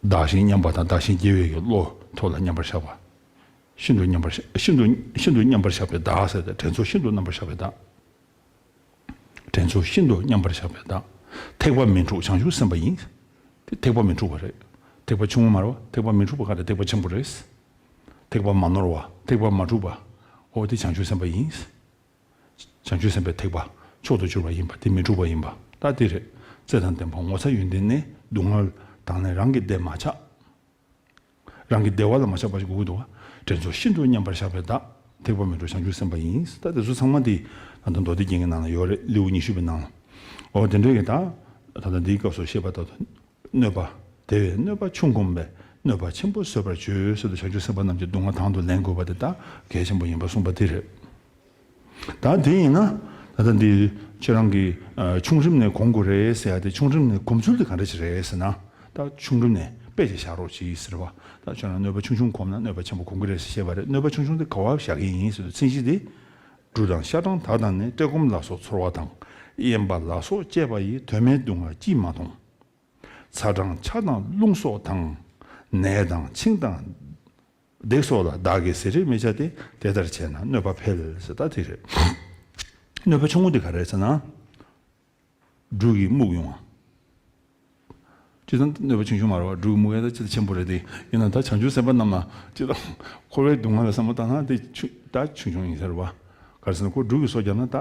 བདག་གཞན་མཉམ་པ་དང་བདག་གཞན་བརྗེ་བའི་གི་བློ་ཐོག་ལ་མཉམ་པར་བཞག་པ། ཤིན་ཏུ་མཉམ་པར་བཞག་ཤིན་ཏུ་ཤིན་ཏུ་མཉམ་པར་བཞག་པའི་བདག་ཟེར་ཏེ། དྲན་གཙོ་ཤིན་ཏུ་མཉམ་པར་བཞག་པའི་བདག་དྲན་གཙོ་ཤིན་ཏུ་མཉམ་པར་བཞག་པའི་བདག་ཐེག་པ་མི་འཁྲུགས་བྱང་ཆུབ་སེམས་དཔའ་ཡིན། དེ་ཐེག་པ་མི་འཁྲུགས་པ་རེད། ཐེག་པ་ཆུང་ངུ་མ་རེད་བ། ཐེག་པ་མི་འཁྲུགས་པ་ག་རེ། ཐེག་པ་ཆེན་པོ་རེད། ཐེག་པ་མ་ནོར་བ། ཐེག་པ་མ་འཁྲུགས་པ། འོ་དེ་བྱང་ཆུབ་སེམས་དཔའ་ཡིན། བྱང་ཆུབ་སེམས་དཔའི་ཐེག་པ་མཆོག་ཏུ་གྱུར་པ་ཡིན་པ་དེ་མི་འཁྲུགས་པ་ཡིན་པ་ད་དེ་རེད། རྩེ་དང་ལྡན་པ་ངོ་ཚ་ཡོན་ཏན་གནས། སྡུག་བསྔལ་དང་ལེན་རང་གི་བདེ་མ་ཆགས། རང་གི་བདེ་བ་ལ་མ་ཆགས་པ་ཞིག་དགོས་ཀྱི་འདུག་བ། དྲན་གཙོ་ཤིན་ཏུ་མཉམ་པར་བཞག་པའི་བདག་ཐེག་པ་མི་འཁྲུགས་བྱང་ཆུབ་སེམས་དཔའ་ཡིན། ད་དེ་ཚོ་ཚང་མ་དེ་ད་ལྟ་མདོ་སྡེ་རྒྱན་གྱི་ནང་ལ་ཡོད་རེད། ལེའུ་ཉི་ཤུ་པའི་ནང་ལ། འོ་དེ་འདྲའི་གི་ད་ད་ལྟ་འདིའི་སྐབས་སུ་བཤད་པ་ད་དུ། གནོད་པ། དེ་བས་གནོད་པ་ཆུང་བསྒོམས་པས་གནོད་པ་ཆེན་པོ་བཟོད་པར་བྱོས་ཟེར་དུས་བྱང་ཆུབ་སེམས་དཔའ་རྣམས་ཀྱིས་སྡུག་བསྔལ་དང་དུ་ལེན་དགོས་པ་དེ་དག་གལ་ཆེན་པོ་ཡིན་པ་གསུངས་པ་དེ་རེད། ད་དེ་ཡིན་ན་ད་ལྟ་འདི་ཁྱེད་རང་གིས་ཨ་ཆུང་རིམ་ནས་སྒོམ་དགོས་རེད་ཟེར་ཡ་དེ་ཆུང་རིམ་ནས་སྒོམ་ཚུལ་དེ་ག་འདྲ་ཞིག་རེད་ཟེར་ན། ད་ཆུང་རིམ་ནས་ དཔེ་ཅིག་བཞག་རོགས་གྱིས་ཟེར་བ། ད་ཁྱོད་རང་གནོད་པ་ཆུང་ཆུང་གོམས་ན་གནོད་པ་ཆེན་པོ་གོམས་ཀྱི་རེད་ཟེར་བཤད་པ་རེད། གནོད་པ་ཆུང་ཆུང་དེ་ག་བ་བཞག་གི་ཡིན་ཟེར་དུས་མཚན་གཞི་དེ། འབྲུ་དང་ཤ་སྦྲང་དག་དང་ནི། བཀྲེས་སྐོམ་ལ་སོགས་ཚོར་བ་དང་། གཡན་པ་ལ་སོགས་བཅས་པ་ཡི། དོན་མེད་སྡུག་བསྔལ་ཅིས་མ་མཐོང་། ཚ་གྲང་ཆར་དང་རླུང་སོགས་དང་། ནད་དང་འཆིང་དང་། བརྡེག་སོགས་ལ། བདག་གིས་བཟེ་རེ་མི་བྱ་སྟེ། དེ་ལྟར་བྱས་ན་གནོད་པ་འཕེལ་ཟེར། ད་དེ་རེད། གནོད་པ་ཆུང་ངུ་དེ་ག་རེ་རེད་ཟེར་ན། འབྲུ་གི་སྨུག་ཡོང་བ། སྤྱིར་བཏང་གནོད་པ་ཆུང་ཆུང་མ་རེད་བ། འབྲུ་གི་སྨུག་ཡང་ད་སྤྱིར་ཆེན་པོ་རེད་དེ། ཡིན་ན་ད་བྱང་ཆུབ་སེམས་དཔའ་རྣམས་ལ་སྤྱིར་བཏང་འཁོར་བའི་སྡུག་བསྔལ་ལ་བསམ་བློ་བཏང་ན་དེ་ཆུ་ད་ཆུང་ཆུང་ཡིན་ས་རེད་བ། ག་རེ་ཟེར་ན་ཁོ་འབྲུ་གི་སོ་བརྒྱབ་ན་ད་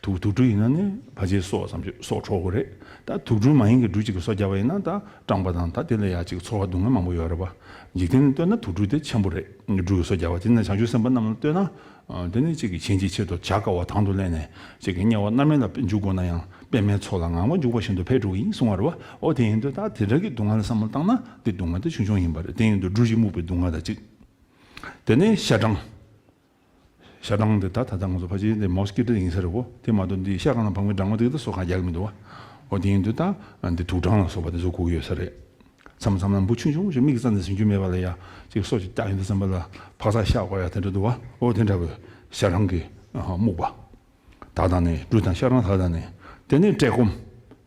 དུག་དུག་སྦྲུལ་ཡིན་ན་ནི་ཕལ་ཆེར་སྲོག་ཙམ་ཞིག་སྲོག་འཕྲོག་དགོས་རེད། ད་དུག་སྦྲུལ་མ་ཡིན་གྱི་འབྲུ་གཅིག་གི་སོ་བརྒྱབ་པ་ཡིན་ན་ད་སྐྲངས་པ་དང་ད་དེ་ལ་ཡ་གཅིག་ཚོར་བ་སྡུག་བསྔལ་མང་པོ་ཡོད་རེད་བ། འཇིག་རྟེན་ལ་ལྟོས་ན་དུག་སྦྲུལ་དེ་ཆེན་པོ་རེད། འབྲུ་གི་སོ་བརྒྱབ་པ་དེ་ནི་བྱང་ཆུབ་སེམས་དཔའ་རྣམས་ལ་ལྟོས་ན། ཨ། དེ་ནི་གཅིག་གིས་གཞན་གྱི་ཆེད་དུ་བྱ་དཀའ་བ་དང་དུ་ལེན་ནས་གཅིག་གིས་དམྱལ་བ་མནར་མེད་ལ་འཇུག་དགོས་ན་ཡང་པདྨའི་མཚོ་ལ་ངང་པར་འཇུག་པ་བཞིན་དུ་འཕེལ་འགྲོ་གི་ཡིན་གསུང་བ་རེད་བ། འོ་དེ་ཡིན་དུས་ད་དེ་འདྲ་གི་སྡུག་བསྔལ་ལ་བསམ་བློ་བཏང་ན་དེ་སྡུག་བསྔལ་དེ་ཆུང་ཆུང་ཡིན་པ་རེད། དེ་ཡིན་དུས་འབྲུ་བཞི་སྨུག་པའི་སྡུག་བསྔལ་དང་གཅིག་དེ་ནས་ཤ་སྦྲང་། ཤ་སྦྲང་དེ་ད་ད་ལྟ་ང་ཚོ་ཕལ་ཆེར་དེ་མོ་སི་ཀི་ཊོ་ཡིན་ས་རེད་བོ། དེ་མ་གཏོགས་འདི་ཤ་གང་ལ་བབས་མཁན་སྦྲང་མ་དེ་ད་སོ་གང་རྒྱག་གི་མི་འདུག་བ། འོ་དེ་ཡིན་དུས་ད་འདི་དུག་སྦྲང་ལ་སོགས་པ་དེ་ཚོ་དགོས་ཀྱི་ཡོད་ས་རེད། མཚམས་མཚམས་ལ་འབུ་ཆུང་ཆུང་ཞིག་མིག་རྩ་ནས་ཟིན་རྒྱུ་མེད་པ་ལ་ཡ་ཅིག་སོ་ཅིག་བཀྱག་ཡོང་དུས་ཙམ་པ་ལ་ཕག་ཚག་ཤ་དགོས་ཡ་དེ་འདྲ་འདུག་བ། འོ་དེ་འདྲ་བའི་ཤ་སྦྲང་གི་སྨུག་པ། དག་དང་ནི། འབྲུ་དང་ཤ་སྦྲང་དག་དང་ནི། དེ་ནས་བཀྲེས་སྐོམ།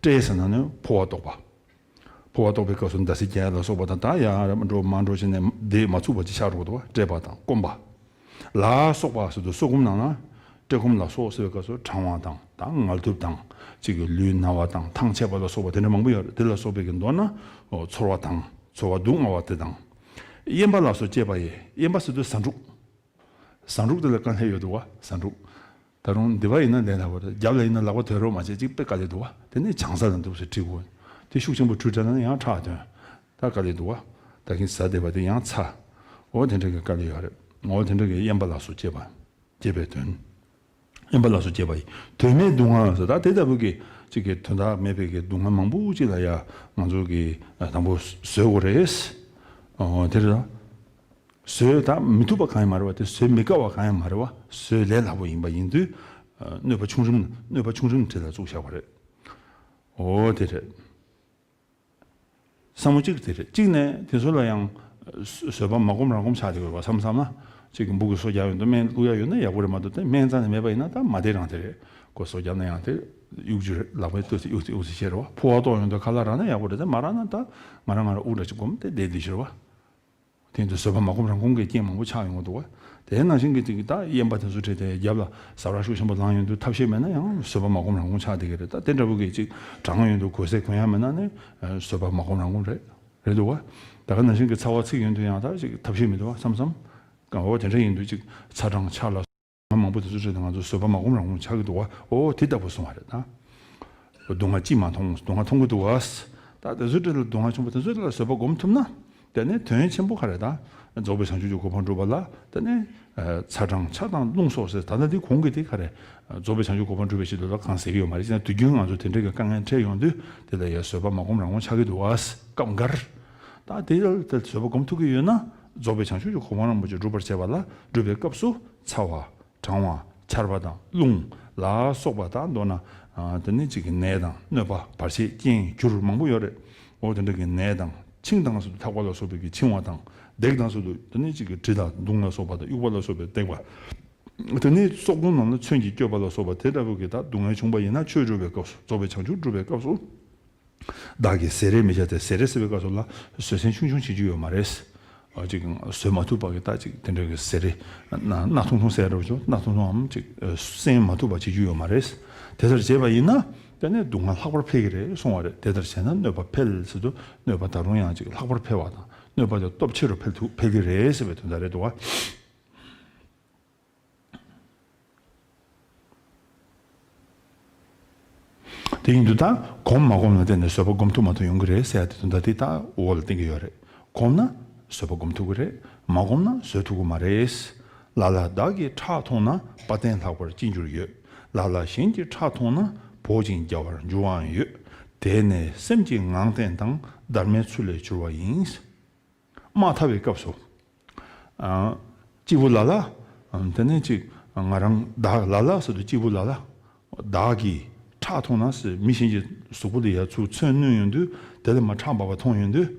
བཀྲེས་ཟེར་ན་ནི་ཕོ་བ་ལྟོགས་པ། ཕོ་བ་ལྟོགས་པའི་སྐབས་སུ་ཟླ་ཟེར་རྒྱག་ཡ་ལ་སོགས་པ་དང་ད་ཡར་འགྲོ་མར་འགྲོ་བྱས་ནས་བསྡད་མ་ཚུགས་པ་ཅིག་ཆགས་འགྲོ་གི་འདུག་བ། བཀྲེས་པ་དང་སྐོམ་པ། ལ་སོགས་པ་ཟེར་དུས་སྲོག་སྐོམ་ནང་ན། བཀྲེས་སྐོམ་ལ་སོགས་ཟེར་བའི་སྐབས་སུ་གྲང་བ་དང་ད་ངལ་དུབ་དང་གཅིག་གི་ལུས་ན་བ་དང་ཐང་ཆད་པ་ལ་སོགས་པ་དེ་འདྲ་མང་པོ་ཡོད་རེད། དེ་ལ་སོགས་པའི་གི་མདོར་ན་ཚོར་བ་དང་ཚོར་བ་སྡུག་བསྔལ་བ་དེ་དང་། གཡན་པ་ལ་སོགས་བཅས་པ་ཡི། གཡན་པ་ཟེར་དུས་ཟ་འབྲུ། ཟ་འབྲུ་དེ་ལ་དཀའ་ལས་ཡོད་འདུག་བ། ཟ་འབྲུ། ད་རུང་འདི་པ་ཡིན་ན་ལས་སླ་པོ་རེད། རྒྱབ་ལ་ཡིན་ན་ལག་པ་དོད་རོགས་མ་བྱེད་ཅིག་དཔེ་དཀའ་ལས་འདུག་བ། དེ་ནས་བྱང་ས་དང་འདུག་སེ་བྲིས་དགོས། དེ་ཤུགས་ཆེན་པོ་བྲིས་དྲགས་ན་ཡང་ཁྲག་ཐོན། ད་དཀའ་ལས་འདུག་བ། ད་གིན་ཟ་བསྡད་པ་དེ་ཡང་ཚ། འོ་དེ་འདྲ་གི་དཀའ་ལས་ཡོད་རེད། འོ་དེ་འདྲ་གི་གཡན་པ་ལ་སོགས་བཅས་པ། བཅས་པའི་དོན། གཡན་པ་ལ་སོགས་བཅས་པ་ཡི། དོན་མེད་སྡུག་བསྔལ་ཟེར་ད་དེ་ལྟ་བུ་གི་ཅིག་གི་དོན་དག་མེད་པའི་གི་སྡུག་བསྔལ་མང་པོ་ཅིག་ལ་ཡ་ང་ཚོ་གི་དང་པོ་བཟོད་དགོས་རེད། འོ་དེ་རེད། བཟོད་ད་མི་ཐུབ་པ་གང་ཡང་མ་རེད་བ། དེ་བཟོད་མི་དཀའ་བ་གང་ཡང་མ་རེད་བ། བཟོད་ལས་སླ་པོ་ཡིན་པ་ཡིན་དུས། གནོད་པ་ཆུང་རིམ་གནོད་པ་ཆུང་རིམ་གྲས་ལ་བཙུགས་བཞག་པ་རེད། འོ་དེ་རེད། བསམ་བློ་གཅིག་དེ་རེད། གཅིག་ནས་དེ་ཚོ་ལ་ཡང་བཟོད་པ་མ་སྒོམ་རང་སྒོམ་ཆགས་བསྡད་ཡོད་པ་བསམ་བསམ་ན། གཅིག་གི་འབུ་གི་སོ་རྒྱག་ཡོང་དུས་སྨན་བླུག་ཡ་ཡོད་ན་ཡག་པོ་རེད། མ་གཏོགས་དེ་སྨན་རྩ་ནས་མེད་པ་ཡིན་ན་ད་མ་བསྡད་རང་དེ་རེད། ཁོ་སོ་རྒྱབ་ན་ཡང་དེ་གཡུག་རྒྱུ་རེད། ལག་པས་ཏོག་ཙམ་གཡུག་ཙམ་གཡུག་ཙམ་བྱེད་རེད་བ། ཕོ་བ་ལྟོགས་ཡོང་དུས་ཁ་ལག་རག་ན་ཡག་པོ་རེད། དེ་མ་རག་ན་ད་ང་རང་ང་རང་དབུགས་འདྲ་ཅིག་སྒོམ་སྟེ་བསྡད་བསྡད་ཤི་རེད་བ། དེ་ཡིན་དུས་བཟོད་པ་མ་སྒོམ་རང་སྒོམ་གྱི་རྐྱེན་མང་པོ་ཆགས་ཡོང་གི་འདུག་བ། དེ་ནང་བཞིན་གྱི་ཅིག་ད་གཡན་པ་དེ་ཚོ་ཁྲིད་དེ་རྒྱབ་ལ་ཟ་བ་ཤུགས་ཆེན་པོ་ལངས་ཡོང་དུས་ཐབས་ཤེས་མེད་ན་ཡང་བཟོད་པ་མ་སྒོམ་རང་སྒོམ་ཆགས་བསྡད་ཀྱི་རེད། ད་དེ་འདྲ་བོ་གི་ཅིག་གྲང་ཡོང་དུས་གོས་ཟས་གོན་ཡ་མེད་ན་ནི་བཟོད་པ་མ་སྒོམ་རང་སྒོམ་རེད། རེད་འདུག་བ། ད་ག་ནང་བཞིན་གྱི་ཚ་བ་ཚིག་ཡོང་དུས་ཡང་ད་ཅིག་ཐབས་ཤེས་མི་འདུག་བ་བསམ་བསམ། གང་འོ་དེ་འདྲ་ཡིན་དུས་ཅིག་ཚ་གྲང་ཆར་ལ། མང་པོ་དེ་ཚོ་ཁྲིད་དེ་ང་ཚོ་བཟོད་པ་མ་སྒོམ་རང་སྒོམ་ཆགས་ཀྱི་འདུག་བ། འོ་དེ་ལྟ་བུ་སོང་བ་རེད་ད། སྡུག་བསྔལ་ཅིས་མ་མཐོང་། སྡུག་བསྔལ་མཐོང་གི་འདུག་བ། ད་དེ་ཚོ་ཁྲིད་ལ་སྡུག་བསྔལ་ཆེན་པོ་དེ་ཚོ་ཁྲིད་ལ་བཟོད་པ་སྒོམ་ཐུབ་ན། དེ་ནས་དོན་ཆེན་པོ་ག་རེ་ད། རྫོགས་པའི་བྱང་ཆུབ་ཀྱི་གོ་འཕང་སྒྲུབ་པ་ལ་དེ་ནས། ཚ་གྲང་ཆར་དང་རླུང་སོགས་ཟེར་ད་ལྟ་འདི་གོང་གི་དེ་ག་རེ། རྫོགས་པའི་བྱང་ཆུབ་གོ་འཕང་སྒྲུབ་པའི་ཆེད་དུ་ལ་གང་ཟེར་གྱི་ཡོད་མ་རེད། ཅེ་ན་དུས་རྒྱུན་ང་ཚོ་དེ་འདྲའི་གི་དཀའ་ངལ་འཕྲད་ཡོང་དུས་དེ་ལ་ཡ་བཟོད་པ་མ་སྒོམ་རང་སྒོམ་ཆགས་ཀྱི་འདུག་བ། སྐབས་འགར། ད་དེ་ལ་དེ་བཟོད་པ་སྒོམ་ཐུབ་ཀྱི་ཡོད་ན། རྫོགས་པའི་བྱང་ཆུབ་ཀྱི་གོ་འཕང་རིན་པོ་ཆེ་སྒྲུབ་པར་བྱེད་པ་ལ་སྒྲུབ་པའི་སྐབས་སུ་ཚ་བ། གྲང་བ། ཆར་པ་དང་རླུང་ལ་སོགས་པ་དང་མདོར་ན། ཨ། དེ་ནས་གཅིག་གི་ནད་དང་གནོད་པ་བར་ཆད་རྐྱེན་འགྱུར་མང་པོ་ཡོད་རེད། འོ་དེ་འདྲ་གི་ནད་དང་འཆིང་དང་སོགས་ཐག་པ་ལ་སོགས་པའི་གི་འཆིང་བ་དང་བརྡེག་དང་སོགས་དེ་ནས་གཅིག་གི་གྲི་དང་མདུང་ལ་སོགས་པ་དང་དབྱུག་པ་ལ་སོགས་པའི་བརྡེག་པ། དེ་ནས་སྲོག་དོན་ནང་ལ་མཚོན་གྱིས་བསྐྱོད་པ་ལ་སོགས་པ་དེ་ལྟ་བུ་གི་ད་སྡུག་བསྔལ་བྱུང་བ་ཡིན་ན་ཆོས་སྒྲུབ་པའི་སྐབས་སུ་རྫོགས་པའི་བྱང་ཆུབ་སྒྲུབ་པའི་སྐབས་སུ། བདག་གིས་བཟེ་རེ་མི་བྱ་སྟེ། བཟེ་རེ་ཟེར་བའི་སྐབས་སུ་ལ་བཟོད་བསྲན་ཆུང་ཆུང་བྱེད་རྒྱུ་ཡོད་མ་རེད། ཨ། ཅིག་བཟོད་མ་ཐུབ་པ་གི་ད་ཅིག་དེ་འདྲ་གི་བཟེ་རེ། སྣ་སྣ་ཐུང་ཐུང་ཟེར་རོ་ཅོ་སྣ་ཐུང་ཐུང་འམ་ཅིག་བསྲན་མ་ཐུབ་པ་བྱེད་རྒྱུ་ཡོད་མ་རེད། དེ་ལྟར་བྱས་པ་ཡིན་ན་དེ་ནས་སྡུག་བསྔལ་ལྷག་པར་འཕེལ་གྱི་རེད་གསུང་བ་རེད། དེ་ལྟར་བྱས་ན་གནོད་པ་འཕེལ་ཟེར་དུས་གནོད་པ་ད་རུང་ཡང་ཅིག་ལྷག་པར་འཕེལ་བ་དང་གནོད་པ་དེ་སྟོབས་ཆེ་རུ་འཕེལ་ཐུབ་འཕེལ་གྱི་རེད་ཟེར་བའི་དོན་དག་རེད་འདུག་བ། དེ་ཡིན་དུས་ད་གོམས་མ་གོམས་ལ་བརྟེན་ནས་བཟོད་པ་སྒོམ་ཐུབ་མ་ཐུབ་ཡོང་གི་རེད་ཟེར་ཡ་དེ་དོན་དག་དེ་ད་འོག་ལ་བསྟན་གྱི་ཡོད་རེད། གོམས་ན་བཟོད་པ་སྒོམ་ཐུབ་ཀྱི་རེད། མ་གོམས་ན་བཟོད་ཐུབ་ཀྱི་མ་རེད། ལ་ལ་བདག་གིས་ཁྲག་འཐུང་ན། དཔའ་བརྟན་ལྷག་པར་ཅི་འགྱུར་ཡོད། ལ་ལ་གཞན་གྱིས་ཁྲག་འཐུང་ན། འབོག་ཅིང་རྒྱལ་བར་འགྱུར་བའང་ཡོད། དེ་ནི་སེམས་ཀྱི་ངང་བརྟན་དང་། སྡར་མའི་ཚུལ་ལས་གྱུར་པ་ཡིན། དམག་འཐབ་པའི་སྐབས་སུ། ཨ། སྐྱེས་བུ་ལ་ལ། དེ་ནས་ཅིག་ང་རང་བདག་ལ་ལ་ཟེར་དུས་སྐྱེས་བུ་ལ་ལ། བདག་གིས་ཁྲག་འཐུང་ན་ཟེར་མི་གཞན་གྱི་གཟུགས་པོ་ལ་ཡ་ཚུར་མཚོན་བསྣུན་ཡོང་དུས་དེ་ལ་མར་ཁྲག་འབབ་པ་མཐོང་ཡོང་དུས།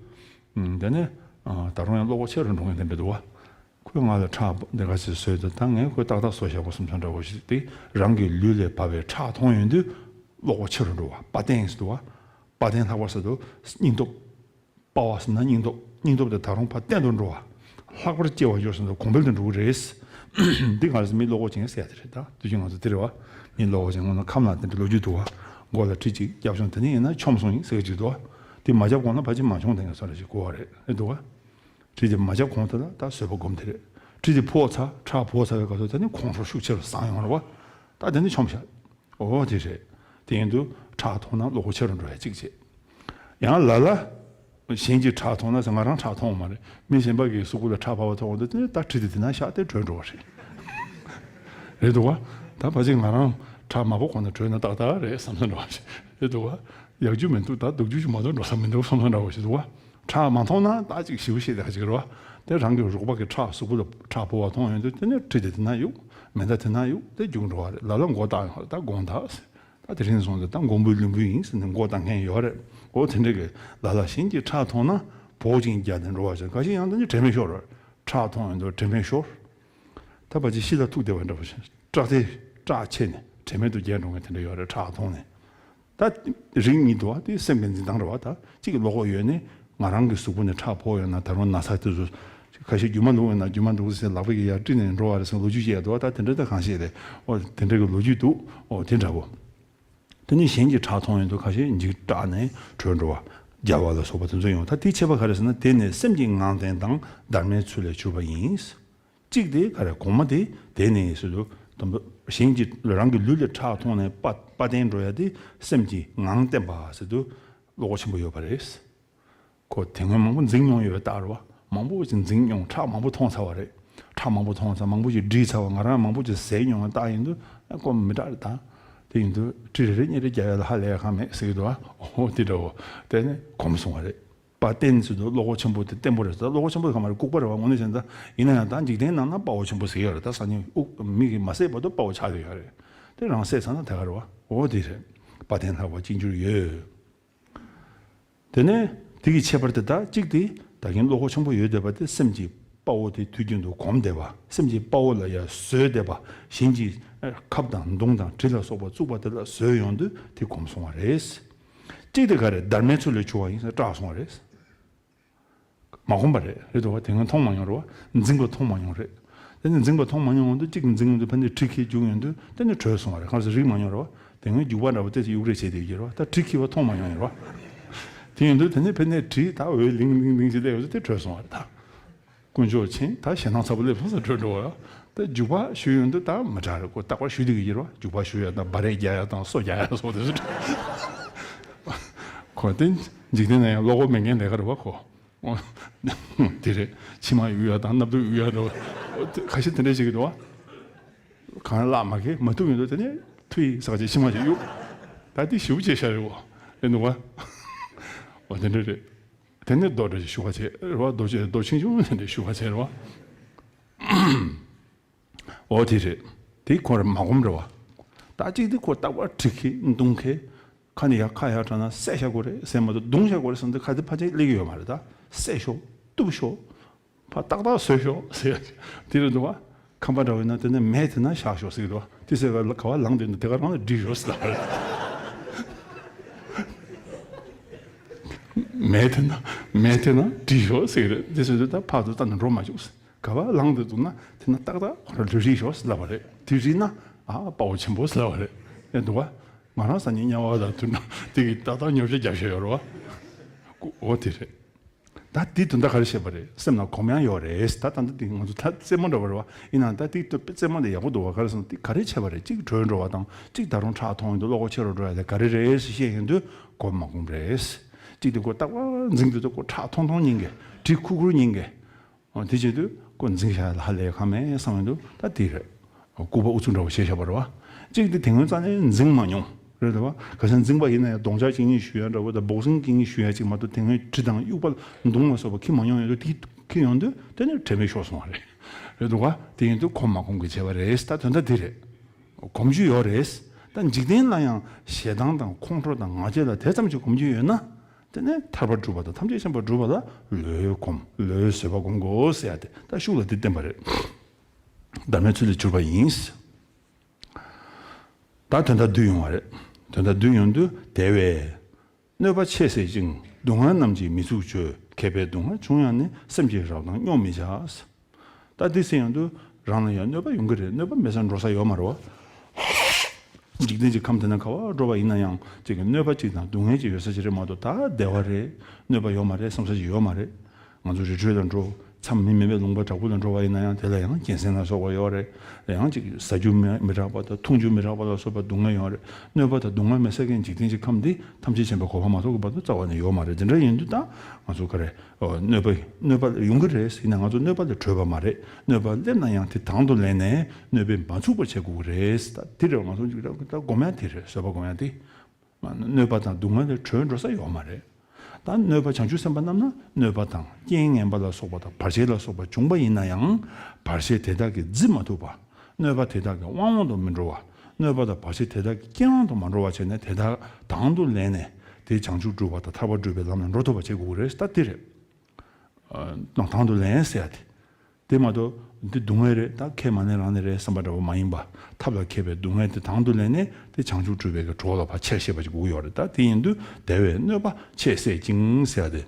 ཨུམ། དེ་ནས་ཨ། ད་རུང་ཡང་བློ་ཁོག་ཆེ་རུ་འགྲོ་མཁན་དེ་འདྲ་འདུག་བ། ཁོས་ང་ལ་ཁྲག་འདི་ག་ཚོད་བཟོས་འདུག་ད་ངས་ཁོས་ཏག་ཏག་བཟོ་བཞག་པ་བསམ་བསམ་འདྲ་བོ་ཞིག་དེ། རང་གི་ལུས་ལས་བབས་པའི་ཁྲག་མཐོང་ཡོང་དུས་བློ་ཁོག་ཆེ་རུ་འགྲོ་བ། དཔའ་གདེང་ཟེར་འདུག་བ། དཔའ་གདེང་ལྷག་པ་ཟེར་དུས་སྙིང་སྟོབས། དཔའ་བ་ཟེར་ན་སྙིང་སྟོབས། སྙིང་སྟོབས་དེ་ད་རུང་ཕར་བརྟན་དུ་འགྲོ་བ། ལྷག་པར་སྐྱེ་བ་ཡོད་ཟེར་ན་གོང་འཕེལ་དུ་འགྲོ་གི་རེད། འདི་ག་རེ་ཟེར། མི་བློ་ཁོག་ཅན་ཟེར་ཡ་དེ་རེད། ད་དུས་རྒྱུན་ང་ཚོ་དེ་རེད་བ། མི་བློ་ཁོག་ཅན་ངོ་ན་ཁམས་ལ་དེ་འདྲ་ལོ་རྒྱུས་འདུག་བ། མགོ་ལ་གྲི་གཅིག་བརྒྱབ་བྱུང་། དེ་ནས་ཡིན་ན་ཆོམ་སོང་ཡིན་ཟེར་གྱི་འདུག་བ། དེ་མ་བརྒྱབ་གོང་ལ་ཕལ་ཆེར་མ་བྱུང་དེ་ངས་སོ་ར་ཞིག་གོ་བ་རེད། རེད་འདུག་བ། གྲི་དེ་མ་བརྒྱབ་གོང་དེ་ལ་ད་བཟོད་པ་སྒོམ་དེ་རེད། གྲི་དེ་ཕོག་ཚར། ཁྲག་ཕོག་ཚར་བའི་སྐབས་སུ་དེ་ནི་ཁོང་ཁྲོ་ཤུགས་ཆེ་རུ་ཟངས་ཡོང་རེད་བ། ད་དེ་ནི་ཆོམ་བཞག་འོ་དེ་རེད། དེ་ཡིན་དུས་ཁྲག་མཐོང་ན་བློ་ཁོག་ཆེ་རུ་འགྲོ་ཡ་གཅིག་བྱེད། ཡང་ལ་ལ། གཞན་གྱིས་ཁྲག་མཐོང་ན་ཟེར། ང་རང་ཁྲག་མཐོང་བ་མ་རེད། མི་གཞན་པ་གི་གཟུགས་པོ་ལ་ཁྲག་ཕབ་པ་མཐོང་བ་དེ་ད་གྲི་དེ་དེ་ན་བཞག་སྟེ་བྲོས་འགྲོ་བ་རེད། རེད་འདུག་བ། ད་ཕལ་ཆེར་ང་རང་ཁྲག་མ་ཕོག་གོང་ན་བྲོས་ན་ཏག་ཏག་རེད་བསམ་ས་འདྲ་བ་ཞིག་རེད་འདུག་བ། ཡག་རྒྱུ་མི་འདུག་ད་སྡུག་རྒྱུ་ཞིག་མ་གཏོགས་འགྲོ་ས་མི་འདུག་བསམ་ས་འདྲ་བ་ཞིག་འདུག་བ། ཁྲག་མ་མཐོང་ན་ད་ཅིག་ཞེ་པོ་ཞེ་དྲག་ཅིག་རེད་བ། དེ་རང་གི་རོགས་པ་གི་ཁྲག་གཟུགས་པོ་ལ་ཁྲག་ཕོག་པ་མཐོང་ཡོང་དུས་དེ་ནས་གྲི་དེ་དེ་ན་གཡུག་མེ་མདའ་དེ་ན་གཡུག་དེ་རྒྱུག་འགྲོ་བ་རེད། ལ་ལ་མགོ་བཏགས་ཡོང་བ་རེད། ད་དགོངས་དག་ད་དེ་རིང་སོང་ཙང་ད་མགོན་པོའི་ལུས་འབུལ་ཡིན་ཟེར་ནས་མགོ་བཏགས་མཁན་ཡོད་རེད། འོ་དེ་འདྲ་གི་ལ་ལ་གཞན་གྱིས་ཁྲག་མཐོང་ན་བོགས་ཅིང་རྒྱག་སྟེ་འགྲོ་བ་ཞིག་ཁ་ཤས་ཡང་ད་ནི་དྲན་མེད་ཤོར་བ་རེད། ཁྲག་མཐོང་ཡོང་དུས་དྲན་མེད་ཤོར། ད་ཕལ་ཆེར་ཤི་ལ་ཐུག་བསྡད་པ་འདྲ་པོ་ཞིག་སྐྲག་སྟེ་སྐྲག་ཆད་ནས་དྲན་མེད་དུ་བརྒྱལ་འགྲོ་མཁན་དེ་འདྲ་ཡོད་རེད། ཁྲག་མཐོང་ནས། ད་རིགས་གཉིས་འདུག་བ། དེ་སེམས་ཀྱི་འཛིན་སྟངས་རེད་བ། ད་གཅིག་གི་བློ་ཁོག་ཡོད་ནས་ང་རང་གི་གཟུགས་པོ་ནས་ཁྲག་ཕོག་ཡོད་ན་ད་རུང་ན་ཚ་དེ་ཚོ་ཁ་ཤས་རྒྱུ་མ་ལུག་ཡོད་ན་རྒྱུ་མ་ལུག་ཟེར་ལག་པ་གིས་ཡར་དཀྲིས་ནས་འགྲོ་བ་རེད་ཟེར་ལོ་རྒྱུས་བཤད་འདུག་བ། ད་དེ་འདྲ་ད་གང་ཤེས་རེད། འོ་དེ་འདྲ་གི་ལོ་རྒྱུས་འདུག་འོ་དེ་འདྲ་བོ། དེ་ནས་གཞན་གྱིས་ཁྲག་མཐོང་ཡོང་དུས་ཁ་ཤས་འཇིགས་སྐྲག་ནས་བྲོས་འགྲོ་བ། རྒྱལ་བ་ལ་སོགས་པ་དེ་ཚོ་ཡོང་། ད་དེའི་ཁྱད་པར་ག་རེ་ཟེར་ན། དེ་ནི་སེམས་ཀྱི་ངང་བརྟན་དང་སྡར་མའི་ཚུལ་ལས་གྱུར་པ་ཡིན། གཅིག་དེ་ག་རེ། གོང་མ་དེ་དེ་ནི་ཟེར་དུས་དང་པོ་གཞན་གྱི་རང་གི་ལུས་ལས་ཁྲག་མཐོང་ནས་དཔའ་དཔའ་བརྟན་འགྲོ་ཡ་དེ་སེམས་ཀྱི་ངང་བརྟན་པ་ཟེར་དུས་བློ་ཁོག་ཆེན་པོ་ཡོད་པ་རེད། ཁོ་དེ་སྔོན་མང་པོ་འཛིང་མྱོང་ཡོད་པའི་རྟགས་རེད་བ། མང་པོ་ཞིག་འཛིང་མྱོང་། ཁྲག་མང་པོ་མཐོང་ཚར་བ་རེད། ཁྲག་མང་པོ་མཐོང་ཚར། མང་པོ་ཞིག་འདྲིས་ཚར་བ། ང་རང་མང་པོ་ཞིག་བཟས་མྱོང་བའི་རྟགས་ཡིན་དུས་ཨ་ཁོ་མི་དྲག་རེད་ད། དེ་ཡིན་དུས་གྲི་རེ་རེ་གཉིས་རེ་རྒྱག་ཡ་ལ་ཧ་ལས་ཡ་གང་མེད་ཟེར་གྱི་འདུག་ཨ། འོ་དེ་འདྲ་བོ། དེ་ནས་གོམས་སོང་བ་རེད། དཔའ་བརྟན་ཟེར་དུས་བློ་ཁོག་ཆེན་པོ་དེ་བརྟན་པོ་རེད་ཟེར། བློ་ཁོག་ཆེན་པོ་དེ་ག་མ་རེད། ལྐུགས་པ་རེད་བ། དངོས་གནས་བྱས་ན་ད། ཡིན་ན་ཡང་ད་འཇིག་རྟེན་ནང་ན་དཔའ་བོ་ཆེན་པོ་ཟེར་ཡོད་རེད། ད་སང་ཉིན་དབུགས་མིག་གིས་མ་བསད་བར་དུ་དཔའ་བོ་ཆགས་བསྡད་ཡོད་རེད། དེ་རང་བསད་ཚར་ན་དེ་ག་རེད་བ། འོ་དེ་རེད། དཔའ་བརྟན་ལྷག་པ་ཅིས་འགྱུར་ཡོད། དེ་ནས་དེ་གི་ཁྱད་པར་དེ་དག་གཅིག་དེ་ད་གིན་བློ་ཁོག་ཆེན་པོ་ཡོད་བསྡད་པ་དེ་སེམས་ཀྱི་དཔའ་བོ་དེ་དུས་རྒྱུན་དུ་གོམས་བསྡད་པ། སེམས་ཀྱི་དཔའ་བོ་ལ་ཡ་བཟོད་བསྡད་པ། གཞན་གྱིས་ཁབ་དང་མདུང་དང་གྲི་ལ་སོགས་པ་བཙུགས་པ་དེ་ལ་བཟོད་ཡོང་དུས་དེ་གོམས་སོང་བ་རེད། གཅིག་དེ་ག་རེ། སྡར་མའི་ཚུལ་ལས་གྱུར་པ་ཡིན་ཟེར། སྐྲག་སོང་བ་རེད། མ་གོམས་པ་རེད། རེད་འདུག་བ། དེ་སྔོན་མཐོང་མ་མྱོང་རེད་བ། འཛིང་པ་མཐོང་མ་མྱོང་རེད། དེ་ནས་འཛིང་པ་མཐོང་མ་མྱོང་དུས་གཅིག་འཛིང་ཡོང་དུས་ཕ་ནས་གྲི་ཁྱེར་རྒྱུག་ཡོང་དུས་དེ་ནས་བྲོས་སོང་བ་རེད། གང་ཟེར་རིག་མ་མྱོང་རེད་བ། དེ་སྔོན་རྒྱུག་པ་འདྲ་བོ་དེ་ཚོ་གཡུག་རེས་བྱས་བསྡད་ཀྱི་རེད་བ། ད་གྲི་ཁྱེར་བ་མཐོང་མ་མྱོང་ཡོད་རེད་བ། དེ་ཡིན་དུས་དེ་ནས་ཕ་ནས་གྲི་ད་འོད་ལིང་ལིང་ལིང་བྱས་བསྡད་ཡོད་དུས་དེ་བྲོས་སོང་བ་རེད་ད། དཀོན་མཆོག་མཁྱེན། ད་ཞེད་སྣང་ཚ་པོ་སླེབས་སོང་ཟེར་བྲོས་འགྲོ་བ་རེད། ད་རྒྱུག་པ་གཞུ་ཡོང་དུས་ད་མི་དྲག་རེད། ཁོ་རྟག་པར་གཞུ་བསྡད་ཀྱི་ཡོད་རེད་བ། རྒྱུག་པ་གཞུ་ཡ་དང་སྦ་རས་རྒྱག་ཡ་དང་སོ་རྒྱག་ཡ་སོགས་དེ་ཚོ་འདྲ། ཁོ་དེ་འཇིག་རྟེན་ན་ཡང་བློ་ཁོག་མེད་མཁན་ལས་ཀ་རེད་བ་ཁོ། དེ་རེད། མཆིལ་མ་གཡུག་ཡ་དང་སྣབས་དུག་གཡུག་ཡ་འདྲ་བོ་ཁ་ཤས་དེ་འདྲ་བྱེད་ཀྱི་འདུག་བ། གང་བརླག་མ་གི་མ་ཐུབ་ཡོང་དུས་དེ་ནས་ཐུ་ཡིས་ཟག་བྱས་མཆིལ་མ་ཞིག་གཡུག་ད་དེ་ཞེ་པོ་བྱས་ཤག་རེད་བ། རེད་འདུག་བ། འོ་དེ་འདྲ་རེད། དེ་ནས་རྡོ་འདྲ་ཞིག་གཞུ་ག་བྱས་རེད་བ། རྡོ་ཆེ་རྡོ་ཆུང་ཆུང་དེ་འདྲ་གཞུ་ག་བྱས་རེད་བ། འོ་དེ་རེད། དེ་ཁོ་རང་མ་གོམས་རེད་བ། ད་གཅིག་དེ་ཁོ་རྟག་པར་གྲི་ཁྱེར་མདུང་ཁྱེར། ཁ་ནས་ཡར་ཁ་ཡར་དྲངས་ན་བསད་བཞག་དགོས་རེད་ཟེར་མ་གཏོགས་རྡུང་བཞག་དགོས་རེད་ཟེར་ན་དེ་ཁ་དེ་ཕལ་ཆེར་སླེབས་ཀྱི་ཡོད་མ་རེད། ད་བསད་ཤོག་གཏུབ་ཤོག་ཕར་ཏག་ཏག་བཟོས་ཤོག་ཟེར་ཡ་དེ་རེད་འདུག་བ། ཁམས་པ་འདྲ་བོ་ཡིན་ན་དེ་ནས་མེ་དེ་ན་བཞག་ཤོག་ཟེར་གྱི་འདུག་བ། དེ་ཟེར་ག་ག་བ་ལངས་དེ་ན་དེ་ག་རང་ལ་སྒྲིལ་ཤོག་ཟེར་ལབ་པ་རེད། མེ་དེ་ན་མེ་དེ་ན་སྒྲིལ་ཤོག་ཟེར་གྱི་རེད། དེ་ཟེར་དུས་ད་ཕར་ཚུར་ལྟ་ནས་འགྲོ་མ་བཅུག་ཟེར། ག་བ་ལངས་དེ་འདུག་ན་དེ་ན་ཏག་ཏག་ཁོ་རང་ལུས་རིལ་ཤོག་ཟེར་ལབ་པ་རེད། དེ་རིལ་ན་ཨ་དཔའ་བོ་ཆེན་པོ་ཟེར་ལབ་པ་རེད། ཨེ་འདུག་བ། ང་རང་སང་ཉིན་དམྱལ་བ་དང་མཐུན་ན་དེ་གི་ཏག་ཏག་ཉོ་ཆ་རྒྱབ་བཞག་ཡོད་རེད་བ། འོ་དེ་རེད། ད་དེའི་དོན་དག་ག་རེ་བཤད་པ་རེད། སེམས་ལ་གོམས་ཡང་ཡོད་རེད། ད་ད་ལྟ་དེ་ང་ཚོ་ད་རྩེད་མོ་འདྲ་བ་རེད་བ། ཡིན་ནའང་ད་དེའི་རྩེད་མོ་དེ་ཡག་པོ་འདུག་བ། ག་རེ་ཟེར་ན་དེ་ག་རེ་བྱས་པ་རེད། གཅིག་བྲོས་འགྲོ་བ་དང་གཅིག་ད་རུང་ཁྲག་མཐོང་ཡོང་དུས་བློ་ཁོག་ཆེ་རུ་འགྲོ་ཡ་དེ་ག་རེ་རེད་ཟེར་བཤད་ཡོང་དུས་གོམས་མ་གོམས་རེད། གཅིག་དེ་ཁོ་རྟག་པར་འཛིང་དུས་ད་ཁོ་ཁྲག་མཐོང་མཐོང་ཉིན་གི་གྲི་ཁུར་ཁུར་ཉིན་གི། འོ་དེ་བྱེད་དུས་ཁོ་འཛིང་བཞག་ཡ་ལ་ཧ་ལས་ཁ་མེད་བསམ་ཡོང་དུས་ད་དེ་རེད། ལྐུགས་པ་ཨུ་ཚུགས་འདྲ་བོ་བྱས་བཞག་པ་རེད་བ། གཅིག་དེ་དེ་སྔོན་རྩ་ནས་འཛིང་མ་མྱོང་། རེད་བ། ག་ས་འཛིང་པ་ཡིན་ན་ཡང་རྡོག་རྒྱག་གཅིག་གཉིས་གཞུ་ཡ་འདྲ་བོ་དང་བོག་སིང་གཅིག་གཉིས་གཞུ་ཡ་གཅིག་མ་གཏོགས་དེ་སྔོན་གྲི་དང་དབྱུག་པ་མདུང་ལ་སོགས་པ་འཁྱེར་མ་མྱོང་ཡོད་དུས་དེ་འཁྱེར་ཡོང་དུས་དེ་ནས་དྲན་པའི་ཤོར་སོང་བ་རེད། རེད་འདུག་ག། དེ་ཡིན་དུས་གོམས་མ་གོམས་ཀྱི་བྱས་པ་རེད། ད་དོན་དག་དེ་རེད། གོམས་རྒྱུ་ཡོད་རེད། ད་འཇིག་རྟེན་ལ་ཡང་ཞེ་སྡང་དང་ཁོང་ཁྲོ་དང་ང་རྒྱལ་ལ་དེ་ཙམ་གྱིས་གོམས་རྒྱུ་ཡོད་ན། དེ་ནས་ཐར་པ་སྒྲུབ་པ་དང་ཐམས་ཅད་མཁྱེན་པ་སྒྲུབ་པ་ལ་བློས་སྒོམ། བློས་བཟོད་པ་སྒོམ་དགོས་ཟེར་ཡ་དེ་ད་ཤུགས་ལ་དེ་བསྟན་པ་རེད། བདག་མེད་ཚུལ་ལས་གྱུར་པ་ཡིན། ད་དོན་དག་བསྡུས་ཡོང་བ་རེད། དོན་དག་བསྡུས་ཡོང་དུས་དེ་བས། གནོད་པ་ཆེས་སྲིད་ཅིང་སྡུག་བསྔལ་རྣམས་ཀྱིས་མི་ཚུགས་བྱོས། མཁས་པས་སྡུག་བསྔལ་བྱུང་ཡང་ནི། སེམས་ཀྱི་རབ་དང་སྙོམས་མི་བྱ། ད་འདི་ཟེར་ཡོང་དུས་རང་ལ་ཡང་གནོད་པ་ཡོང་གི་རེད། གནོད་པ་མེད་སར་འགྲོ་ས་ཡོད་མ་རེད་བ། འཇིག་རྟེན་གྱི་ཁམས་དེ་ན་ག་བ་འགྲོ་བ་ཡིན་ན་ཡང་ཅིག་གི་གནོད་པ་ཅིག་དང་སྡུག་བསྔལ་ཅིག་ཡོད་ས་ཅིག་རེད་མ་གཏོགས། ད་བདེ་བ་རེད། གནོད་པ་ཡོད་མ་རེད་བསམ་ས་ཅིག་ཡོད་མ་རེད། ང་ཚོ་རི་ཁྲོད་ལ་འགྲོ། མཚམས་མི་མེད་པའི་ལུང་པ་དྲག་པོ་ལ་འགྲོ་བ་ཡིན་ན་ཡང་དེ་ལ་ཡང་གྱེན་སྲིན་ལ་སོགས་པ་ཡོད་རེད། ཡང་ཅིག་ཟ་རྒྱུ་མི་མི་རག་པ་དང་འཐུང་རྒྱུ་མི་རག་པ་ལ་སོགས་པ་སྡུག་བསྔལ་ཡོད་རེད། གནོད་པ་དང་སྡུག་བསྔལ་མེད་ས་མཁན་འཇིག་རྟེན་གྱི་ཁམས་འདི་ཐམས་ཅད་མཁྱེན་པའི་གོ་འཕང་མ་ཐོབ་ཀྱི་བར་དུ་རྩ་བ་ནས་ཡོད་མ་རེད། དེ་འདྲ་ཡིན་དུས་ད་ང་ཚོ་ག་རེ། ཨོ། གནོད་པ་གནོད་པ་ཡོང་གི་རེད་ཟེར་ན་ང་ཚོ་གནོད་པ་ལས་གྲོལ་བ་མ་རེད། གནོད་པ་སླེབས་ན་ཡང་དེ་དང་དུ་ལེན་ནས་གནོད་པས་མ་ཚུགས་པར་བྱེད་དགོས་ཀྱི་རེད། ད་དེ་རེད། ང་ཚོ་ད་སྒོམ་ཡ་དེ་རེད། བཟོད་པ་སྒོམ་ཡ་དེ། གནོད་པ་དང་སྡུག་བསྔལ་ལས་གྲོལ་འགྲོ་ས་ཡོད་མ་རེད། ད་གནོད་པ་བྱང་ཆུབ་སེམས་དཔའ་རྣམས་ན་གནོད་པ་དང་རྐྱེན་ངན་པ་ལ་སོགས་པ་དང་བར་ཆད་ལ་སོགས་པ་བྱུང་བ་ཡིན་ན་ཡང་བར་ཆད་དེ་དག་གིས་བརྫི་མ་ཐུབ་པ། གནོད་པ་དེ་དག་གི་དབང་འོག་ཏུ་མི་འགྲོ་བ། གནོད་པ་དང་བར་ཆད་དེ་དག་གི་རྐྱེན་དབང་དུ་མ་འགྲོ་བ་བྱས་ནས་དེ་དག་དང་དུ་ལེན་ནས་དེ་བྱང་ཆུབ་སྒྲུབ་པ་དང་ཐར་པ་སྒྲུབ་པའི་ལམ་ལ་འགྲོ་ཐུབ་པ་བྱེད་དགོས་ཀྱི་རེད། ད་དེ་རེད། ཨ། དང་དུ་ལེན་ཟེར་ཡ་དེ། དེ་མ་གཏོགས་འདི་སྡུག་བསྔལ་རེད། ད་ཁས་མ་ལེན་རང་ལེན་རེད་བསམ་པ་འདྲ་བོ་མ་ཡིན་པ། ཐབས་ལ་མཁས་པའི་སྡུག་བསྔལ་དེ་དང་དུ་ལེན་ནས་དེ་བྱང་ཆུབ་སྒྲུབ་པའི་གི་གྲོགས་ལ་ཕར་ཆེར་བཤད་པ་ཅིག་དགོས་ཀྱི་ཡོད་རེད། ད་དེ་ཡིན་དུས་དེ་བས་གནོད་པ་ཆེས་སྲིད་ཅིང་ཟེར་ཡ་དེ།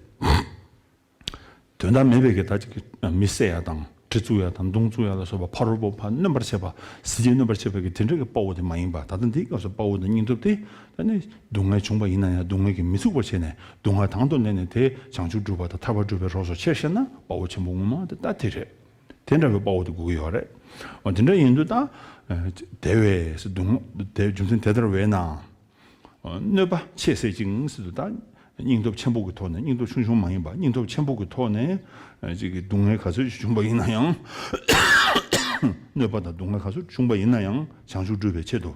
དོན་དག་མེད་པའི་གི་ད་ཅིག་མི་བསད་ཡ་དང་གྲི་བཙུགས་ཡ་དང་མདུང་བཙུགས་ཡ་ལ་སོགས་པ་ཕ་རོལ་པོ་ཕར་གནོན་པར་བྱེད་པ། ཟིལ་གྱིས་གནོན་པར་བྱེད་པའི་གི་དེ་འདྲ་གི་དཔའ་བོ་དེ་མ་ཡིན་པ། ད་ལྟ་འདིའི་སྐབས་སུ་དཔའ་བོ་དང་སྙིང་སྟོབས་དེ་ད་ནི་སྡུག་བསྔལ་བྱུང་བ་ཡིན་ན་ཡང་སྡུག་བསྔལ་གྱིས་མི་ཚུགས་པར་བྱས་ནས་སྡུག་བསྔལ་དང་དུ་ལེན་ནས་དེ་བྱང་ཆུབ་སྒྲུབ་པ་དང་ཐར་པ་སྒྲུབ་པའི་རོགས་སུ་ཆེར་བཤད་ན་དཔའ་བོ་ཆེན་པོ་ངོ་མ་དེ་ད་དེ་རེད། དེ་འདྲ་བའི་དཔའ་བོ་དེ་དགོས་ཀྱི་ཡོད་རེད། འོ་དེ་འདྲ་ཡིན་དུས་ད། དེ་བས་སྡུག་བསྔལ་དེ་རྒྱུ་མཚན་དེ་ལྟར་བས་ན། གནོད་པ་ཆེས་སྲིད་ཅིང་ཟེར་དུས་ད། སྙིང་སྟོབས་ཆེན་པོ་གི་ཐོག་ནས། སྙིང་སྟོབས་ཆུང་ཆུང་མ་ཡིན་པ། སྙིང་སྟོབས་ཆེན་པོ་གི་ཐོག་ནས་ཅིག་གི་སྡུག་བསྔལ་ག་ཚོད་ཅིག་བྱུང་བ་ཡིན་ན་ཡང་། གནོད་པ་དང་སྡུག་བསྔལ་ག་ཚོད་བྱུང་བ་ཡིན་ན་ཡང་བྱང་ཆུབ་སྒྲུབ་པའི་ཆེད་དུ།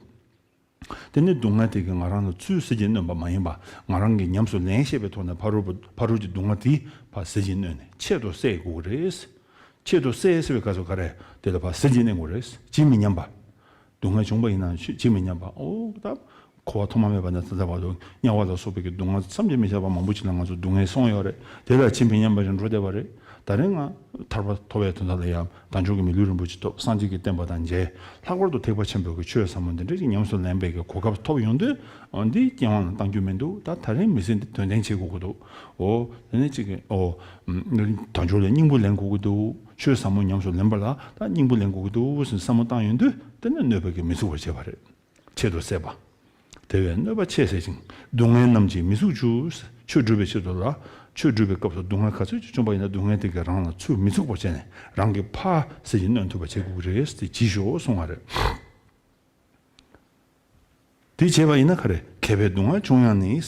དེ་ནི་སྡུག་བསྔལ་དེ་གིས་ང་རང་ལ་ཚུར་ཟིལ་གྱིས་གནོན་པ་མ་ཡིན་པ། ང་རང་གིས་ཉམས་སུ་ལེན་ཤེས་པའི་ཐོག་ནས་ཕ་རོལ་པོ་ཕ་རོལ་གྱི་སྡུག་བསྔལ་དེ་ཕར་ཟིལ་གྱིས་གནོན་ནས་ཆེད་དུ་བསད་དགོས་ཀྱི་རེད། ཆེད་དུ་བསད་ཟེར་བའི་སྐབས་སུ་ག་རེ། དེ་ལ་ཕར་ཟིལ་གྱིས་གནོན་དགོས་རེད། ཇི་མི་སྙམ་པ། སྡུག་བསྔལ་བྱུང་བ་ཡིན་ན་ཇི་མི་སྙམ་པ། ཨོ་ད། འཁོར་བ་ཐོག་མ་མེད་པ་ནས་ད་ལྟ་བར་དུ་དམྱལ་བ་ལ་སོགས་པའི་གི་སྡུག་བསྔལ་བསམ་གྱིས་མི་ཁྱབ་པ་མང་པོ་ཅིག་ལ་ང་ཚོ་སྡུག་བསྔལ་སོང་ཡོད་རེད། དེ་ལ་ཇི་མི་སྙམ་པ་ཞིག་འགྲོ་བསྡད་པ་རེད། ད་རེས་ང་ཐར་པ་ཐོབ་པའི་དོན་དག་ལ་ཡང་དལ་འབྱོར་གྱི་མི་ལུས་རིན་པོ་ཆེ་ཐོབ། སངས་རྒྱས་ཀྱི་བསྟན་པ་དང་མཇལ། ལྷག་པར་དུ་ཐེག་པ་ཆེན་པོའི་གི་ཆོས་ཟབ་མོ་འདི་འདྲ་ཞིག་ཉམས་སུ་ལེན་པའི་གི་གོ་སྐབས་ཐོབ་ཡོང་དུས། འོ་འདི་རྐྱེན་དབང་ལ་བཏང་རྒྱུ་མི་འདུག་ད་ད་རེས་མི་ཚེ་འདི་དོན་ལྡན་བྱེད་དགོས་ཀྱི་འདུག་འོ་དེ་ནས་ཅིག་གི་འོ། དལ་འབྱོར་ལ་སྙིང་པོ་ལེན་དགོས་ཀྱི་འདུག་ཆོས་ཟབ་མོ་ཉམས་སུ་ལེན་པ་ལ་ད་སྙིང་པོ་ལེན་དགོས་ཀྱི་འདུག་ཟེར་བསམ་བློ་བཏང་ཡོང་དུས་དེ་ནས་གནོད་པ་གིས་མི་ཚུགས་པར་བྱེད་པ་རེད། ཆེད་དུ་བསད་པ། དེ་བས་གནོད་པ་ཆེས་སྲིད་ཅིང་སྡུག་བསྔལ་རྣམས་ཀྱིས་མི་ཚུགས་བྱུས། ཆོས་སྒྲུབ་པའི་ཆེད་དུ་ལ། ཆོས་སྒྲུབ་པའི་སྐབས་སུ་སྡུག་བསྔལ་ག་ཚོད་ཅིག་བྱུང་བ་ཡིན་ན་སྡུག་བསྔལ་དེ་གིས་རང་ལ་ཚུར་མི་ཚུགས་པར་བྱས་ནས་རང་གིས་ཕར་ཟིལ་གྱིས་གནོན་ཐུབ་པ་བྱེད་དགོས་ཀྱི་རེད་ཟེར་གྱིས་ཤོག་གསུང་བ་རེད། དེ་བྱས་པ་ཡིན་ན་ག་རེ། མཁས་པས་སྡུག་བསྔལ་བྱུང་ཡང་ནི།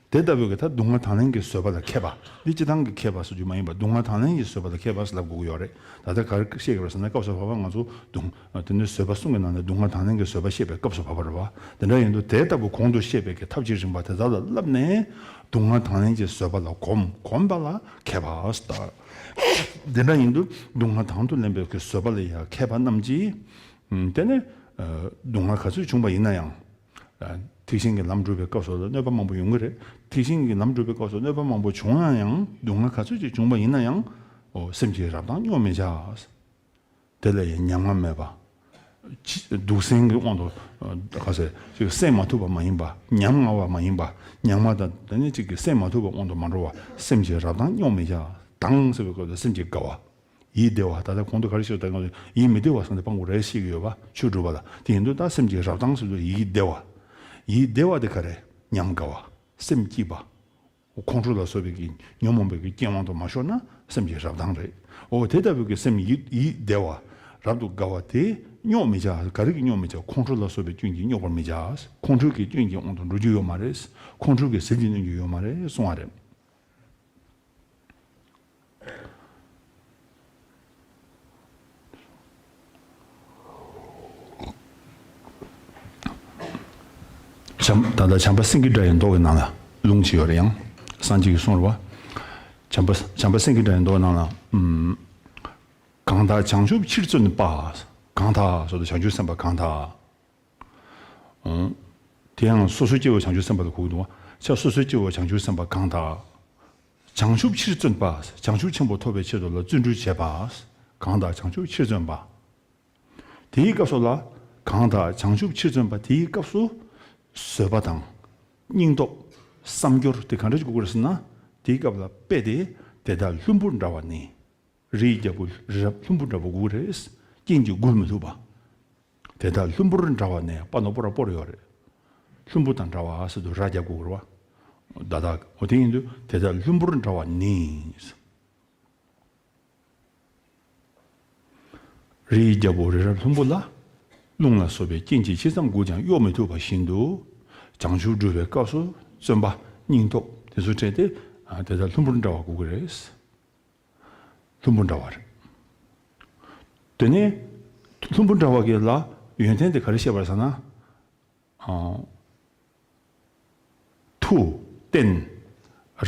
དེ་ལྟ་བུའི་གི་ད་སྡུག་བསྔལ་དང་ལེན་གྱི་བཟོད་པ་ལ་མཁས་པ། འདི་སྤྱིར་བཏང་གི་མཁས་པ་ཟེར་རྒྱུ་མ་ཡིན་པ་སྡུག་བསྔལ་དང་ལེན་གྱི་བཟོད་པ་ལ་མཁས་པ་ཟེར་ལབ་དགོས་ཀྱི་ཡོད་རེད། ད་ལྟ་ག་རེ་བཤད་ཀྱི་རེད་ཟེར་ན་སྐབས་སུ་བབ་པ་ང་ཚོ་སྡུག་དེ་ནི་བཟོད་པ་གསུམ་གྱི་ནང་ནས་སྡུག་བསྔལ་དང་ལེན་གྱི་བཟོད་པ་བཤད་པའི་སྐབས་སུ་བབ་པ་རེད་བ། དེ་འདྲ་ཡིན་དུས་དེ་ལྟ་བུ་གོང་དུ་བཤད་པའི་གི་ཐབས་ཀྱི་རིམ་པ་དེ་དག་ལ་བསླབས་ནས་སྡུག་བསྔལ་དང་ལེན་གྱི་བཟོད་པ་ལ་གོམས། གོམས་པ་ལ་མཁས་པ་ཟེར། དེ་འདྲ་ཡིན་དུས་སྡུག་བསྔལ་དང་དུ་ལེན་པའི་གི་བཟོད་པ་ལ་ཡང་མཁས་པ་རྣམས་ཀྱིས། དེ་ནས། སྡུག་བསྔལ་ག་ཚོད་བྱུང་བ་ཡིན་ན་ཡང་། ཐེག་ཆེན་གྱི་ལམ་སྒྲུབ་པའི་སྐབས་སུ་ལ་གནོད་པ་མང་པོ་ཡོང་གི་རེད། ཐེག་ཆེན་གྱི་ལམ་སྒྲུབ་པའི་སྐབས་སུ་གནོད་པ་མང་པོ་བྱུང་ན་ཡང་སྡུག་བསྔལ་ག་ཚོད་ཅིག་བྱུང་བ་ཡིན་ན་ཡང་། འོ་སེམས་ཀྱི་རབ་དང་སྙོམས་མི་བྱ། དེ་ལ་ཡང་ཉམ་ང་མེད་པ། ཕྱི་སྡུག་བསྲན་གྱི་དབང་དུ་ག་ཟེར་ཅིག་བསྲན་མ་ཐུབ་པ་མ་ཡིན་པ། ཉམ་ང་བ་མ་ཡིན་པ། ཉམ་ང་དང་དེ་ནས་ཅིག་གིས་བསྲན་མ་ཐུབ་པའི་དབང་དུ་མ་འགྲོ་བ། སེམས་ཀྱི་རབ་དང་སྙོམས་མི་བྱ། དང་ཟེར་བའི་སྐབས་ལ་སེམས་ཀྱི་དགའ་བ། ཡིད་བདེ་བ། ད་ལྟ་གོང་དུ་ག་རེ་ཞུས་ད་ཡིད་མི་བདེ་བ་སོགས་དེ་སྤང་དགོས་རེད་ཞུས་ཀྱི་ཡོད་པ་ཆོས་སྒྲུབ་པ་ལ། དེ་ཡིན་དུས་ད་སེམས་ཀྱི་རབ་དང་ཟེར་དུས་ཡིད་བདེ་བ། ཡིད་བདེ་བ་དེ་ག་རེ། ཉམས་དགའ་བ། སེམས་སྐྱིད་པ། ཁོང་ཁྲོ་ལ་སོགས་པའི་གི་ཉོན་མོངས་པའི་གི་རྐྱེན་དབང་དུ་མ་ཤོར་ན་སེམས་ཀྱི་རབ་དང་རེད། འོ་དེ་ལྟ་བུའི་གི་སེམས་ཡིད་ཡིད་བདེ་བ། རབ་ཏུ་དགའ་བ་དེ་སྙོག་མི་བྱ། ག་རེ་གི་སྙོག་མི་བྱ། ཁོང་ཁྲོ་ལ་སོགས་པའི་སྐྱོན་གྱིས་སྙོག་པར་མི་བྱ། ཁོང་ཁྲོའི་གི་སྐྱོན་གྱི་དབང་དུ་འགྲོ་རྒྱུ་ཡོད་མ་རེད། ཁོང་ཁྲོའི་གི་ཟིལ་གྱིས་གནོན་རྒྱུ་ཡོད་མ་རེད་གསུང་བ་རེད། བྱམས། ད་ལྟ་བྱམས་པ་སེང་གེ་སྒྲ་ཡི་མདོ་གི་ནང་ལ་ལུང་ཅིག་ཡོད་རེད། ཡང་སངས་རྒྱས་ཀྱིས་གསུངས་རེད་བ། བྱམས་པ་བྱམས་པ་སེང་གེ་སྒྲ་ཡི་མདོ་ནང་ལ། ཨམ། གང་དག་བྱང་ཆུབ་ཕྱིར་བརྩོན་པ། གང་དག་ཟེར་དུས་བྱང་ཆུབ་སེམས་དཔའ་གང་དག། ཨང་། དེ་ཡང་སོ་སོའི་སྐྱེ་བོ་བྱང་ཆུབ་སེམས་དཔའ་ལ་གོ་གི་འདུག་བ། ཆ་སོ་སོའི་སྐྱེ་བོ་བྱང་ཆུབ་སེམས་དཔའ་གང་དག། བྱང་ཆུབ་ཕྱིར་བརྩོན་པ། བྱང་ཆུབ་ཆེན་པོ་ཐོབ་པའི་ཆེད་དུ་ལ་བརྩོན་འགྲུས་བྱེད་པ། གང་དག་བྱང་ཆུབ་ཕྱིར་བརྩོན་པ། དེའི་སྐབས་སུ་ལ། གང་དག་བྱང་ཆུབ་ཕྱིར་བརྩོན་པ་དེའི་སྐབས་སུ། བཟོད་པ་དང་། སྙིང་སྟོབས། བསམ་སྦྱོར་དེ་ག་འདྲ་ཞིག་དགོས་ཀྱི་རེད་ཟེར་ན། དེའི་སྐབས་ལ་དཔེ་དེ། དེ་དག་ལྷུན་པོར་འདྲ་བ་ནི། རིའི་རྒྱལ་པོ་རི་རབ་ལྷུན་པོ་འདྲ་བོ་དགོས་རེད། རྐྱེན་གྱིས་བསྒུལ་མི་ཐུབ་པ། དེ་དག་ལྷུན་པོར་འདྲ་བ་ནི་པ་ནོ་པོ་ར་པོ་ར་ཡོད་རེད། ལྷུན་པོ་དང་འདྲ་བ་ཟེར་དུས་ར་རྒྱབ་དགོས་རེད་བ། ད་ལྟ་འོ་དེ་ཡིན་དུས་དེ་དག་ལྷུན་པོར་འདྲ་བ་ནི། རིའི་རྒྱལ་པོ་རི་རབ་ལྷུན་པོ་ལ། རླུང་ལ་སོགས་པའི་རྐྱེན་གྱིས་ཇི་ཙམ་བསྒུལ་ཀྱང་གཡོ་མི་ཐུབ་པ་བཞིན་དུ། བྱང་ཆུབ་སྒྲུབ་པའི་སྐབས་སུ་བརྩོན་པ་སྙིང་སྟོབས་དེ་ཚོ་སྤྲད་དེ། དེ་དག་ལྷུན་པོར་འདྲ་བ་དགོས་ཀྱི་རེད། ལྷུན་པོ་འདྲ་བ་རེད། དེ་ནས་ལྷུན་པོ་འདྲ་བ་གི་ལ་ཡོན་ཏན་དེ་ག་རེ་བཤད་པ་རེད་ཟེར་ན། ཨ། མཐུ། བརྟན།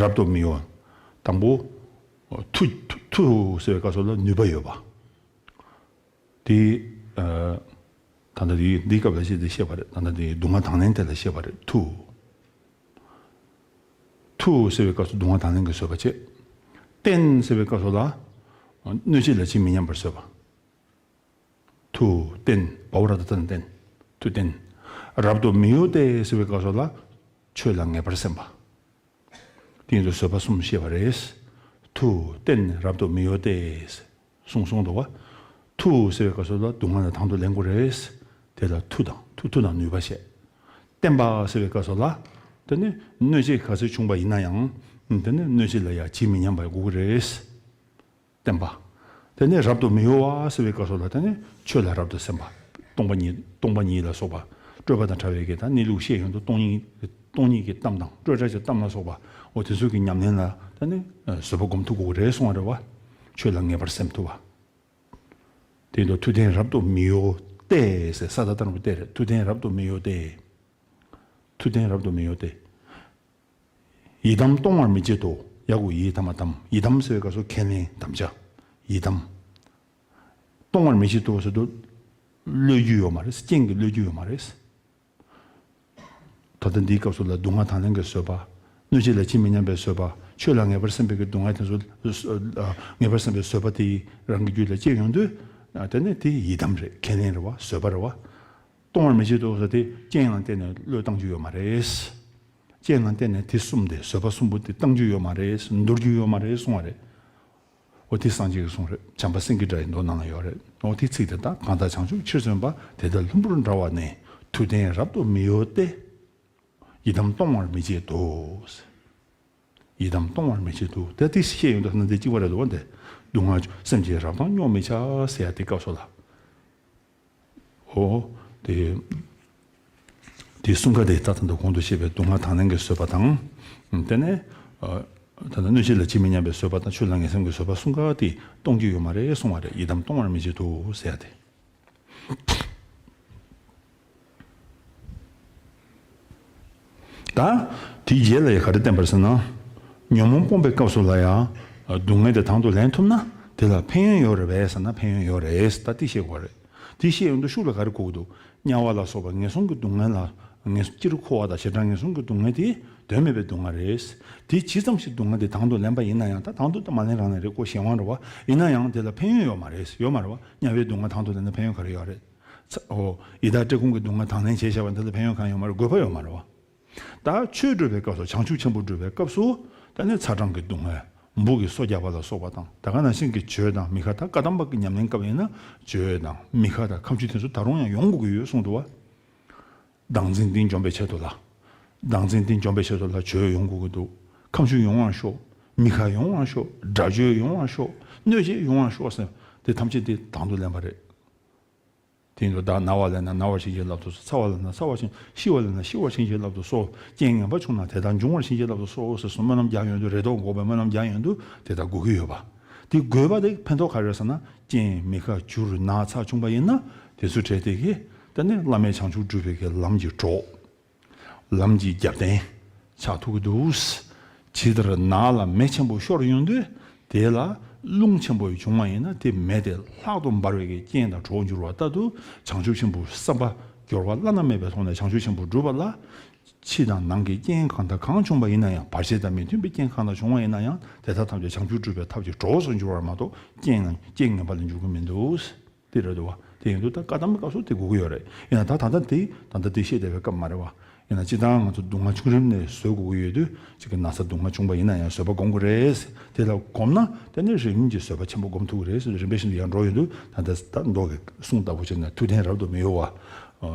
རབ་ཏུ་མི་གཡོ། དང་པོ། མཐུ། མཐུ་ཟེར་བའི་སྐབས་སུ་ལ་ནུས་པ་ཡོད་པ། དེ། ཨ། ད་ལྟ་དེ་འདིའི་སྐབས་ལ་བཤད་དེ་བཤད་པ་རེད། ད་ལྟ་དེ་སྡུག་བསྔལ་དང་ལེན་དེ་ལ་བཤད་པ་རེད། མཐུ། མཐུ་ཟེར་བའི་སྐབས་སུ་སྡུག་བསྔལ་དང་ལེན་གྱི་བཟོད་པ་བྱེད། བརྟན་ཟེར་བའི་སྐབས་སུ་ལ། གནོད་བྱེད་ལ་ཇི་མི་སྙམ་པར་བཟོད་པ། མཐུ་བརྟན། བའོ་ར་བཏགས་བརྟན། མཐུ་བརྟན། རབ་ཏུ་མི་གཡོ་སྟེ་ཟེར་བའི་སྐབས་སུ་ལ། ཆོས་ལ་ངེས་པར་སེམས་པ། དེ་ཡིན་དུས་བཟོད་པ་གསུམ་བཤད་པ་རེད། མཐུ་བརྟན་རབ་ཏུ་མི་གཡོ་སྟེ། གསུངས་སོང་འདུག་བ། མཐུ་ཟེར་བའི་སྐབས་སུ་ལ་སྡུག་བསྔལ་ལ་དང་དུ་ལེན་དགོས་རེད། དེ་ལ་མཐུ་དང་མཐུ་མཐུ་དང་ནུས་པ་བཤད། བརྟན་པ་ཟེར་བའི་སྐབས་སུ་ལ། དེ་ནི་གནོད་བྱེད་ག་ཚོད་བྱུང་བ་ཡིན་ན་ཡང་། དེ་ནི་གནོད་བྱེད་ལ་ཡང་ཇི་མི་སྙམ་པ་དགོས་ཀྱི་རེད། བརྟན་པ། དེ་ནས་རབ་ཏུ་མི་གཡོ་བ་ཟེར་བའི་སྐབས་སུ་ལ་དེ་ནས་ཆོས་ལ་རབ་ཏུ་སེམས་པ། སྟོང་པ་ཉིད། སྟོང་པ་ཉིད་ལ་སོགས་པ། སྤྲོས་པ་དང་བྲལ་བའི་གི་ད་གནས་ལུགས་བཤད་ཡོང་དུས་སྟོང་ཉིད། སྟོང་ཉིད་ཀྱི་གཏམ་དང་སྤྲོས་བྲལ་གྱི་གཏམ་ལ་སོགས་པ། འོ་དེ་ཚོ་གི་ཉམས་ལེན་ལ་དེ་ནས་བཟོད་པ་སྒོམ་ཐུབ་དགོས་རེད་གསུང་བ་རེད་བ། ཆོས་ལ་ངེས་པར་སེམས་ཐུབ་པ། དེ་ཡིན་དུས་མཐུ་ལྡན་རབ་ཏུ་མི་གཡོ་སྟེ་ཟེར་ས་ད་ལྟ་རང་པོ་སྟེ་རེད། མཐུ་ལྡན་རབ་ཏུ་མི་གཡོ་སྟེ། མཐུ་ལྡན་རབ་ཏུ་མི་གཡོ་སྟེ། ཡི་དམ་གཏོང་བར་མི་བྱེད་དོ། ཡ་གུ་ཡི་དམ་མ་དམ། ཡི་དམ་ཟེར་བའི་སྐབས་སུ་ཁས་ལེན་དམ་བཅའ། ཡི་དམ། གཏོང་བར་མི་བྱེད་དོ་ཟེར་དུས། གློད་རྒྱུ་ཡོད་མ་རེད། རྐྱེན་གྱིས་གློད་རྒྱུ་ཡོད་མ་རེད། ད་ལྟ་འདིའི་སྐབས་སུ་ལ་སྡུག་བསྔལ་དང་ལེན་གྱི་བཟོད་པ། གནོད་བྱེད་ལ་ཇི་མི་སྙམ་པའི་བཟོད་པ། ཆོས་ལ་ངེས་པར་སེམས་པའི་གི་སྡུག་བསྔལ་དེ་ཚོ། ངེས་པར་སེམས་པའི་བཟོད་པ་དེ་རང་གི་རྒྱུད་ལ་སྐྱེས་ཡོང་དུས། དེ་ནི་དེ་ཡི་དམ་རེད། ཁས་ལེན་རེད་བ། བཟོད་པ་རེད་བ། གཏོང་བར་མི་བྱེད་དོ་ཟེར་དེ་རྐྱེན་ལ་བརྟེན་ནས་བློས་བཏང་རྒྱུ་ཡོད་མ་རེད། རྐྱེན་ལ་བརྟེན་ནས་དེ་གསུམ་དེ་བཟོད་པ་གསུམ་པོ་དེ་བཏང་རྒྱུ་ཡོད་མ་རེད། འདོར་རྒྱུ་ཡོད་མ་རེད་གསུང་བ་རེད། འོ་དེ་སངས་རྒྱས་ཀྱི་གསུང་རེད། བྱམས་པ་སེང་གེ་སྒྲ་ཡི་མདོ་ནང་ལ་ཡོད་རེད། འོ་དེ་ཚིག་དེ་དག་གང་དག་བྱང་ཆུབ་ཕྱིར་བརྩོན་པ། དེ་དག་ལྷུན་པོར་འདྲ་བ་ནི། མཐུ་ལྡན་རབ་ཏུ་མི་གཡོ་སྟེ། ཡི་དམ་གཏོང་བར་མི་བྱེད་དོ། ཡི་དམ་གཏོང་བར་མི་བྱེད་དོ། དེ་དེ་བཤད་ཡོང་དུས་ན་དེ་གཅིག་པ་རེད་འདུག་བ། འདི་སྡུག་བསྔལ་སེམས་ཅན་རབ་དང་སྙོམས་མི་བྱ་ཟེར་ཡ་དེ་སྐབས་སུ་ལ། འོ། དེ། དེ་གསུམ་ཀ་དེ་ད་ལྟ་འདི་གོང་དུ་བཤད་པའི་སྡུག་བསྔལ་དང་ལེན་གྱི་བཟོད་པ་དང་། དེ་ནས། ད་ལྟ་གནོད་བྱེད་ལ་ཇི་མི་སྙམ་པའི་བཟོད་པ་དང་ཆོས་ལ་ངེས་སེམས་ཀྱི་བཟོད་པ་གསུམ་ཀ་དེ་གཏོང་རྒྱུ་ཡོད་མ་རེད་གསུང་བ་རེད། ཡི་དམ་གཏོང་བར་མི་བྱེད་དོ་ཟེར་ཡ་དེ། ད། དེའི་རྗེས་ལ་ཡང་ག་རེ་བསྟན་པ་རེད་ཟེར་ན། ཉོན་མོངས་སྤོང་བའི་སྐབས་སུ་ལ་ཡང་། སྡུག་བསྔལ་དེ་དང་དུ་ལེན་ཐུབ་ན་དེ་ལ་ཕན་ཡོན་ཡོད་རེད་པས་ཟེར་ན་ཕན་ཡོན་ཡོད་རེད། ད་དེ་བཤད་དགོས་རེད། དེ་བཤད་ཡོང་དུས་ཤུགས་ལ་ག་རེ་གོ་གི་འདུག་དམྱལ་བ་ལ་སོགས་པ་ངན་སོང་གི་སྡུག་བསྔལ་ལ། ངན་སོང་སྤྱིར་འཁོར་བ་དང་བྱེ་བྲག་ངན་སོང་གི་སྡུག་བསྔལ་དེ་དོན་མེད་པའི་སྡུག་བསྔལ་རེད། དེ་ཇི་ཙམ་ཞིག་སྡུག་བསྔལ་དེ་དང་དུ་ལེན་པ་ཡིན་ན་ཡང་། ད་དང་དུ་ད་མ་ལེན་རང་ལེན་རེད་ཁོ་གཞན་དབང་རེད་བ། ཡིན་ན་ཡང་དེ་ལ་ཕན་ཡོན་ཡོད་མ་རེད། ཡོད་མ་རེད་བ། དམྱལ་བའི་སྡུག་བསྔལ་དང་དུ་ལེན་ན་ཕན་ཡོན་ག་རེ་ཡོད་རེད། ཚ། འོ། ཡི་དྭགས་བཀྲེས་སྐོམ་གྱི་སྡུག་བསྔལ་དང་ལེན་བྱས་བྱས་པ་འདི་ལ་ཕན་ཡོན་གང་ཡོད་མ་རེད། དགོས་པ་ཡོད་མ་རེད་བ། ད་ཆོས་སྒྲུབ་པའི་སྐབས་སུ། བྱང་ཆུབ་ཆེན་པོ་སྒྲུབ་པའི་སྐབས་སུ། ད་ནི་ཚ་གྲང་གི་སྡུག་བསྔལ། འབུ་གི་སོ་རྒྱག་པ་ལ་སོགས་པ་དང་། ད་ག་ནང་བཞིན་གྱི་བྱོས་དང་མི་ཁ། ད་བཀའ་གདམས་པ་གི་ཉམས་ལེན་སྐབས་ཡིན་ན་བྱོས་དང་མི་ཁ་དང་ཁ་མཆུ་དེ་ཚོ་ད་རུང་ཡང་ཡོང་དགོས་ཀྱི་ཡོད་གསུངས་འདུག་བ། བདག་འཛིན་འདི་འཇོམས་པའི་ཆེད་དུ་ལ། བདག་འཛིན་འདི་འཇོམས་པའི་ཆེད་དུ་ལ་བྱོས་ཡོང་དགོས་ཀྱི་འདུག་ཁ་མཆུ་ཡོང་བར་ཤོག་མི་ཁ་ཡོང་བར་ཤོག་དགྲ་བྱོས་ཡོང་བར་ཤོག་གནོད་བྱེད་ཡོང་བར་ཤོག་ཟེར། དེ་ཐམས་ཅད་དེ་དང་དུ་ལེན་པ་རེད། དེ་ཡིན་དུས་བདག་ན་བ་ལེན་ན་ན་བར་བྱིན་གྱིས་བརླབ་ཏུ་གསོལ། ཚ་བ་ལེན་ན་ཚ་བར་བྱིན། ཤི་བ་ལེན་ན་ཤི་བར་བྱིན་གྱིས་བརླབ་ཏུ་གསོལ། རྐྱེན་ངན་པ་བྱུང་ན་དེ་དག་འབྱུང་བར་བྱིན་གྱིས་བརླབ་ཏུ་གསོལ་ཟེར་སོགས་སྨོན་ལམ་རྒྱག་ཡོང་དུས། རེ་དོགས་འགོག་པའི་སྨོན་ལམ་རྒྱག་ཡོང་དུས་དེ་དག་དགོས་ཀྱི་ཡོད་པ། དེ་དགོས་པ་དེ་ཕན་ཐོགས་ག་རེ་རེད་ཟེར་ན། རྐྱེན་མི་ཁ་བྱུར་ན་ཚ་བྱུང་པ་ཡིན་ན་དེ་ཚོ་བྲལ་ཏེ་གི། ད་ནི་བླ་མེད་བྱང་ཆུབ་སྒྲུབ་པའི་གི་ལམ་གྱི་གྲོགས། ལམ་གྱི་རྒྱབ་རྟེན་ཆགས་ཐུབ་ཀྱི་འདུག་ཇི་ལྟར་ནགས་ལ་མེ་ཆེན་པོ་ཤོར་ཡོང་དུས་དེ་ལ་རླུང་ཆེན་པོ་བྱུང་བ་ཡིན་ན། དེ་མེ་དེ་ལྷག་ཏུ་འབར་བའི་གི་རྐྱེན་དང་གྲོགས་འགྱུར་བ་ལྟར་དུ། བྱང་ཆུབ་ཆེན་པོའི་བསམ་པ་ སྦྱོར་བ་བླ་ན་མེད་པའི་ཐོག་ནས་བྱང་ཆུབ་ཆེན་པོ་སྒྲུབ་པ་ལ། ཕྱི་དང་ནང་གི་རྐྱེན་གང་དང་གང་བྱུང་བ་ཡིན་ན་ཡང་། བར་ཆད་དང་མི་མཐུན་པའི་རྐྱེན་གང་དང་བྱུང་བ་ཡིན་ན་ཡང་། དེ་དག་ཐམས་ཅད་བྱང་ཆུབ་སྒྲུབ་པའི་ཐབས་ཀྱི་གྲོགས་སུ་འགྱུར་བར་མ་གཏོགས། རྐྱེན་རྐྱེན་ངན་པ་ལ་འགྱུར་གྱི་མི་འདུག། དེ་རེད་འདུག་བ། དེ་ཡིན་དུས་ད་བཀའ་གདམས་སྐབས་སུ་དེ་དགོས་ཀྱི་ཡོད་རེད། ཡིན་ན་ད་ད་ལྟ་དེ་ད་ལྟ་དེ་བཤད་བསྡད་པའི་སྐབས་མ་རེད་བ། ཡིན་ན་སྤྱིར་བཏང་ང་ཚོ་སྡུག་བསྔལ་ཆུང་རིམ་ནས་བཟོད་དགོས་ཀྱི་ཡོད་དུས། གཅིག་གི་ན་ཚ་སྡུག་བསྔལ་བྱུང་བ་ཡིན་ན་ཡང་བཟོད་པ་སྒོམ་དགོས་རེད། དེ་ལ་གོམས་ན་དེ་ནས་རིམ་གྱིས་བཟོད་པ་ཆེན་པོ་སྒོམ་ཐུབ་ཀྱི་རེད། རིམ་པས་ཤིན་ཏུ་ཡར་འགྲོ་ཡོང་དུས་ད་ལྟ་ད་མདོ་གི་གསུང་ལྟ་བུ་བྱས་ན་ཐུགས་ཕན་རབ་ཏུ་མི་གཡོ་བ།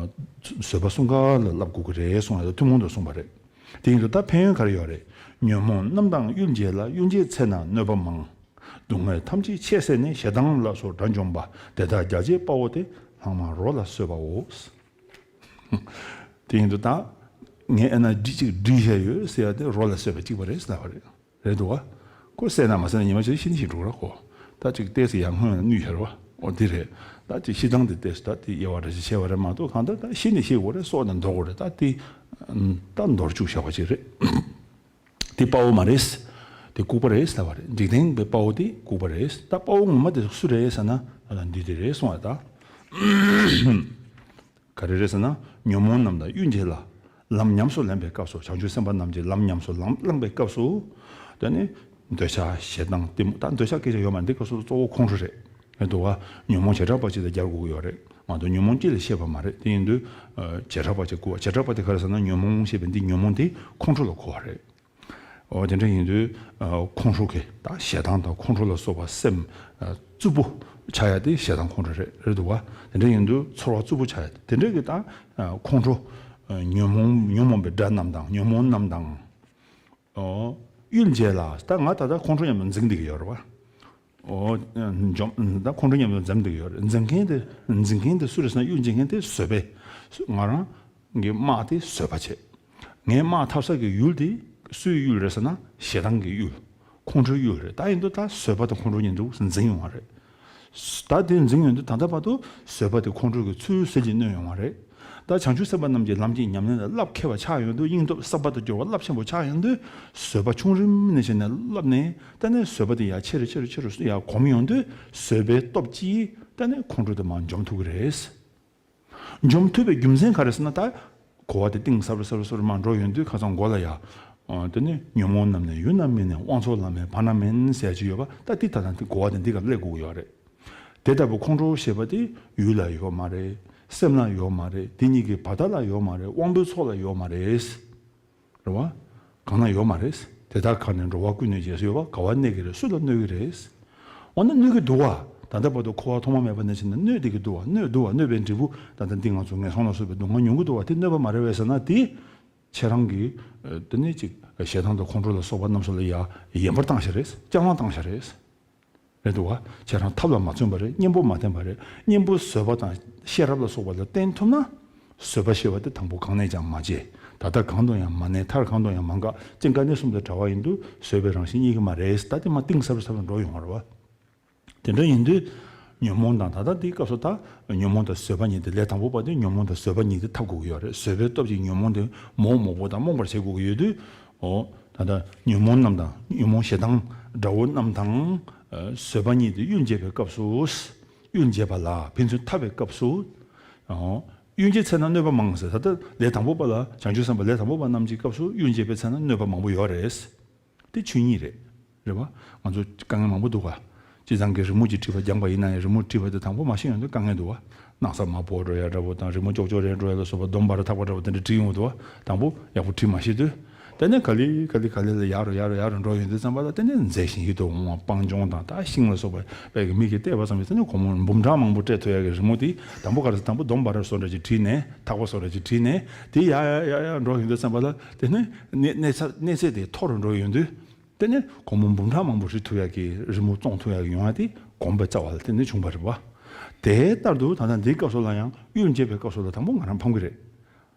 བཟོད་པ་གསུམ་ཀ་ལ་བསླབ་དགོས་ཀྱི་རེད་གསུངས་ཡོད། ཐུན་མོང་དུ་གསུངས་པ་རེད། དེ་ཡིན་དུས་ད་ཕན་ཡོན་ག་རེ་ཡོད་རེད། ཉོན་མོངས་རྣམས་དང་གཡུལ་འགྱེད་ལ། གཡུལ་འགྱེད་ཚེ་ན་གནོད་པ་མང་། སྡུག་བསྔལ་ཐམས་ཅད་ཆད་ཟད་ནས། ཞེ་སྡང་ལ་སོགས་དགྲ་འཇོམས་པ། དེ་དག་རྒྱལ་བྱེད་དཔའ་བོ་སྟེ། ལྷག་མ་རོ་ལ་གསོད་པའོ། དེ་ཡིན་དུས་ད་ངས་ཨ་ན་འདི་གཅིག་བྲིས་བཞག་ཡོད་ཟེར་ཡ་དེ་རོ་ལ་གསོད་པ་གཅིག་པ་རེད་ཟེར་བ་རེད། རེད་འདུག་བ། ཁོ་བསད་ན་མ་བསད་ན་ཉི་མ་གཅིག་ཤི་ནི་ཤི་འགྲོ་ར་ཁོ། ད་གཅིག་ཏོག་ཙམ་ཡར་སྔོན་ལ་གནོད་བཞག་ར་བ། འོ་འདི་རེད། ད་གཅིག་ཤི་སྟངས་དེ་ཏོག་ཙམ་ད་དེ་དབྱེ་བ་འདྲ་ཞིག་ཕྱེ་བ་རེད་མ་གཏོགས། གང་ལྟར་ད་ཤི་ནི་ཤི་དགོས་རེད། སྲོག་ནི་འདོར་དགོས་རེད། ད་དེ་ད་འདོར་བཅུག་བཞག་པ་ཅིག་རེད། དེ་དཔའ་བོ་མ་རེད། དེ་ལྐུགས་པ་རེད་ཟེར་བ་རེད། འཇིག་རྟེན་པའི་དཔའ་བོ་དེ་ལྐུགས་པ་རེད། ད་དཔའ་བོ་ངོ་མ་དེ་སུ་རེད་ཟེར་ན། ཨ་ལ་འདི་དེ་རེད་གསུངས་པ་ད། ག་རེ་རེད་ཟེར་ན། ཉོན་མོངས་རྣམས་དང་གཡུལ་འགྱེད་ལ། ལམ་ཉམས་སུ་ལེན་པའི་སྐབས་སུ། བྱང་ཆུབ་སེམས་དཔའ་རྣམས་ཀྱིས་ལམ་ཉམས་སུ་ལམ་བླངས་པའི་སྐབས་སུ། དེ་ནི་འདོད་ཆགས་ཞེ་སྡང་གཏི་མུག་ད་འདོད་ཆགས་སྐད་ཆ་ཡོད་མ་རེད། འདི་སྐབས་སུ་གཙོ་བོ་ཁོང་ཁྲོ་རེད། རེད་འདུག་བ། ཉོན་མོངས་བྱེ་བྲག་པ་ཅིག་དང་སྦྱར་དགོས་ཀྱི་ཡོད་རེད་མ་གཏོགས། ཉོན་མོངས་གཅིག་ལ་བཤད་པ་མ་རེད། དེ་ཡིན་དུས་ཨ་བྱེ་བྲག་པ་ཅིག་གོ་བ། བྱེ་བྲག་པ་དེ་ག་རེ་ཟེར་ན། ཉོན་མོངས་ཞེས་པའི་འདི་ཉོན་མོངས་དེ་ཁོང་ཁྲོ་ལ་གོ་བ་རེད། འོ་དེ་འདྲ་ཡིན་དུས་ཨ་ཁོང་ཁྲོ་གི་ད་ཞེ་སྡང་དང་ཁོང་ཁྲོ་ལ་སོགས་པ་སེམས་ཨ་རྩུབ་པོ་ཆགས་ཡ་དེ་ཞེ་སྡང་ཁོང་ཁྲོ་རེད། རེད་འདུག་བ། དེ་འདྲ་ཡིན་དུས་ཚོར་བ་རྩུབ་པོ་ཆགས་ཡ་དེ་འདྲ་གི་ད་ཨ་ཁོང་ཁྲོ། ཨ་ཉོན་མོངས་ཉོན་མོངས་པའི་དགྲ་རྣམས་དང་། ཉོན་མོངས་རྣམས་དང་། ཨོ། གཡུལ་འགྱེད་ལ། ད་ང་ད་ལྟ་ཁོང་ཁྲོ་མཉམ་དུ་འཛིང་བསྡད་ཀྱི་ཡོད་རེད་བ། ཨོ། འཇོམས། ད་ཁོང་ཁྲོ་མཉམ་དུ་འཛིང་བསྡད་ཀྱི་ཡོད་རེད། འཛིང་མཁན་དེ་འཛིང་མཁན་དེ་སུ་རེད་ཟེར་ན། གཡུལ་འགྱེད་མཁན་དེ་བཟོད་པས། ང་རང་གི་དམག་དེ་བཟོད་པ་བྱེད། ངའི་དམག་འཐབ་ས་གི་ཡུལ་དེ་སུའི་ཡུལ་རེད་ཟེར་ན། ཞེ་སྡང་གི་ཡུལ། ཁོང་ཁྲོའི་ཡུལ་རེད། ད་ཡིན་དུས་ད་བཟོད་པ་དང་ཁོང་ཁྲོ་གཉིས་འདུག་འཛིང་ཡོང་བ་རེད། ད་དེ་འཛིང་ཡོང་དུས་ད་ལྟ་བར་དུ་བཟོད་པ་དེ་ཁོང་ཁྲོ་གི་ཚུལ་ཟིན་གྱིས་གནོན་ཡོང་བ་རེད། ད་བྱང་ཆུབ་སེམས་དཔའ་རྣམས་ཀྱིས་ལམ་གྱི་ཉམས་ལེན་ལ་རླབས་མཁས་པ་ཆགས་ཡོང་དུས། སྙིང་སྟོབས་བསགས་པ་དང་སྦྱོར་བ་རླབས་ཆེན་པོ་ཆགས་ཡོང་དུས། བཟོད་པ་ཆུང་རིམ་ནས་བྱས་ནས་བསླབས་ནས། ད་ནས་བཟོད་པ་དེ་ཡར་ཆེ་རུ་ཆེ་རུ་ཆེ་རུ་ཡར་གོམས་ཡོང་དུས། བཟོད་པའི་སྟོབས་ཀྱིས་ད་ནས་ཁོང་ཁྲོ་དེ་མར་འཇོམས་ཐུབ་ཀྱི་རེད། འཇོམས་ཐུབ་པའི་རྒྱུ་མཚན་ག་རེ་ཟེར་ན། ད་གོ་བ་དེ་གཏིང་ཟབ་རུ་ཟབ་རུ་ཟབ་རུ་མར་འགྲོ་ཡོང་དུས། ཁ་སང་མགོ་ལ་ཡ། ཨ་དེ་ནི་ཉོན་མོངས་རྣམས་ནི་ཡུལ་ན་མེད་ནས། དབང་ཕྱུག་ལམ་མེད་བར་ན་མེད་ཟེར་ཡ་ཅིག་ཡོད་པ། ད་འདི་ད་ལྟ་འདི་གོ་བ་དེ་འདི་ག་སླེབས་དགོས་ཀྱི་ཡོད་རེད། དེ་ལྟ་བུ་ཁོང་ཁྲོ་ཞེས་པ་དེ་ཡུལ་ལ་ཡོད་མ་རེད། སེམས་ལ་ཡོད་མ་རེད། དེ་གཉིས་ཀྱི་བར་ཐག་ལ་ཡོད་མ་རེད། དབང་པོའི་ཚོགས་ལ་ཡོད་མ་རེད། རེད་བ། གང་ན་ཡོད་མ་རེད། དེ་དག་གང་ནས་འགྲོ་བ་ཀུན་གནོད་བྱེད་ཟེར་ཡོད་པ། ག་བ་གནོད་ཀྱི་རེད། སུ་ལ་གནོད་ཀྱི་རེད། འོ་ན་གནོད་ཀྱི་འདུག་བ། ད་ལྟ་བར་དུ་འཁོར་བ་ཐོག་མ་མེད་པ་ནས་བྱས་ནས་གནོད་བསྡད་ཀྱི་འདུག་བ། གནོད་འདུག་བ། གནོད་པའི་འབྲས་བུ་ད་ལྟ་འདི་ང་ཚོ་ངན་སོང་ལ་སོགས་པའི་སྡུག་བསྔལ་མྱོང་གི་འདུག་བ། དེ་གནོད་པ་མ་རེད་པས་ཟེར་ན། དེ་ཁྱེད་རང་གིས་ཨ་དེ་ནས་ཅིག་ཞེ་སྡང་དང་ཁོང་ཁྲོ་ལ་སོགས་པ་རྣམས་སུ་ལ་ཡ་ཡན་པར་བཏང་ཤག་རེད། རྐྱང་ལངས་བཏང་ཤག་རེད། རེད་འདུག་བ། ཁྱེད་རང་ཐབས་ལ་མ་བརྩོན་པ་རེད། གཉེན་པོ་མ་བསྟེན་པ་རེད། གཉེན་པོ་བཟོད་པ་དང་ཤེས་རབ་ལ་སོགས་པ་ལ་བརྟེན་ཐུབ་ན། བཟོད་པ་ཞེས་པ་དེ་དང་པོ་གང་ནས་ཀྱང་མ་སྐྱེ། ད་ལྟ་གང་དུ་ཡང་མ་གནས། མཐར་གང་དུ་ཡང་མ་འགག། ཅིང་དཀའ་གནད་གསུམ་དང་བྲལ་བ་ཡིན་དུས་བཟོད་པའི་རང་བཞིན་རྙེད་ཀྱི་མ་རེད། ད་དེ་མར་གཏིང་ཟབ་རུ་ཟབ་རུ་འགྲོ་ཡོང་བ་རེད་བ། དེ་འདྲ་ཡིན་དུས་ཉོན་མོངས་དང་། ད་ལྟ་འདིའི་སྐབས་སུ་ད་ཉོན་མོངས་དང་བཟོད་པ་གཉིས་དེ། ལས་དང་པོ་པ་དེ་ཉོན་མོངས་དང་བཟོད་པ་གཉིས་དེ་འཐབ་དགོས་ཀྱི་ཡོད་རེད། བཟོད་པའི་སྟོབས་ཀྱིས་ཉོན་མོངས་དེ་མོག་མོག་པོ་དང་རྨོངས་པར་བྱེད་དགོས་ཀྱི་ཡོད་དུས། འོ། ད་ལྟ་ཉོན་མོངས་རྣམས་དང་། ཉོན་མོངས་ཞེ་སྡང་དགྲ་བོ་རྣམས་དང་། ཨ་བཟོད་པ་གཉིས་དེ་གཡུལ་འགྱེད་པའི་སྐབས་སུ། གཡུལ་འགྱེད་པ་ལ་ཕན་ཚུན་འཐབ་པའི་སྐབས་སུ། ཨོ། གཡུལ་འགྱེད་ཚེ་ན་གནོད་པ་མང་ཟེར། ད་ལྟ་ལས་དང་པོ་པ་ལ། བྱང་ཆུབ་སེམས་དཔའ་ལས་དང་པོ་པ་རྣམས་ཀྱི་སྐབས་སུ་གཡུལ་འགྱེད་པའི་ཚེ་ན་གནོད་པ་མང་པོ་ཡོད་རེད། དེ་ཆོས་ཉིད་རེད། རེད་བ། ང་ཚོ་དཀའ་ངལ་མང་པོ་འདུག་ག་སྤྱིར་བཏང་གི་རི་མོ་ཅིག་བྲིས་པ་སྦྱངས་པ་ཡིན་ན་ཡང་། རི་མོ་བྲིས་པ་དེ་དང་པོ་མ་ཤེས་ཡོང་དུས་དཀའ་ངལ་འདུག་ག་སྣག་ཚ་མར་བོར་འགྲོ་ཡ་འདྲ་བོ་དང་། རི་མོ་ཀྱོག་ཀྱོག་རེ་འགྲོ་ཡ་ལ་སོགས་པ། སྡོམ་པ་རེ་འཐག་པ་འདྲ་བོ་དེ་འདྲ་བྲིས་ཡོང་འདུག་ག་དང་པོ་ཡག་པོ་བྲིས་མ་ཤེས་དུས། དེ་ནས་ག་ལེ་ག་ལེ་ག་ལེ་ལ་ཡར་རུ་ཡར་རུ་ཡར་རུ་འགྲོ་ཡོང་དུས་ཙམ་པ་ལ། དེ་ནས་མཛེས་ཤིང་ཡིད་དུ་འོང་བ་སྤང་ལྗོངས་དང་། ད་ཤིང་ལ་སོགས་པ་བས་ཀྱི་མིག་གིས་བལྟས་པ་ཙམ་གྱིས། དེ་ནས་སྒོར་མོ་འབུམ་ཕྲག་མང་པོ་སྤྲད་ཐུབ་ཡ་གི་རི་མོ་དེ། དང་པོ་ག་རེ་ཟེར། དང་པོ་སྡོམ་པ་རེ་བཟོ་འདྲ་ཅིག་བྲིས་ནས། འཐག་པ་བཟོ་འདྲ་ཅིག་བྲིས་ནས། དེ་ཡར་ཡར་ཡར་ཡར་འགྲོ་ཡོང་དུས་ཙམ་པ་ལ། དེ་ནས་གནས་གནས་ཚ་གནས་ཚད་དེ་མཐོ་རུ་འགྲོ་ཡོང་དུས། དེ་ནས་སྒོར་མོ་འབུམ་ཕྲག་མང་པོ་བྲིས་ཐུབ་ཡ་གི་རི་མོ་བཙོང་ཐུབ་ཡ་གི་ཡོང་ཡ་དེ་གོམས་པའི་རྩ་བ་ལ་དེ་ནས་བྱུང་བ་རེད་བ། དེ་ལྟར་དུ་ད་ལྟ་འདིའི་སྐབས་སུ་ལ་ཡང་གཡུལ་འགྱེད་པའི་སྐབས་སུ་ལ་དང་པོ་ང་རང་ཕམ་གྱི་རེད།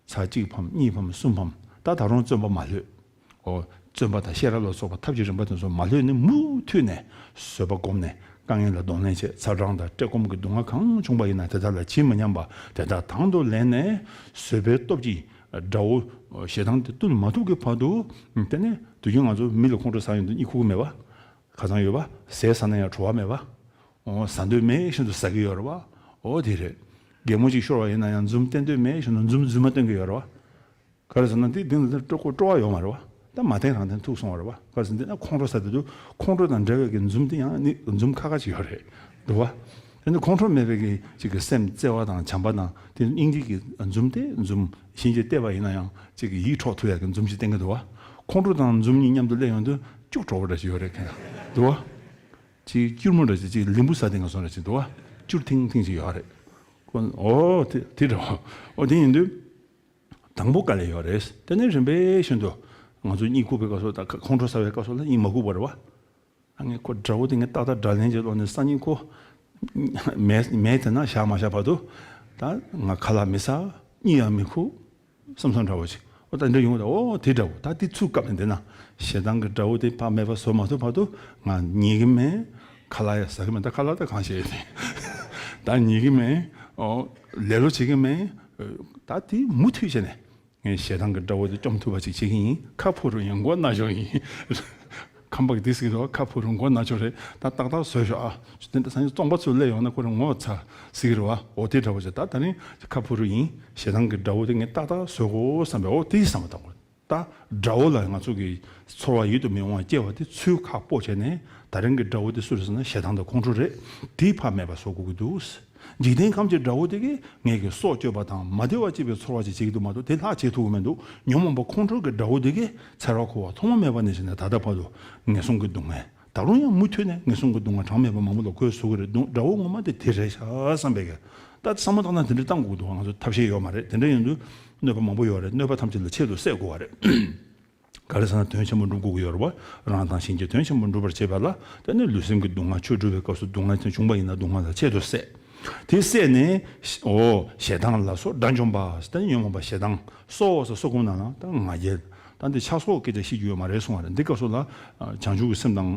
ཚར་གཅིག་ཕམ། གཉིས་ཕམ། གསུམ་ཕམ། ད་ད་རུང་བརྩོན་པ་མ་ལྷོད། ཨོ། བརྩོན་པ་དང་ཤེས་རབ་ལ་སོགས་པ་ཐབས་ཀྱི་རིམ་པ་དེ་ཚོ་མ་ལྷོད་ནས། མུ་མཐུད་ནས་བཟོད་པ་བསྒོམས་ནས། དཀའ་ངལ་ལ་གདོང་ལེན་བྱས། ཚ་གྲང་དང་བཀྲེས་སྐོམ་གྱི་སྡུག་བསྔལ་གང་བྱུང་བ་ཡིན་ན། དེ་དག་ལ་ཇི་མི་སྙམ་པ་དེ་དག་དང་དུ་ལེན་ནས། བཟོད་པའི་སྟོབས་ཀྱིས་དགྲ་བོ་ཞེ་སྡང་དེ་བཏུལ་མ་ཐུབ་ཀྱི་བར་དུ། དེ་ནས་དུས་རྒྱུན་ང་ཚོ་མི་ལ་ཁོང་ཁྲོ་ཟ་ཡོང་དུས་གཉིད་ཁུག་གི་མེད་པ། ཁ་སང་ཡོད་པ། ཟས་ཟ་ན་ཡང་བྲོ་བ་མེད་པ། ཨོ། ཟ་འདོད་མེད་བཞིན་དུ་ཟ་གི་ཡོད་རེད་བ། ཨོ་དེ་རེད། གད་མོ་ཅིག་ཤོར་བ་ཡིན་ན་ཡང་འཛུམ་བསྟན་འདོད་མེད་ཞུ་ན་འཛུམ་རྫུན་མ་སྟོན་གྱི་ཡོད་རེད་བ། ག་རེ་ཟེར་ན་འདི་འདི་ལ་སྤྲོ་སྤྲོ་བ་ཡོད་མ་རེད་བ། ད་མ་བསྟན་རང་བསྟན་ཐུག་སོང་བ་རེད་བ། ག་རེ་ཟེར་འདི་ན་ཁོང་ཁྲོ་ཟ་དུས་དུས་ཁོང་ཁྲོ་དང་འབྲེལ་བའི་གི་འཛུམ་དེ་ཡང་ནི་འཛུམ་ཁ་ཁ་ཅིག་ཡོད་རེད་འདུག་བ། དེ་ནི་ཁོང་ཁྲོ་མེད་པའི་གི་ཅིག་གི་སེམས་བརྩེ་བ་དང་བྱམས་པ་དང་དེ་སྙིང་རྗེ་གི་འཛུམ་དེ་འཛུམ་གཤིན་རྗེ་བལྟས་པ་ཡིན་ན་ཡང་ཅིག་གི་ཡིད་འཕྲོག་ཐུབ་ཡག་གི་འཛུམ་ཞིག་བསྟན་གི་འདུག་བ། ཁོང་ཁྲོ་དང་འཛུམ་གཉིས་མཉམ་དུ་སླེབས་ཡོང་དུས་སྐྱུག་བྲོ་བོ་འདྲ་ཞིག་ཡོད་རེད་ཁ་ཡང་འདུག་བ། ཅིག་སྐྱུར་མོ་འདྲ་ཞིག་ཅིག་ལིམ་བུ་ཟ་དེ་ང་སོང་འདྲ་ཞིག་འདུག་བ། སྐྱུར་ཐིང་ཐིང་ཞིག་ཡོད་རེད། ཁོ་ཨོ་དེ་དེ་འདྲ་བ། ཨོ་དེ་ཡིན་དུས། དང་པོ་དཀའ་ལས་ཡོད་རེད། དེ་ནས་རིམ་པས་བཞིན་དུ་ང་ཚོ་གཉིད་ཁུག་པའི་སྐབས་སུ་ད་ཁ་ཁོང་ཁྲོ་ཟ་བའི་སྐབས་སུ་ལ་གཉིད་མ་ཁུག་པ་རེད་བ། ཨ་ངས་ཁོ་དགྲ་བོ་དེ་ངས་ཏག་ཏག་དགྲ་ལན་གྱི་ལོག་ནས་སང་ཉིན་ཁོ་མེད་མེད་དེ་ན་བཞག་མ་བཞག་བར་དུ་ད་ང་ཁ་ལག་མི་ཟ། གཉིད་ཡང་མི་ཁུག་བསམ་བསམ་འདྲ་བོ་ཅིག་ཨོ་ད་འདྲ་ཡོང་བ་ད་ཨོ་དེ་འདྲ་བོ་ད་དེ་ཚུར་བཀབ་ནས་བསྡད་ན་ཞེ་སྡང་གི་དགྲ་བོ་དེ་ཕར་མེད་པ་བཟོ་མ་ཐུབ་བར་དུ་ང་ཉལ་གི་མེད། ཁ་ལག་ཡང་ཟ་གི་མེད། ད་ཁ་ལག་ད་གང་བྱེད་ཡོད་དེ་ད་ཉལ་གི་མེད། ཨོ་ལེ་ལོ་བྱེད་གི་མེད། ད་དེ་མུ་མཐུད་བྱས་ནས། ངས་ཞེ་སྡང་གི་དགྲ་བོ་དེ་བཅོམ་ཐུབ་པ་ཅིག་བྱེད་ཀྱི་ཡིན། ཁ་ཕོ་རུ་ཡང་མགོ་ན་ཆོག་ཡིན། ཁམས་པ་གི་དེ་ཟེར་གི་རེད་བ། ཁ་ཕོ་རུ་མགོ་ན་ཆོག་རེད། ད་ཏག་ཏག་བཟོས་ཤོག་ཨ། དེ་འདྲ་སང་ཉིན་བཙོང་པ་ཚོ་སླེབས་ཡོང་ན་ཁོ་རང་ངོ་ཚ་ཟེར་གི་རེད་བ། འོ་དེ་འདྲ་བོ་ཅིག་ད་ད་ནི་ཁ་ཕོ་རུ་ཡིན། ཞེ་སྡང་གི་དགྲ་བོ་དེ་ངས་ཏག་ཏག་བཟོ་དགོས་བསམ་པའི་འོ་དེ་བསམ་པ་བཏང་དགོས། ད་དགྲ་བོ་ལ་ང་ཚོ་གི་ཚོར་བ་ཡིད་དུ་མི་འོང་བ་སྐྱེ་བ་དེ་ཚུར་ཁག་པོ་བྱས་ནས་ད་རིང་གི་དགྲ་བོ་དེ་སུ་རེད་ཟེར་ན་ཞེ་སྡང་དང་ཁོང་ཁྲོ་རེད། དེ་ཕར་མེད་པ་བཟོ་དགོས་ཀྱི་འདུག་འཇིག་རྟེན་ཁམས་ཀྱི་དགྲ་བོ་དེ་གིས་ངེད་ཀྱི་སྲོག་གཅོད་པ་དང་མ་བདེ་བ་སྐྱེད་པའི་ཚོར་བ་ཅིག་བྱེད་ཀྱི་འདུག་མ་གཏོགས་དེ་ལྷག་བྱེད་ཐུབ་ཀྱི་མི་འདུག་ཉོན་མོངས་པ་ཁོང་ཁྲོ་གི་དགྲ་བོ་དེ་གིས་ཚེ་རབས་འཁོར་བ་ཐོག་མ་མེད་པ་ནས་བྱས་ནས་ད་ལྟ་བར་དུ་ངན་སོང་གི་སྡུག་བསྔལ་ད་རུང་ཡང་མུ་མཐུད་ནས་ངན་སོང་གི་སྡུག་བསྔལ་གྲངས་མེད་པ་མང་པོ་ལ་འཁོར་བཟོ་གི་རེད་འདུག་དགྲ་བོ་ངོ་མ་དེ་དེ་རེད་ཤག་བསམ་པའི་གི་ད་བསམ་བློ་བཏང་ན་དེ་འདྲ་བཏང་དགོས་ཀྱི་འདུག་ང་ཚོ་ཐབས་ཤེས་ཡོད་མ་རེད། དེ་འདྲ་ཡིན་དུས་གནོད་པ་མང་པོ་ཡོད་རེད། གནོད་པ་ཐམས་ཅད་ལ་ཆེད་དུ་བསད་དགོས་པ་རེད། ག་རེ་ཟེར་ན་དོན་ཆེན་པོ་འགྲུབ་དགོས་ཀྱི་ཡོད་རེད་བ། རང་དང་གཞན་གྱི་དོན་ཆེན་པོ་འགྲུབ་པར་བྱེད་པ་ལ་དེ་ནི་ལུས་སེམས་ཀྱི་སྡུག་བསྔལ་ཆོས་སྒྲུབ་པའི་སྐབས་སུ་སྡུག་བསྔལ་དེ་བྱུང་བ་ཡིན་ན་སྡུག་བསྔལ་ལ་ཆེད་དུ་བསད། དེ་བསད་ནས་ཨོ་ཞེ་སྡང་ལ་སོགས་དགྲ་འཇོམས་པ་དེ་ནི་ཉོན་མོངས་པ་ཞེ་སྡང་སོགས་སོགས་སོགས་ཀུན་ན་ན་ད་ང་རྒྱལ་ད་འདི་ཆགས་སོགས་སྐད་ཆ་བཤད་རྒྱུ་ཡོད་མ་རེད་གསུང་བ་རེད། འདི་སྐབས་སུ་ལ་བྱང་ཆུབ་ཀྱི་སེམས་དང་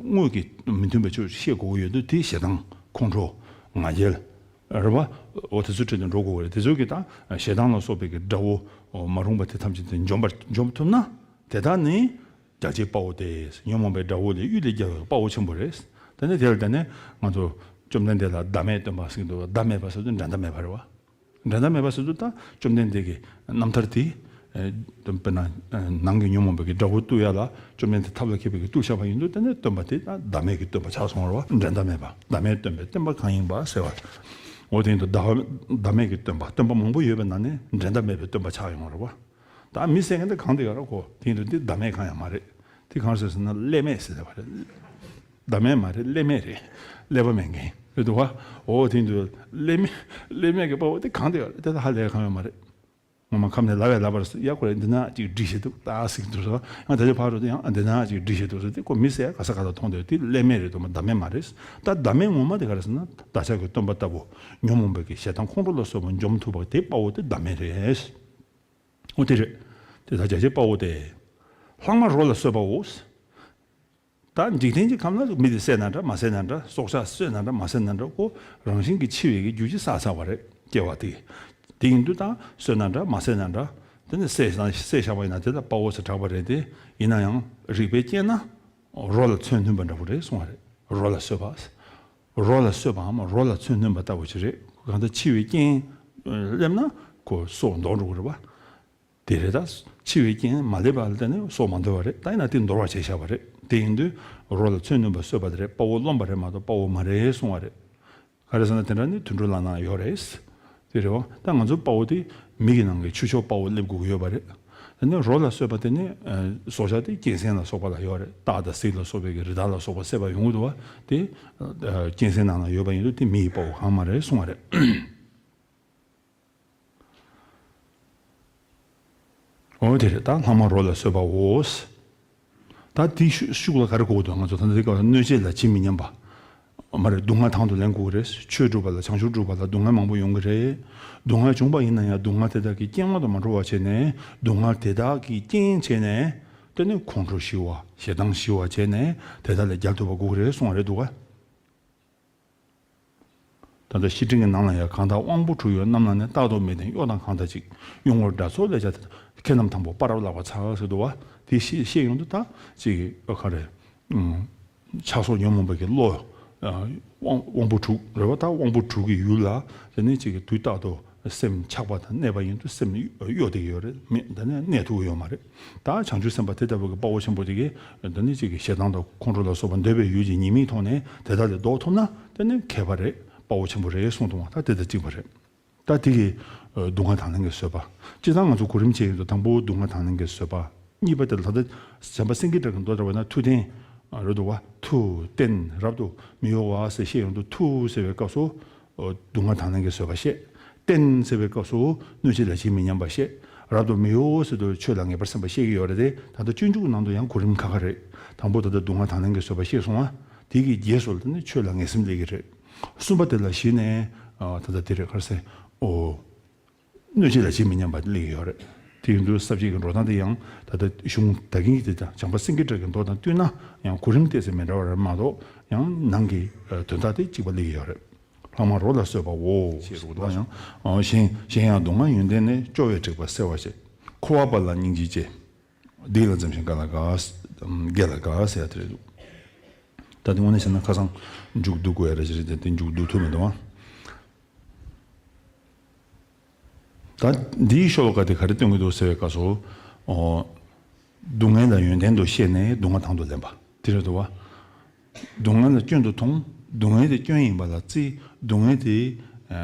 དངོས་ཀྱི་མི་མཐུན་པའི་ཆོས་བཤད་དགོས་ཀྱི་ཡོད་དུས་དེ་ཞེ་སྡང་ཁོང་ཁྲོ་ང་རྒྱལ། རེད་བ། འོ་དེ་ཚོའི་ཁྲོད་དུ་འགྲོ་དགོས་པ་རེད། དེ་ཚོ་གི་ད་ཞེ་སྡང་ལ་སོགས་པའི་གི་དགྲ་བོ་འོ་མ་རུངས་པ་དེ་ཐམས་ཅད་དེ་འཇོམས་པར་འཇོམས་ཐུབ་ན་དེ་དག་ནི་རྒྱལ་གཅེས་དཔའ་བོ་སྟེ། ཉོན་མོངས་པའི་དགྲ་བོ་ལས་གཡུལ་ལས་རྒྱལ་བའི་དཔའ་བོ་ཆེན་པོ་རེད། དེ་ནས་དེ་ལ་བརྟེན་ནས་ང་ཚོ་བཅོམ་ལྡན་འདས་ལ་ཟླ་མེད་སྟོན་པ་ཟེར་གི་འདུག་ཟླ་མེད་པ་ཟེར་དུས་འགྲན་ཟླ་མེད་པ་རེད་བ། འགྲན་ཟླ་མེད་པ་ཟེར་དུས་ད་བཅོམ་ལྡན་འདས་ཀྱི་རྣམ་ཐར་དེ། ཨེ་དཔེར་ན་ཨེ་ནང་གི་ཉོན་མོངས་པའི་གི་དགྲ་བོ་གཏུལ་ཡ་ལ་བཅོམ་ལྡན་འདས་ཐབས་ལ་མཁས་པའི་གི་གཏུལ་བྱ་བ་ཡིན་དུས་དེ་ནས་སྟོན་པ་དེ་ད་ཟླ་མེད་ཀྱི་སྟོན་པ་ཆགས་སོང་བ་རེད་བ། འགྲན་ཟླ་མེད་པ་ཟླ་མེད་སྟོན་པའི་སྟོན་པ་གང་ཡིན་པ་ཟེར་བ། འོ་དེ་ཡིན་དུས་ཟླ་ཟླ་མེད་ཀྱི་སྟོན་པ་སྟོན་པ་མང་པོ་ཡོད་པའི་ནང་ནས་འགྲན་ཟླ་མེད་པའི་སྟོན་པ་ཆགས་ཡོང་བ་རེད་བ། ད་མི་ཟེར་མཁན་དེ་གང་དེ་ཡོད་རེད་གོ། དེ་ཡིན་དུས་འདི་ཟླ་མེད་གང་ཡང་མ་རེད། དེ་གང་རེད་ཟེར་ན་ཀླད་མེད་ཟེར་བ་རེད། ཟླ་མེད་མ་རེད། ཀླད་མེད་རེད། ཀླད་པ་མེད་མཁན་རེད་འདུག་བ། འོ་དེ་ཡིན་དུས་ཀླད་མེད་ཀླད་མེད་ཀྱི་དཔའ་བོ་དེ་གང་དེ་ཡོད་རེད། དེ་ལ་ཧ་ལས་གང་ཡང་མ་རེད། ངོ་མ་ཁམས་ནས་ལབ་ཡ་ལབ་པར་ཡ་ཁོ་རེ་འདི་ན་ཅིག་འདྲི་ཞིག་འདུག་ད་ཟེར་གྱི་འདུག་ཟེར། ཡང་དེ་ཚོ་ཕར་རོ་དེ་ཡང་འདི་ན་ཅིག་འདྲི་ཞིག་འདུག་ཟེར། དེ་ཁོ་མི་ཟེར་ཡ་ག་ས་ག་ལ་མཐོང་དེ་དེ་ཀླད་མེད་རེད་དོ་མ་ཟླ་མེད་མ་རེད། ད་ཟླ་མེད་ངོ་མ་དེ་ག་རེ་ཟེར་ན་བདག་ཅག་གི་སྟོན་པ་ལྟ་བུ་ཉོན་མོངས་པའི་གི་ཞེ་སྡང་ཁོང་ཁྲོ་ལ་སོགས་པ་འཇོམས་ཐུབ་པ་དེ་དཔའ་བོ་དེ་ཟླ་མེད་རེད། འོ་དེ་རེད། དེ་ད་རྒྱལ་གཅེས་དཔའ་བོ་དེ། ལྷག་མ་རོ་ལ་གསོད་པའོ། ད་འཇིག་རྟེན་གྱི་ཁམས་ལ་མི་དེ་བསད་ན་འདྲ་མ་བསད་ན་འདྲ་སྲོག་ཆགས་གསོད་ན་འདྲ་མ་གསོད་ན་འདྲ་ཁོ་རང་བཞིན་གྱིས་འཆི་བའི་གི་རྒྱུ་ཅིག་བསགས་ཚར་བ་རེད་སྐྱེ་བ་དེ། དེ་ཡིན་དུས་ད་གསོད་ན་འདྲ་མ་གསོད་ན་འདྲ་དེ་ནི་བསད་བསད་བཞག་པ་ཡིན་ན་དེ་ལ་དཔའ་བོ་ཟེར་གྲགས་པ་རེད་དེ། ཡིན་ན་ཡང་རིགས་པས་དཔྱད་ན་རོ་ལ་ཚོད་བསྣུན་པ་འདྲ་པོ་རེད་གསུང་བ་རེད། རོ་ལ་གསོད་པ། རོ་ལ་གསོད་པའམ་རོ་ལ་ཚོད་བསྣུན་པ་ལྟ་བུ་ཞིག་རེད། གང་ལྟར་འཆི་བའི་རྐྱེན་སླེབས་ན་ཁོ་སྲོག་འདོར་འགྲོ་གི་རེད་བ། དེ་རེད་ད། འཆི་བའི་རྐྱེན་མ་སླེབས་པ་ལ་བརྟེན་ནས་སྲོག་མ་འདོར་བ་རེད། ད་ཡིན་ན་དེ་འདོར་བ་བྱས་བཞག་པ་རེད། དེ་ཡིན་དུས་རོ་ལ་ཚོད་བསྣུན་པ་གསོད་པ་དེ་རེད། དཔའ་བོ་རློམ་པ་རེད་མ་གཏོགས་དཔའ་བོ་མ་རེད་གསུང་བ་རེད། ག་རེ་ཟེར་ན་དེ་འདྲ་ནི་དུད་འགྲོ་ལ་ན་ཡོད་རེད། དེ་རེད་བ། ད་ང་ཚོ་དཔའ་བོ་དེ་མི་གི་ནང་གི་ཆུ་ཤོག་དཔའ་བོ་སླེབས་དགོས་ཀྱི་ཡོད་པ་རེད། དེ་ནས་རོ་ལ་གསོད་པ་དེ་ནི་ཨ་སྲོག་ཆགས་དེ་གཅན་གཟན་ལ་སོགས་པ་ལ་ཡོད་རེད། སྟག་དང་གཟིག་ལ་སོགས་པའི་གི་རི་དྭགས་ལ་སོགས་པ་བསད་པ་ཡོང་གི་འདུག་བ། དེ་ཨ་གཅན་གཟན་ནང་ལ་ཡོད་པ་ཡིན་དུས་དེ་མི་ཡི་དཔའ་བོ་གང་མ་རེད་གསུང་བ་རེད། འོ་དེ་རེད། ད་ལྷག་མ་རོ་ལ་གསོད་པའོ། ད་དེའི་ཤུ་ཤུགས་ལ་ག་རེ་གོ་དགོས་འདུག་ང་ཚོ་ད་ལྟ་འདི་སྐབས་ལ་གནོད་བྱེད་ལ་ཇི་མི་སྙམ་པ། མ་རེད། སྡུག་བསྔལ་དང་དུ་ལེན་དགོས་ཀྱི་རེད། ཆོས་སྒྲུབ་པ་ལ་བྱང་ཆུབ་སྒྲུབ་པ་ལ་སྡུག་བསྔལ་མང་པོ་ཡོང་གི་རེད། སྡུག་བསྔལ་བྱུང་པ་ཡིན་ན་ཡང་སྡུག་བསྔལ་དེ་དག་གི་རྐྱེན་དབང་དུ་མ་འགྲོ་བ་བྱས་ནས་སྡུག་བསྔལ་དེ་དག་གི་རྐྱེན་བྱས་ནས་དེ་ནི་ཁོང་ཁྲོ་ཞི་བ་ཞེ་སྡང་ཞི་བ་བྱས་ནས་དེ་དག་ལས་རྒྱལ་ཐུབ་པ་དགོས་ཀྱི་རེད་གསུང་བ་རེད་འདུག་ག་ད་ལྟ་བཤེས་སྤྲིང་གི་ནང་ལ་ཡང་གང་དག་དབང་པོ་དྲུག་ཡོད་རྣམས་ལ་ནི། རྟག་ཏུ་མི་བདེན་གཡོ་དང་གང་དག་ཅིག་གཡུང་མོར་དགྲ་ཚོགས་ལས་བྱ་དེ་དག་ཁྱེད་རྣམས་དང་པོ་པ་རབ་བརླག་པར་བྱ་ཟེར་འདུག་བ། དེ་ཤེས་ཤེས་ཡོང་དུས་ད་ཅིག་ཨ་ག་རེ། ཆགས་སོགས་ཉོན་མོངས་པའི་གི་བློ། ཨ་ དབང་དབང་པོ་དྲུག་རེད་བ། ད་དབང་པོ་དྲུག་གི་ཡུལ་ལ་དེ་ནས་ཅིག་གི་དུས་རྟག་ཏུ་སེམས་ཆགས་པ་དང་གནས་པ་ཡིན་དུས་སེམས་གཡོ་བསྡད་ཀྱི་ཡོད་རེད། མི་དེ་ནས་གནས་ཐུབ་ཀྱི་ཡོད་མ་རེད། ད་བྱང་ཆུབ་སེམས་དཔའ་དེ་ལྟ་བུ་གི་དཔའ་བོ་ཆེན་པོ་དེ་གིས་དེ་ནས་ཅིག་གི་ཞེ་སྡང་དང་ཁོང་ཁྲོ་ལ་སོགས་པ་འདོད་པའི་ཡུལ་གྱི་ཉེས་དམིགས་མཐོང་ནས་དེ་དག་ལས་ལྡོག་ཐུབ་ན་དེ་ནི་མཁས་པ་རེད། དཔའ་བོ་ཆེན་པོ་རེད་གསུངས་འདུག་བ། ད་དེ་དང་གཅིག་པ་རེད། ད་དེ་གི་སྡུག་བསྔལ་དང་ལེན་གྱི་བཟོད་པ། སྤྱིར་བཏང་ང་ཚོ་གོ་རིམ་བྱས་ཡོད་དོ། དང་པོ་སྡུག་བསྔལ་དང་ལེན་གྱི་བཟོད་པ། གཉིས་པ་དེ་ལ་ད་ལྟ་བྱམས་པ་སེང་གེ་བྲག་གི་མདོ་ལྟར་བ་ན་མཐུ་བསྟན་རབ་ཏུ་བ། མཐུ་བསྟན་རབ་ཏུ་མི་གཡོ་བ་ཟེར་བཤད་ཡོང་དུས། མཐུ་ཟེར་བའི་སྐབས་སུ་སྡུག་བསྔལ་དང་ལེན་གྱི་བཟོད་པ་བཤད། བསྟན་ཟེར་བའི་སྐབས་སུ་གནོད་བྱེད་ལ་ཇི་མི་སྙམ་པ་བཤད། རབ་ཏུ་མི་གཡོ་ཟེར་དུས་ཆོས་ལ་ངེས་པར་སེམས་པ་བཤད་ཀྱི་ཡོད་རེད་དེ། ད་ལྟ་སྤྱོད་འཇུག་ནང་དུ་ཡང་གོ་རིམ་ཁ་ཁ་རེད། དང་པོ་ད་ལྟ་སྡུག་བསྔལ་དང་ལེན་གྱི་བཟོད་པ་བཤད་སོང་བ། དེ་གི་རྗེས་སུ་ད་ནི་ཆོས་ལ་ངེས་སེམས་སླེབས་ཀྱི་རེད། གསུམ་པ་དེ་ལ་གཞི་ནས་ད་ལྟ་དེ་རེད། ག་རེ་ཟེར། ཨོ། གནོད་བྱེད་ལ་ཇི་མི་སྙམ་པ་སླེབས་ཀྱི་ཡོད་རེད། དེ་ཡིན་དུས་ས་བཅད་ཀྱི་འགྲོ་སྟངས་དེ་ཡང་ད་ལྟ་གཞུང་ད་གིན་གྱི་དེ་དང་བྱམས་པ་སེང་གེ་བྲག་གི་མདོ་དང་བསྟུན་ན་ཡང་གོ་རིམ་ཏོག་ཙམ་མི་འདྲ་བ་རེད་མ་གཏོགས། ཡང་ནང་གི་དོན་དག་དེ་གཅིག་པ་སླེབས་ཀྱི་ཡོད་རེད། ལྷག་མ་རོ་ལ་གསོད་པའོ། ཞེས་རོ་ལ་ཡང་། གཞན་གཞན་ཡང་སྡུག་བསྔལ་ཡོན་ཏན་ནི། སྐྱོ་བས་དྲེགས་པ་སེལ་བར་བྱེད། འཁོར་བ་པ་ལ་སྙིང་རྗེ་སྐྱེ། སྡིག་ལ་འཛེམ་ཞིང་དགེ་ལ་དགའ། དགེ་ལ་དགའ་ཟེར་ཡ་དེ་རེད་འདུག་ད་དེ་དངོས་གནས་བྱས་ན་ཁ་སང་མཇུག་བསྡུ་དགོས་ཡ་རེད་ཅེས་རེད་དེ། དེ་མཇུག་བསྡུ་ཐུབ་མི་འདུག་ཨ། ད་འདིའི་ཤོ་ལོ་ཀ་དེ་ག་རེ་སྟོན་གྱི་འདུག་ཟེར་བའི་སྐབས་སུ། ཨོ། སྡུག་བསྔལ་ལ་ཡོན་ཏན་དུ་ཤེས་ནས་སྡུག་བསྔལ་དང་དུ་ལེན་པ་དེ་རེད་འདུག་བ། སྡུག་བསྔལ་ལ་སྐྱོན་དུ་མཐོང་། སྡུག་བསྔལ་དེ་སྐྱོན་ཡིན་པ་ལ་བརྩི། སྡུག་བསྔལ་དེ་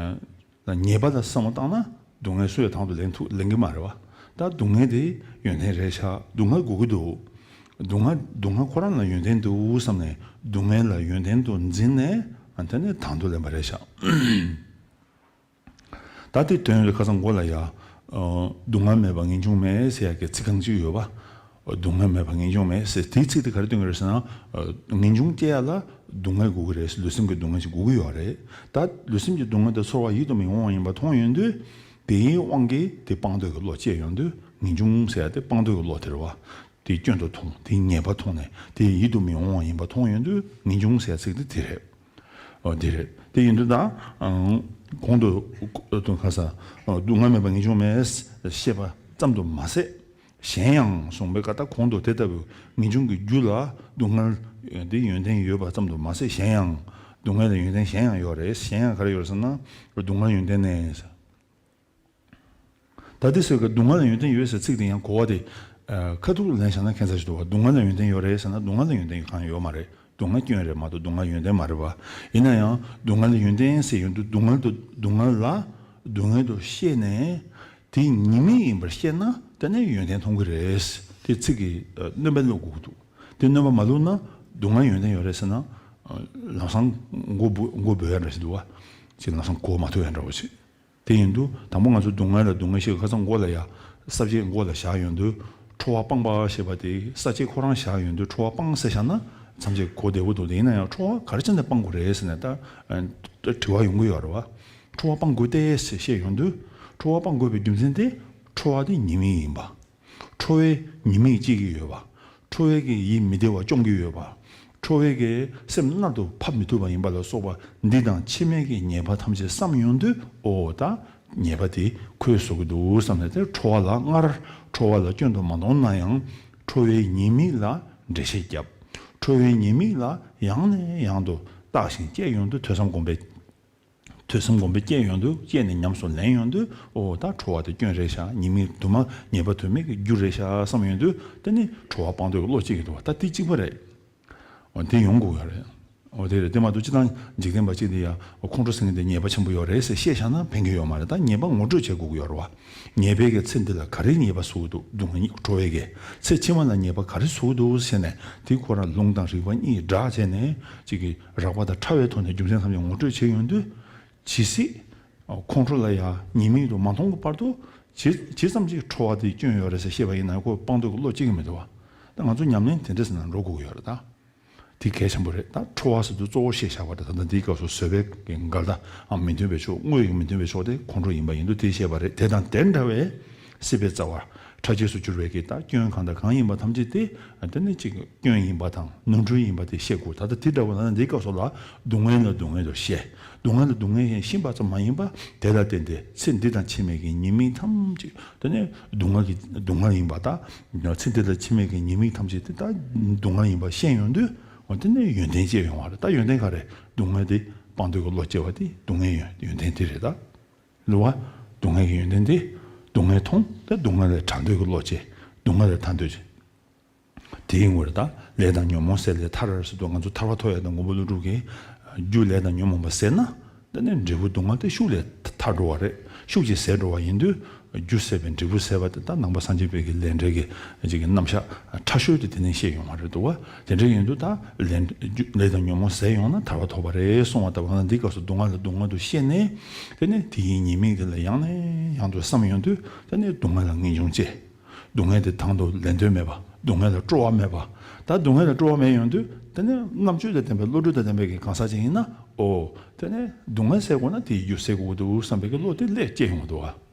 ལ་ཉེས་པ་ལ་བསམ་བློ་བཏང་ན་སྡུག་བསྔལ་སུ་ཡང་དང་དུ་ལེན་ཐུབ་ལེན་གྱི་མ་རེད་བ། ད་སྡུག་བསྔལ་དེ་ཡོན་ཏན་རེད་ཤག་སྡུག་བསྔལ་དགོས་ཀྱི་འདུག་སྡུག་བསྔལ་སྡུག་བསྔལ་ཁོ་རང་ལ་ཡོན་ཏན་འདུག་བསམ་ནས་སྡུག་བསྔལ་ལ་ཡོན་ཏན་དུ་འཛིན་ནས་དེ་ནས་དང་དུ་ལེན་པ་རེད་ཤག་ད་དེ་དོན་ཡོད་དུས་ཁ་སང་མགོ་ལ་ཡ། ཨ། སྡུག་བསྔལ་མེད་པར་ངེས་འབྱུང་མེད་ཟེར་ཡ་གི་ཚིག་རྐང་གཅིག་ཡོད་པ། སྡུག་བསྔལ་མེད་པར་ངེས་འབྱུང་མེད་ཟེར་དེའི་ཚིག་དེ་ག་རེ་སྟོན་གྱི་རེད་ཟེར་ན། ཨ། ངེས་འབྱུང་སྐྱེ་ཡ་ལ་སྡུག་བསྔལ་དགོས་ཀྱི་རེད། ལུས་སེམས་ཀྱི་སྡུག་བསྔལ་ཞིག་དགོས་ཀྱི་ཡོད་རེད། ད་ལུས་སེམས་ཀྱི་སྡུག་བསྔལ་དེ་ཚོར་བ་ཡིད་དུ་མི་འོང་བ་ཡིན་པ་མཐོང་ཡོང་དུས། དེའི་དབང་གིས་དེ་སྤང་འདོད་ཀྱི་བློ་སྐྱེ་ཡོང་དུས་ངེས་འབྱུང་ཟེར་ཡ་དེ་སྤང་འདོད་ཀྱི་བློ་དེ་རེད་བ། དེ་སྐྱོན་དུ་མཐོང་། དེ་ཉེས་པ་མཐོང་ནས་དེ་ཡིད་དུ་མི་འོང་བ་ཡིན་པ་མཐོང་ཡོང་དུས་ངེས་འབྱུང་ཟེར་ཚིག་དེ་དེ་རེད། ཨོ་དེ་རེད། དེ་ཡིན་དུས་ད་གོང་དུ་དུ་ཁ་ས་སྡུག་བསྔལ་མེད་པ་ངེས་འབྱུང་མེད་ཞེས་པ་ཙམ་དུ་མ་ཟད། གཞན་ཡང་གསུངས་པའི་ཀ་ད་གོང་དུ་དེ་ལྟ་བུའི་ངེས་འབྱུང་གི་རྒྱུ་ལ་སྡུག་བསྔལ་དེ་ཡོན་ཏན་ཡོད་པ་ཙམ་དུ་མ་ཟད། གཞན་ཡང་སྡུག་བསྔལ་ལ་ཡོན་ཏན་གཞན་ཡང་ཡོད་རེད། གཞན་ཡང་ག་རེ་ཡོད་རེད་ཟེར་ན། སྡུག་བསྔལ་ཡོན་ཏན་ནི། ད་དེ་ཟེར་གི་སྡུག་བསྔལ་ལ་ཡོན་ཏན་ཡོད་ཟེར་ཚིག་དེ་ཡང་གོ་བ་དེ། ཨ། ཁ་ཐུག་ལེན་བཞག་ན་ཁྱད་མཚར་ཞིག་འདུག་བ། སྡུག་བསྔལ་ལ་ཡོན་ཏན་ཡོད་རེད་ཟེར་ན་སྡུག་བསྔལ་ལ་ཡོན་ཏན་ཡོད་གང་ཡོད་མ་རེད། སྡུག་བསྔལ་སྐྱོན་རེད་མ་གཏོགས་སྡུག་བསྔལ་ཡོན་ཏན་མ་རེད་བ། ཡིན་ན་ཡང་སྡུག་བསྔལ་ལ་ཡོན་ཏན་ཟེར་ཡོང་དུས་སྡུག་བསྔལ་དུ་སྡུག་བསྔལ་ལ་སྡུག་བསྔལ་དུ་ཤེས་ནས་དེ་ཉེས་དམིགས་ཡིན་པར་ཤེས་ན་དེ་ནས་ཡོན་ཏན་མཐོང་གི་རེད། དེ་ཚིག་གི་ཨ་སྣོན་པ་བླུག་དགོས་ཀྱི་འདུག་དེ་སྣོན་པ་མ་བླུག་ན་སྡུག་བསྔལ་ཡོན་ཏན་ཡོད་རེད་ཟེར་ན། ཨ་ལམ་སང་མགོ་འབུ་མགོ་འབོད་ཡ་འདྲ་ཞིག་འདུག་བ། ཅིག་ལམ་སང་གོ་མ་ཐུབ་ཡ་འདྲ་བོ་ཞིག་དེ་ཡིན་དུས་དང་པོ་ང་ཚོ་སྡུག་བསྔལ་ལ་སྡུག་བསྔལ་ཞེས་ཁ་སང་མགོ་ལ་ཡ། ས་བཅད་མགོ་ལ་བཞག་ཡོང་དུས། འཁྲུལ་བ་སྤངས་པ་ཞེས་པ་དེ་ས་བཅད་ཁོ་རང་བཞག་ཡོང་དུས་འཁྲུལ་བ་སྤངས་ཟེར་བཞག་ན་མཚམས་བཅད་གོ་བདེ་བོ་འདུག་དེ་ཡིན་ན་ཡང་འཁྲུལ་བ་ག་རེ་བྱས་ནས་སྤང་དགོས་རེད་ཟེར་ནས་ད། ཨ། དྲི་བ་ཡོང་གི་ཡོད་རེད་བ། འཁྲུལ་བ་སྤང་དགོས་ཏེ་ཞེས་བཤད་ཡོང་དུས། འཁྲུལ་བ་སྤང་དགོས་པའི་རྒྱུ་མཚན་དེ། འཁྲུལ་བ་དེ་ཉེས་དམིགས་ཡིན་པ། འཁྲུལ་བས་ཉེས་དམིགས་སྐྱེ་གི་ཡོད་པ། འཁྲུལ་བས་ཀྱི་ཡིད་མི་བདེ་བ་སྐྱོང་གི་ཡོད་པ། འཁྲུལ་བས་ཀྱི་སེམས་མནར་དུ་ཕབ་མི་ཐུབ་པ་ཡིན་པ་ལ་སོགས་པ་འདི་དང་ཕྱི་མའི་གི་ཉེས་པ་ཐམས་ཅད་བསམ་ཡོང་དུས། ཨོ་ད་ཉེས་པ་དེ་ཁོའི་བཟོ་གི་འདུག་བསམ་ནས་དེ་འཁྲུལ་བ་ལ་སྔར་འཁྲུལ་བ་ལ་སྐྱོན་དུ་མ་མཐོང་ན་ཡང་། འཁྲུལ་བའི་ཉེས་དམིགས་ལ་འགྲེལ་བཤད་བརྒྱབ། འཁྲུལ་བའི་ཉེས་དམིགས་ལ་ཡང་ནས་ཡང་དུ་བརྟག་ཅིང་དཔྱད་ཡོང་དུས་ཐོས་བསམ་སྒོམ་པའི། ཐོས་བསམ་སྒོམ་པས་དཔྱད་ཡོང་དུས། དཔྱད་ནས་ཉམས་སུ་ལེན་ཡོང་དུས། ཨོ་ད་འཁྲུལ་བ་དེ་སྐྱོན་རེད་ཤག་ཉེས་དམིགས་དུ་མ་ཉེས་པ་དུ་མའི་གི་རྒྱུ་རེད་ཤག་བསམ་ཡོང་དུས། དེ་ནི་འཁྲུལ་བ་སྤང་འདོད་ཀྱི་བློ་སྐྱེ་གི་འདུག་བ། ད་དེ་གཅིག་པ་རེད། ཨོ་དེ་ཡོང་དགོས་ཡ་རེད། ཨོ་དེ་རེད། དེ་མ་གཏོགས་སྤྱིར་བཏང་འཇིག་རྟེན་པ་གཅིག་དེ་ཡ་ཁོང་ཁྲོ་ཟེར་མཁན་དེ་ཉེས་པ་ཆེན་པོ་ཡོད་རེད་ཟེར་བཤད་བཞག་ན་ཕན་གི་ཡོད་མ་རེད། ད་ཉེས་པ་ངོ་སྤྲོད་བྱེད་དགོས་ཀྱི་ཡོད་རེད་བ། ཉེས་པའི་གི་ཚེ་འདི་ལ་ག་རེ་ཉེས་པ་བཟོ་གི་འདུག་སྡུག་བསྔལ་འཁྲུལ་བའི་གི་ཚེ་ཕྱི་མ་ལ་ཉེས་པ་ག་རེ་བཟོ་གི་འདུག་ཟེར་ནས། དེ་ཁོ་རང་ལུང་དང་རིགས་པ་གཉིས་སྦྲགས་བྱས་ནས་ཅིག་གི་རགས་པ་དང་ཕྲ་བའི་ཐོག་ནས་རྒྱུ་མཚན་ཐམས་ཅད་ངོ་སྤྲོད་བྱེད་ཡོང་དུས། ཇི་སྲིད་ཁོང་ཁྲོ་ལ་ཡ་ཉེས་དམིགས་དུ་མ་མཐོང་གི་བར་དུ་ཇི་ཇི་ཙམ་ཅིག་འཁྲུལ་བ་དེ་སྐྱོན་ཡོད་རེད་ཟེར་བཤད་པ་ཡིན་ན་ཁོ་སྤང་འདོད་ཀྱི་བློ་སྐྱེ་གི་མི་འདུག་བ། ད་ང་ཚོ་ཉམས་ལེན་དེ་འདྲ་ཟེར་ན་འགྲོ་དགོས་ཀྱི་ཡོད་རེད་ད། དེ་གལ་ཆེན་པོ་རེད། ད་འཁྲུལ་བ་ཟེར་དུས་གཙོ་བོ་བཤད་བཞག་པ་རེད། ད་ལྟ་འདིའི་སྐབས་སུ་བཟོད་པའི་འགལ་ཟླ་མི་མཐུན་པའི་ཕྱོགས། དངོས་ཡོད་མི་མཐུན་པའི་ཕྱོགས་དེ་ཁོང་ཁྲོ་ཡིན་པ་ཡིན་དུས་དེ་བཤད་པ་རེད། དེ་དང་དེ་འདྲ་བའི་སྲིད་པའི་རྩ་བ་ཕྲ་རྒྱས་སུ་གྱུར་པའི་གི་ད་སྐྱོན་གང་དང་གང་ཡིན་པ་ཐམས་ཅད་དེ། དེ་ནི་གཅིག་སྐྱོན་ཡིན་པ་དང་ནོར་འཁྲུལ་ཡིན་པ་དེ་བཤད་དགོས། ད་ལྟ་དེ་འདྲ་བ་ན་འདིའི་སྐབས་སུ་ལ་སྡུག་བསྔལ་ལ་སྡུག་བསྔལ་དུ་བཤད། སྡུག་བསྔལ་ལ་སྡུག་བསྔལ་ཡིན་ཤེས་པ་ཙམ་མ་ཡིན་པ། དེ་ལ་བརྟེན་ཏེ་ཚེ་འདི་དང་ཕྱི་མའི་གི་ཉེས་དམིགས་ཐམས་ཅད་དེ་ནི་སྡུག་བསྔལ་གྱི་སྡུག་བསྔལ་ཡིན་པ་དང་། ཚེ་འདི་དང་ཕྱི་མའི་གི་ཉེས་དམིགས་ཐམས་ཅད་དེ་ད་སྡུག་བསྔལ་ཡིན་པ་ཤེས་ཡོང་དུས། འོ་དེ་ནས་ཡོན་ཏན་སྐྱེ་ཡོང་བ་རེད། ད་ཡོན་ཏན་ག་རེ། སྡུག་བསྔལ་དེ་སྤང་འདོད་ཀྱི་བློ་སྐྱེ་བ་དེ་སྡུག་བསྔལ་ཡོན་ཡོན་ཏན་དེ་རེད་ད། རེད་བ། སྡུག་བསྔལ་གྱི་ཡོན་ཏན་དེ། སྡུག་བསྔལ་མཐོང་། ད་སྡུག་བསྔལ་ལས་བྲལ་འདོད་ཀྱི་བློ་སྐྱེ། སྡུག་བསྔལ་ལས་ཐར་འདོད་ཀྱི། དེའི་ངོར་ད་ལས་དང་ཉོན་མོངས་ཟད་ལས་ཐར་ཟེར་དུས་ང་ཚོ་ཐར་པ་ཐོབ་ཡ་དང་མགོན་པོ་ཀླུ་སྒྲུབ་ཀྱིས་རྒྱུ་ལས་དང་ཉོན་མོངས་པ་ཟད་ན། དེ་ནས་འབྲས་བུ་སྡུག་བསྔལ་དེ་ཤུགས་ལས་ཐར་འགྲོ་བ་རེད། ཤུགས་ཀྱིས་ཟད་འགྲོ་བ་ཡིན་དུས། རྒྱུ་ཟད་པའི་འབྲས་བུ་ཟད་པ་དེ་ད་ནང་པ་སངས་རྒྱས་པའི་གི་ལས་འབྲས་ཀྱི་ཅིག་གི་རྣམ་གཞག་ཕྲ་ཤོས་དེ་དེ་ནས་བཤད་ཡོང་བ་རེད་འདུག་བ། དེ་འདྲ་ཡིན་དུས་ད་ལས་རྒྱུ་ལས་དང་ཉོན་མོངས་ཟད་ཡོང་ན་ཐར་པ་ཐོབ་པ་རེད་གསུངས་པ་ལྟ་བུ་ན། འདི་སྐབས་སུ་སྡུག་བསྔལ་ལ་སྡུག་བསྔལ་དུ་ཤེས་ནས། དེ་ནས་དེ་ཡི་ཉེས་དམིགས་དེ་ལ་ཡང་ནས་ཡང་དུ་བསམ་ཡོང་དུས། དེ་ནས་སྡུག་བསྔལ་ལ་ངེས་འབྱུང་སྐྱེ། སྡུག་བསྔལ་དེ་དང་དུ་ལེན་འདོད་མེད་པ། སྡུག་བསྔལ་ལ་སྤྲོ་བ་མེད་པ། ད་སྡུག་བསྔལ་ལ་སྤྲོ་བ་མེད་ཡོང་དུས། དེ་ནས་རྣམ་དཔྱོད་དང་ལྡན་པའི་བློ་གྲོས་དང་ལྡན་པའི་གི་གང་ཟག་ཅིག་ཡིན་ན། ཨོ། དེ་ནས་སྡུག་བསྔལ་སེལ་དགོས་ན་དེའི་རྒྱུ་སེལ་དགོས་ཀྱི་འདུག་བསམ་པའི་གི་བློ་དེ་སླེབས་སྐྱེ་ཡོང་གི་འདུག་བ།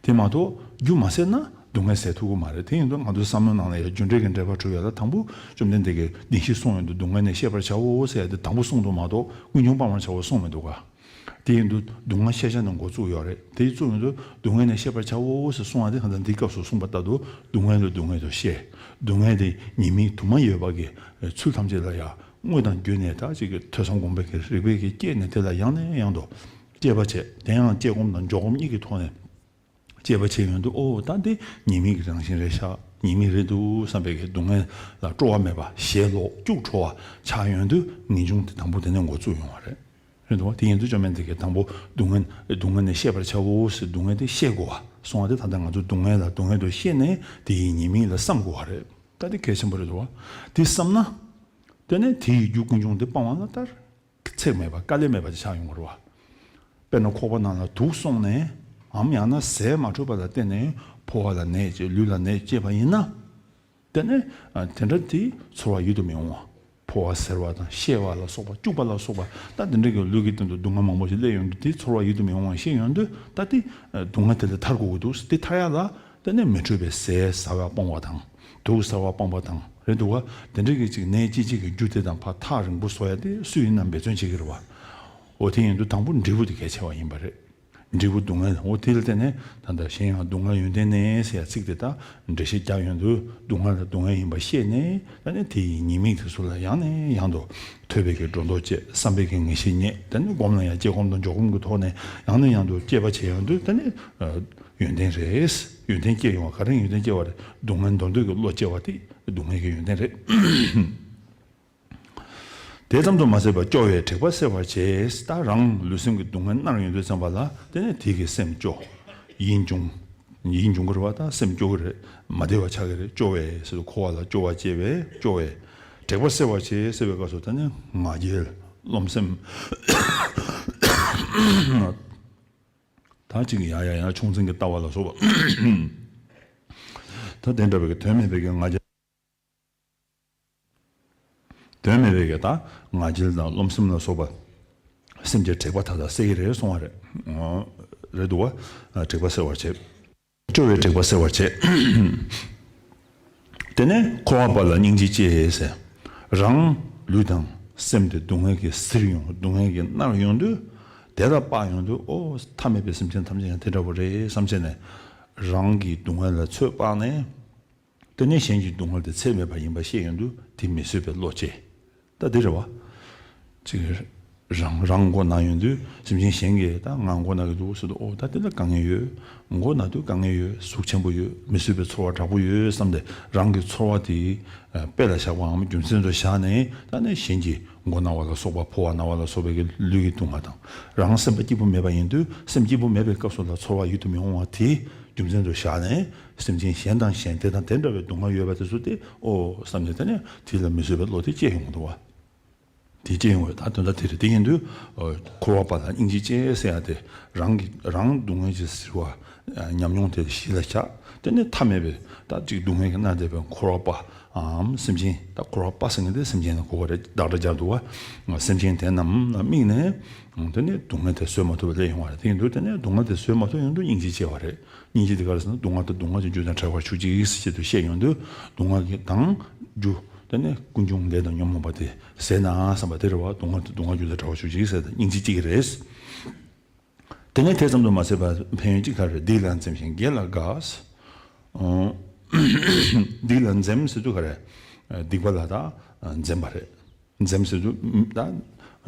དེ་མ་གཏོགས་རྒྱུ་མ་སེལ་ན་སྡུག་བསྔལ་སེལ་ཐུབ་ཀྱི་མ་རེད། དེ་ཡིན་དུས་ང་ཚོའི་བསམ་བློའི་ནང་ལ་ཡང་རྒྱུ་འབྲས་ཀྱི་འབྲེལ་བ་གྲུབ་ཡ་ལ། དང་པོ་བཅོམ་ལྡན་འདས་ཀྱིས་བདེན་བཞི་གསུངས་ཡོང་དུས། སྡུག་བསྔལ་ནི་ཤེས་པར་བྱའོ་ཟེར་ཡ་དེ་དང་པོ་གསུངས་འདུག་མ་གཏོགས་ཀུན་འབྱུང་སྤང་བར་བྱའོ་གསུངས་མི་འདུག་ག། དེ་ཡིན་དུས་སྡུག་བསྔལ་ཤེས་བྱ་ནས་འགོ་བཙུགས་ཡོད་རེད། དེ་བཙུགས་ཡོང་དུས་སྡུག་བསྔལ་ནི་ཤེས་པར་བྱའོ་ཟེར་གསུངས་པ་དེ་གང་ལྟར་འདིའི་སྐབས་སུ་གསུངས་པ་ལྟར་དུ། སྡུག་བསྔལ་ལ་སྡུག་བསྔལ་དུ་ཤེས། སྡུག་བསྔལ་དེ་ཉེས་དམིགས་དུ་མ་ཡོད་པ་གི་ཚུལ་ཐམས་ཅད་ལ་ཡང་དངོས་དང་བརྒྱུད་ནས་ད་ཅིག་གི་ཐོས་བསམ་སྒོམ་པའི་གི་རིག་པའི་གི་སྐྱེས་ནས་དེ་ལ་ཡང་ནས་ཡང་དུ་དཔྱད་པ་བྱས། དེ་ཡང་དཔྱད་སྒོམ་དང་འཇོག་སྒོམ་གཉིས་ཀྱི་ཐོག་ནས་དཔྱད་པ་བྱས་ཡོང་དུས། ཨོ་ད་འདི་ཉེས་དམིགས་ཀྱི་རང་བཞིན་རེད་ཤག་ཉེས་དམིགས་རེད་འདུག་བསམ་པའི་གི་སྡུག་བསྔལ་ལ་སྤྲོ་བ་མེད་པ། ཞེ་ལོག་སྐྱུག་བྲོ་བ་ཆགས་ཡོང་དུས་ངེས་འབྱུང་དེ་དང་པོ་དེ་ནས་འགོ་བཙུགས་ཡོང་བ་རེད། རེད་འདུག་བ། དེ་ཡིན་དུས་བཅོམ་ལྡན་འདས་ཀྱིས་དང་པོ་སྡུག་བསྔལ་སྡུག་བསྔལ་ནི་ཤེས་པར་བྱའོ་ཟེར། སྡུག་བསྔལ་དེ་ཤེས་དགོས་པ་གསུངས་པ་དེ། ད་ལྟ་ང་ཚོ་སྡུག་བསྔལ་ལ་སྡུག་བསྔལ་དུ་ཤེས་ནས་དེ་ཡི་ཉེས་དམིགས་ལ་བསམ་དགོས་པ་རེད། ད་དེ་གལ་ཆེན་པོ་རེད་འདུག་བ། དེ་བསམ་ན། དེ་ནས་དེ་ཡི་རྒྱུ་ཀུན་འབྱུང་དེ་སྤང་བ་ལ་ལྟར་ཚེགས་མེད་པ་དཀའ་ལས་མེད་པ་དེ་ཆགས་ཡོང་གི་རེད་བ། དཔེར་ན་ཁོག་པ་ནང་ལ་དུག་སོང་ནས། འམ་ཡང་ན་ཟས་མ་འཕྲོད་པ་ལ་བརྟེན་ནས་ཕོ་བ་ལ་ནད་སྐྱེས། ལུས་ལ་ནད་སྐྱེས་པ་ཡིན་ན། དེ་ནས་ཨ་དེ་འདྲ་དེ་ཚོར་བ་ཡིད་དུ་མི་འོང་བ། ཕོ་བ་གཟེར་བ་དང་གཤེར་བ་ལ་སོགས་པ། སྐྱུག་པ་ལ་སོགས་པ། ད་དེ་འདྲ་གི་ལུས་ཀྱི་སྟེང་དུ་སྡུག་བསྔལ་མང་པོ་ཞིག་སླེབས་ཡོང་དུས། དེ་ཚོར་བ་ཡིད་དུ་མི་འོང་བ་ཤེས་ཡོང་དུས། ད་དེ་སྡུག་བསྔལ་དེ་ལས་ཐར་དགོས་ཀྱི་འདུག་དེ་ཐར་ཡ་ལ་དེ་ནས་མི་འཕྲོད་པའི་ཟས་ཟ་བ་སྤོང་བ་དང་། དུག་ཟ་བ་སྤོང་བ་དང་། རེད་འདུག་བ། དེ་འདྲ་གི་ཅིག་ནད་ཅི་ཅིག་གི་རྒྱུ་དེ་དང་ཕར་ཐག་རིང་པོ་བཟོ་ཡ་དེ་སུ་ཡིན་ན་འབད་བརྩོན་བྱེད་ཀྱི་རེད་བ། འོ་དེ་ཡིན་དུས་དང་པོ་འབྲས་བུ་དེ་གལ་ཆེ་བ་ཡིན་པ་རེད། འབྲས་བུ་སྡུག་བསྔལ། འོ་དེ་ལ་བརྟེན་ནས་ད་ལྟ་གཞན་ཡང་སྡུག་བསྔལ་ཡོན་ཏན་ནི་ཟེར་ཡ་ཚིག་དེ་དག་འགྲེལ་བཤད་རྒྱག་ཡོང་དུས། སྡུག་བསྔལ་ལ་སྡུག་བསྔལ་ཡིན་པ་ཤེས་ནས། ད་ནི་དེ་ཡི་ཉེས་དམིགས་དེ་ཚོ་ལ་ཡང་ནས་ཡང་དུ་ཐོས་པའི་གི་སྒྲོ་འདོགས་བཅད། བསམ་པའི་གི་ངེས་ཤེས་རྙེད། ད་ནི་སྒོམ་ལ་ཡང་དཔྱད་སྒོམ་དང་འཇོག་སྒོམ་གྱི་ཐོག་ནས་ཡང་ནས་ཡང་དུ་དཔྱད་པ་བྱེད་ཡོང་དུས། ད་ནི་ཨ་ཡོན་ཏན་རེད། ཡོན་ཏན་སྐྱེ་ཡོང་བ། ག་རེ་ཡོན་ཏན་སྐྱེ་བ་རེད། སྡུག་བསྔལ་འདོར་འདོད་ཀྱི་བློ་སྐྱེ་བ་དེ་སྡུག་བསྔལ་གྱི་ཡོན་ཏན་རེད། དེ་ཙམ་དུ་མ་ཟད་པར་སྐྱོ་བས་དྲེགས་པ་སེལ་བར་བྱེད། ད་རང་ལུས་སེམས་ཀྱི་སྡུག་བསྔལ་མནར་ཡོང་དུས་ཙམ་པ་ལ། དེ་ནས་དེ་གི་སེམས་སྐྱོ། ཡིད་འབྱུང་། ཡིད་འབྱུང་གི་རེད་བ། ད་སེམས་སྐྱོ་གི་རེད། མ་བདེ་བ་ཆགས་ཀྱི་རེད། སྐྱོ་བས་ཟེར་དུས་འཁོར་བ་ལ་སྐྱོ་བ་སྐྱེ་བས། སྐྱོ་བས་དྲེགས་པ་སེལ་བར་བྱེད་ཟེར་བའི་སྐབས་སུ། ད་ནི་ང་རྒྱལ། རློམ་སེམས། ད་ཅིག་ཡ་ཡ་ཡ་ཆུང་འཛིན་གྱི་ལྟ་བ་ལ་སོགས་པ། ད་དེ་འདྲ་བའི་གི་དོན་མེད་པའི་གི་ང་རྒྱལ། དོན་མེད་པའི་གི་ད་ང་རྒྱལ་དང་རློམ་སེམས་ལ་སོགས་པ་སེམས་ཀྱི་དྲེགས་པ་མཐའ་དག་སེལ་གྱི་རེད་གསུང་བ་རེད། འོ། རེད་འདུག་བ། དྲེགས་པ་སེལ་བར་བྱེད། སྐྱོ་བས་དྲེགས་པ་སེལ་བར་བྱེད། དེ་ནས་འཁོར་བ་པ་ལ་སྙིང་རྗེ་སྐྱེ་ཟེར། རང་ལུས་དང་སེམས་དེ་སྡུག་བསྔལ་གྱིས་གཟིར་ཡོང་། སྡུག་བསྔལ་གྱིས་མནར་ཡོང་དུས། དེ་ལ་དཔག་ཡོང་དུས། ཨོ་མཐའ་མེད་པའི་སེམས་ཅན་ཐམས་ཅད་ཡང་དེ་འདྲ་བོ་རེད་བསམ་བྱས་ནས། རང་གི་སྡུག་བསྔལ་ལ་ཚོད་དཔག་ནས། དེ་ནས་གཞན་གྱི་སྡུག་བསྔལ་དེ་ཚད་མེད་པ་ཡིན་པ་ཤེས་ཡོང་དུས། དེ་མི་བཟོད་པའི་བློ་སྐྱེ། ད་འདི་རེད་བ། ཅིག་རང་རང་མགོ་ན་ཡོང་དུས། སེམས་ཅན་གཞན་གྱིས་ད་ང་མགོ་ན་གི་འདུག་ཟེར་དུས། ཨོ་ད་དེ་ལ་དཀའ་ངལ་ཡོད། མགོ་ན་དུས་དཀའ་ངལ་ཡོད། ཟུག་ཆེན་པོ་ཡོད། མི་བཟོད་པའི་ཚོར་བ་དྲག་པོ་ཡོད་བསམ་སྟེ། རང་གི་ཚོར་བ་དེ་དཔེ་ལ་བཞག་པའམ་རྒྱུ་མཚན་དུ་བཞག་ནས། ད་ནི་གཞན་གྱི་མགོ་ན་བ་ལ་སོགས་པ། ཕོ་བ་ན་བ་ལ་སོགས་པའི་གི་ལུས་ཀྱི་སྡུག་བསྔལ་དང་། རང་སེམས་པ་སྐྱིད་པོ་མེད་པ་ཡིན་དུས། སེམས་སྐྱིད་པོ་མེད་པའི་སྐབས་སུ་ལ་ཚོར་བ་ཡིད་དུ་མི་འོང་བ་དེ་རྒྱུ་མཚན་དུ་བཞག་ནས། སེམས་ཅན་གཞན་དང་གཞན། དེ་དང་དེ་འདྲ་བའི་སྡུག་བསྔལ་ཡོད་པ་དེ་ཚོ་དེ། ཨོ་བསམ་ནས། དེ་ནས་དེ་ལ་མི་བཟོད་པའི་བློ་དེ་སྐྱེ་ཡོང་གི་འདུག་བ། དེ་སྐྱེ་ཡོང་བའི་ད་དོན་དག་དེ་རེད། དེ་ཡིན་དུས་འཁོར་བ་པ་ལ་སྙིང་རྗེ་སྐྱེ་ཟེར་ཡ་དེ། རང་གི་རང་སྡུག་བསྔལ་གྱིས་གཟིར་བ། ཉམས་མྱོང་དེ་གཞི་ལ་བཞག་དེ་ནས་མཐའ་མེད་པའི་ད་ཅིག་སྡུག་བསྔལ་གྱིས་མནར་བསྡད་པའི་འཁོར་བ་པའམ་སེམས་ཅན། ད་འཁོར་བ་པ་ཟེར་མཁན་དེ་སེམས་ཅན་ལ་གོ་བ་རེད། བདག་སྒྲ་སྦྱར་འདུག་བ། སེམས་ཅན་དེ་རྣམས་ལ་དམིགས་ནས། དེ་ནས་སྡུག་བསྔལ་དེ་བཟོད་མ་ཐུབ་པ་སླེབས་ཡོང་བ་རེད། དེ་ཡིན་དུས་དེ་ནས་སྡུག་བསྔལ་དེ་བཟོད་མ་ཐུབ་ཡོང་དུས་སྙིང་རྗེ་སྐྱེ་བ་རེད། སྙིང་རྗེ་དེ་ག་རེ་ཟེར་ན། སྡུག་བསྔལ་དང་སྡུག་བསྔལ་གྱི་རྒྱུ་དང་བྲལ་བར་གྱུར་ཅིག་ཟེར་ཆེད་དུ་བཤད་ཡོང་དུས། སྡུག་བསྔལ་གྱི་དང་རྒྱུ། དེ་ནས་ཀུན་འབྱུང་ལས་དང་ཉོན་མོངས་པ་དེ་ཟད་ན་བསམ་པ་དེ་རེད་བ། སྡུག་བསྔལ་དང་སྡུག་བསྔལ་རྒྱུ་དང་བྲལ་བར་གྱུར་ཅིག་ཟེར་ཏེ་སྙིང་རྗེ་སྐྱེ་གི་རེད། དེ་ནས་དེ་ཙམ་དུ་མ་ཟད་པར་ཕན་ཡོན་གཅིག་ག་རེ། སྡིག་ལ་འཛེམ་ཞིང་དགེ་ལ་དགའ། སྡིག་ལ་འཛེམ་ཟེར་དུས་ག་རེ། སྡིག་པ་ལ་ད་འཛེམ་པ་རེད། འཛེམ་ཟེར་དུས་ད་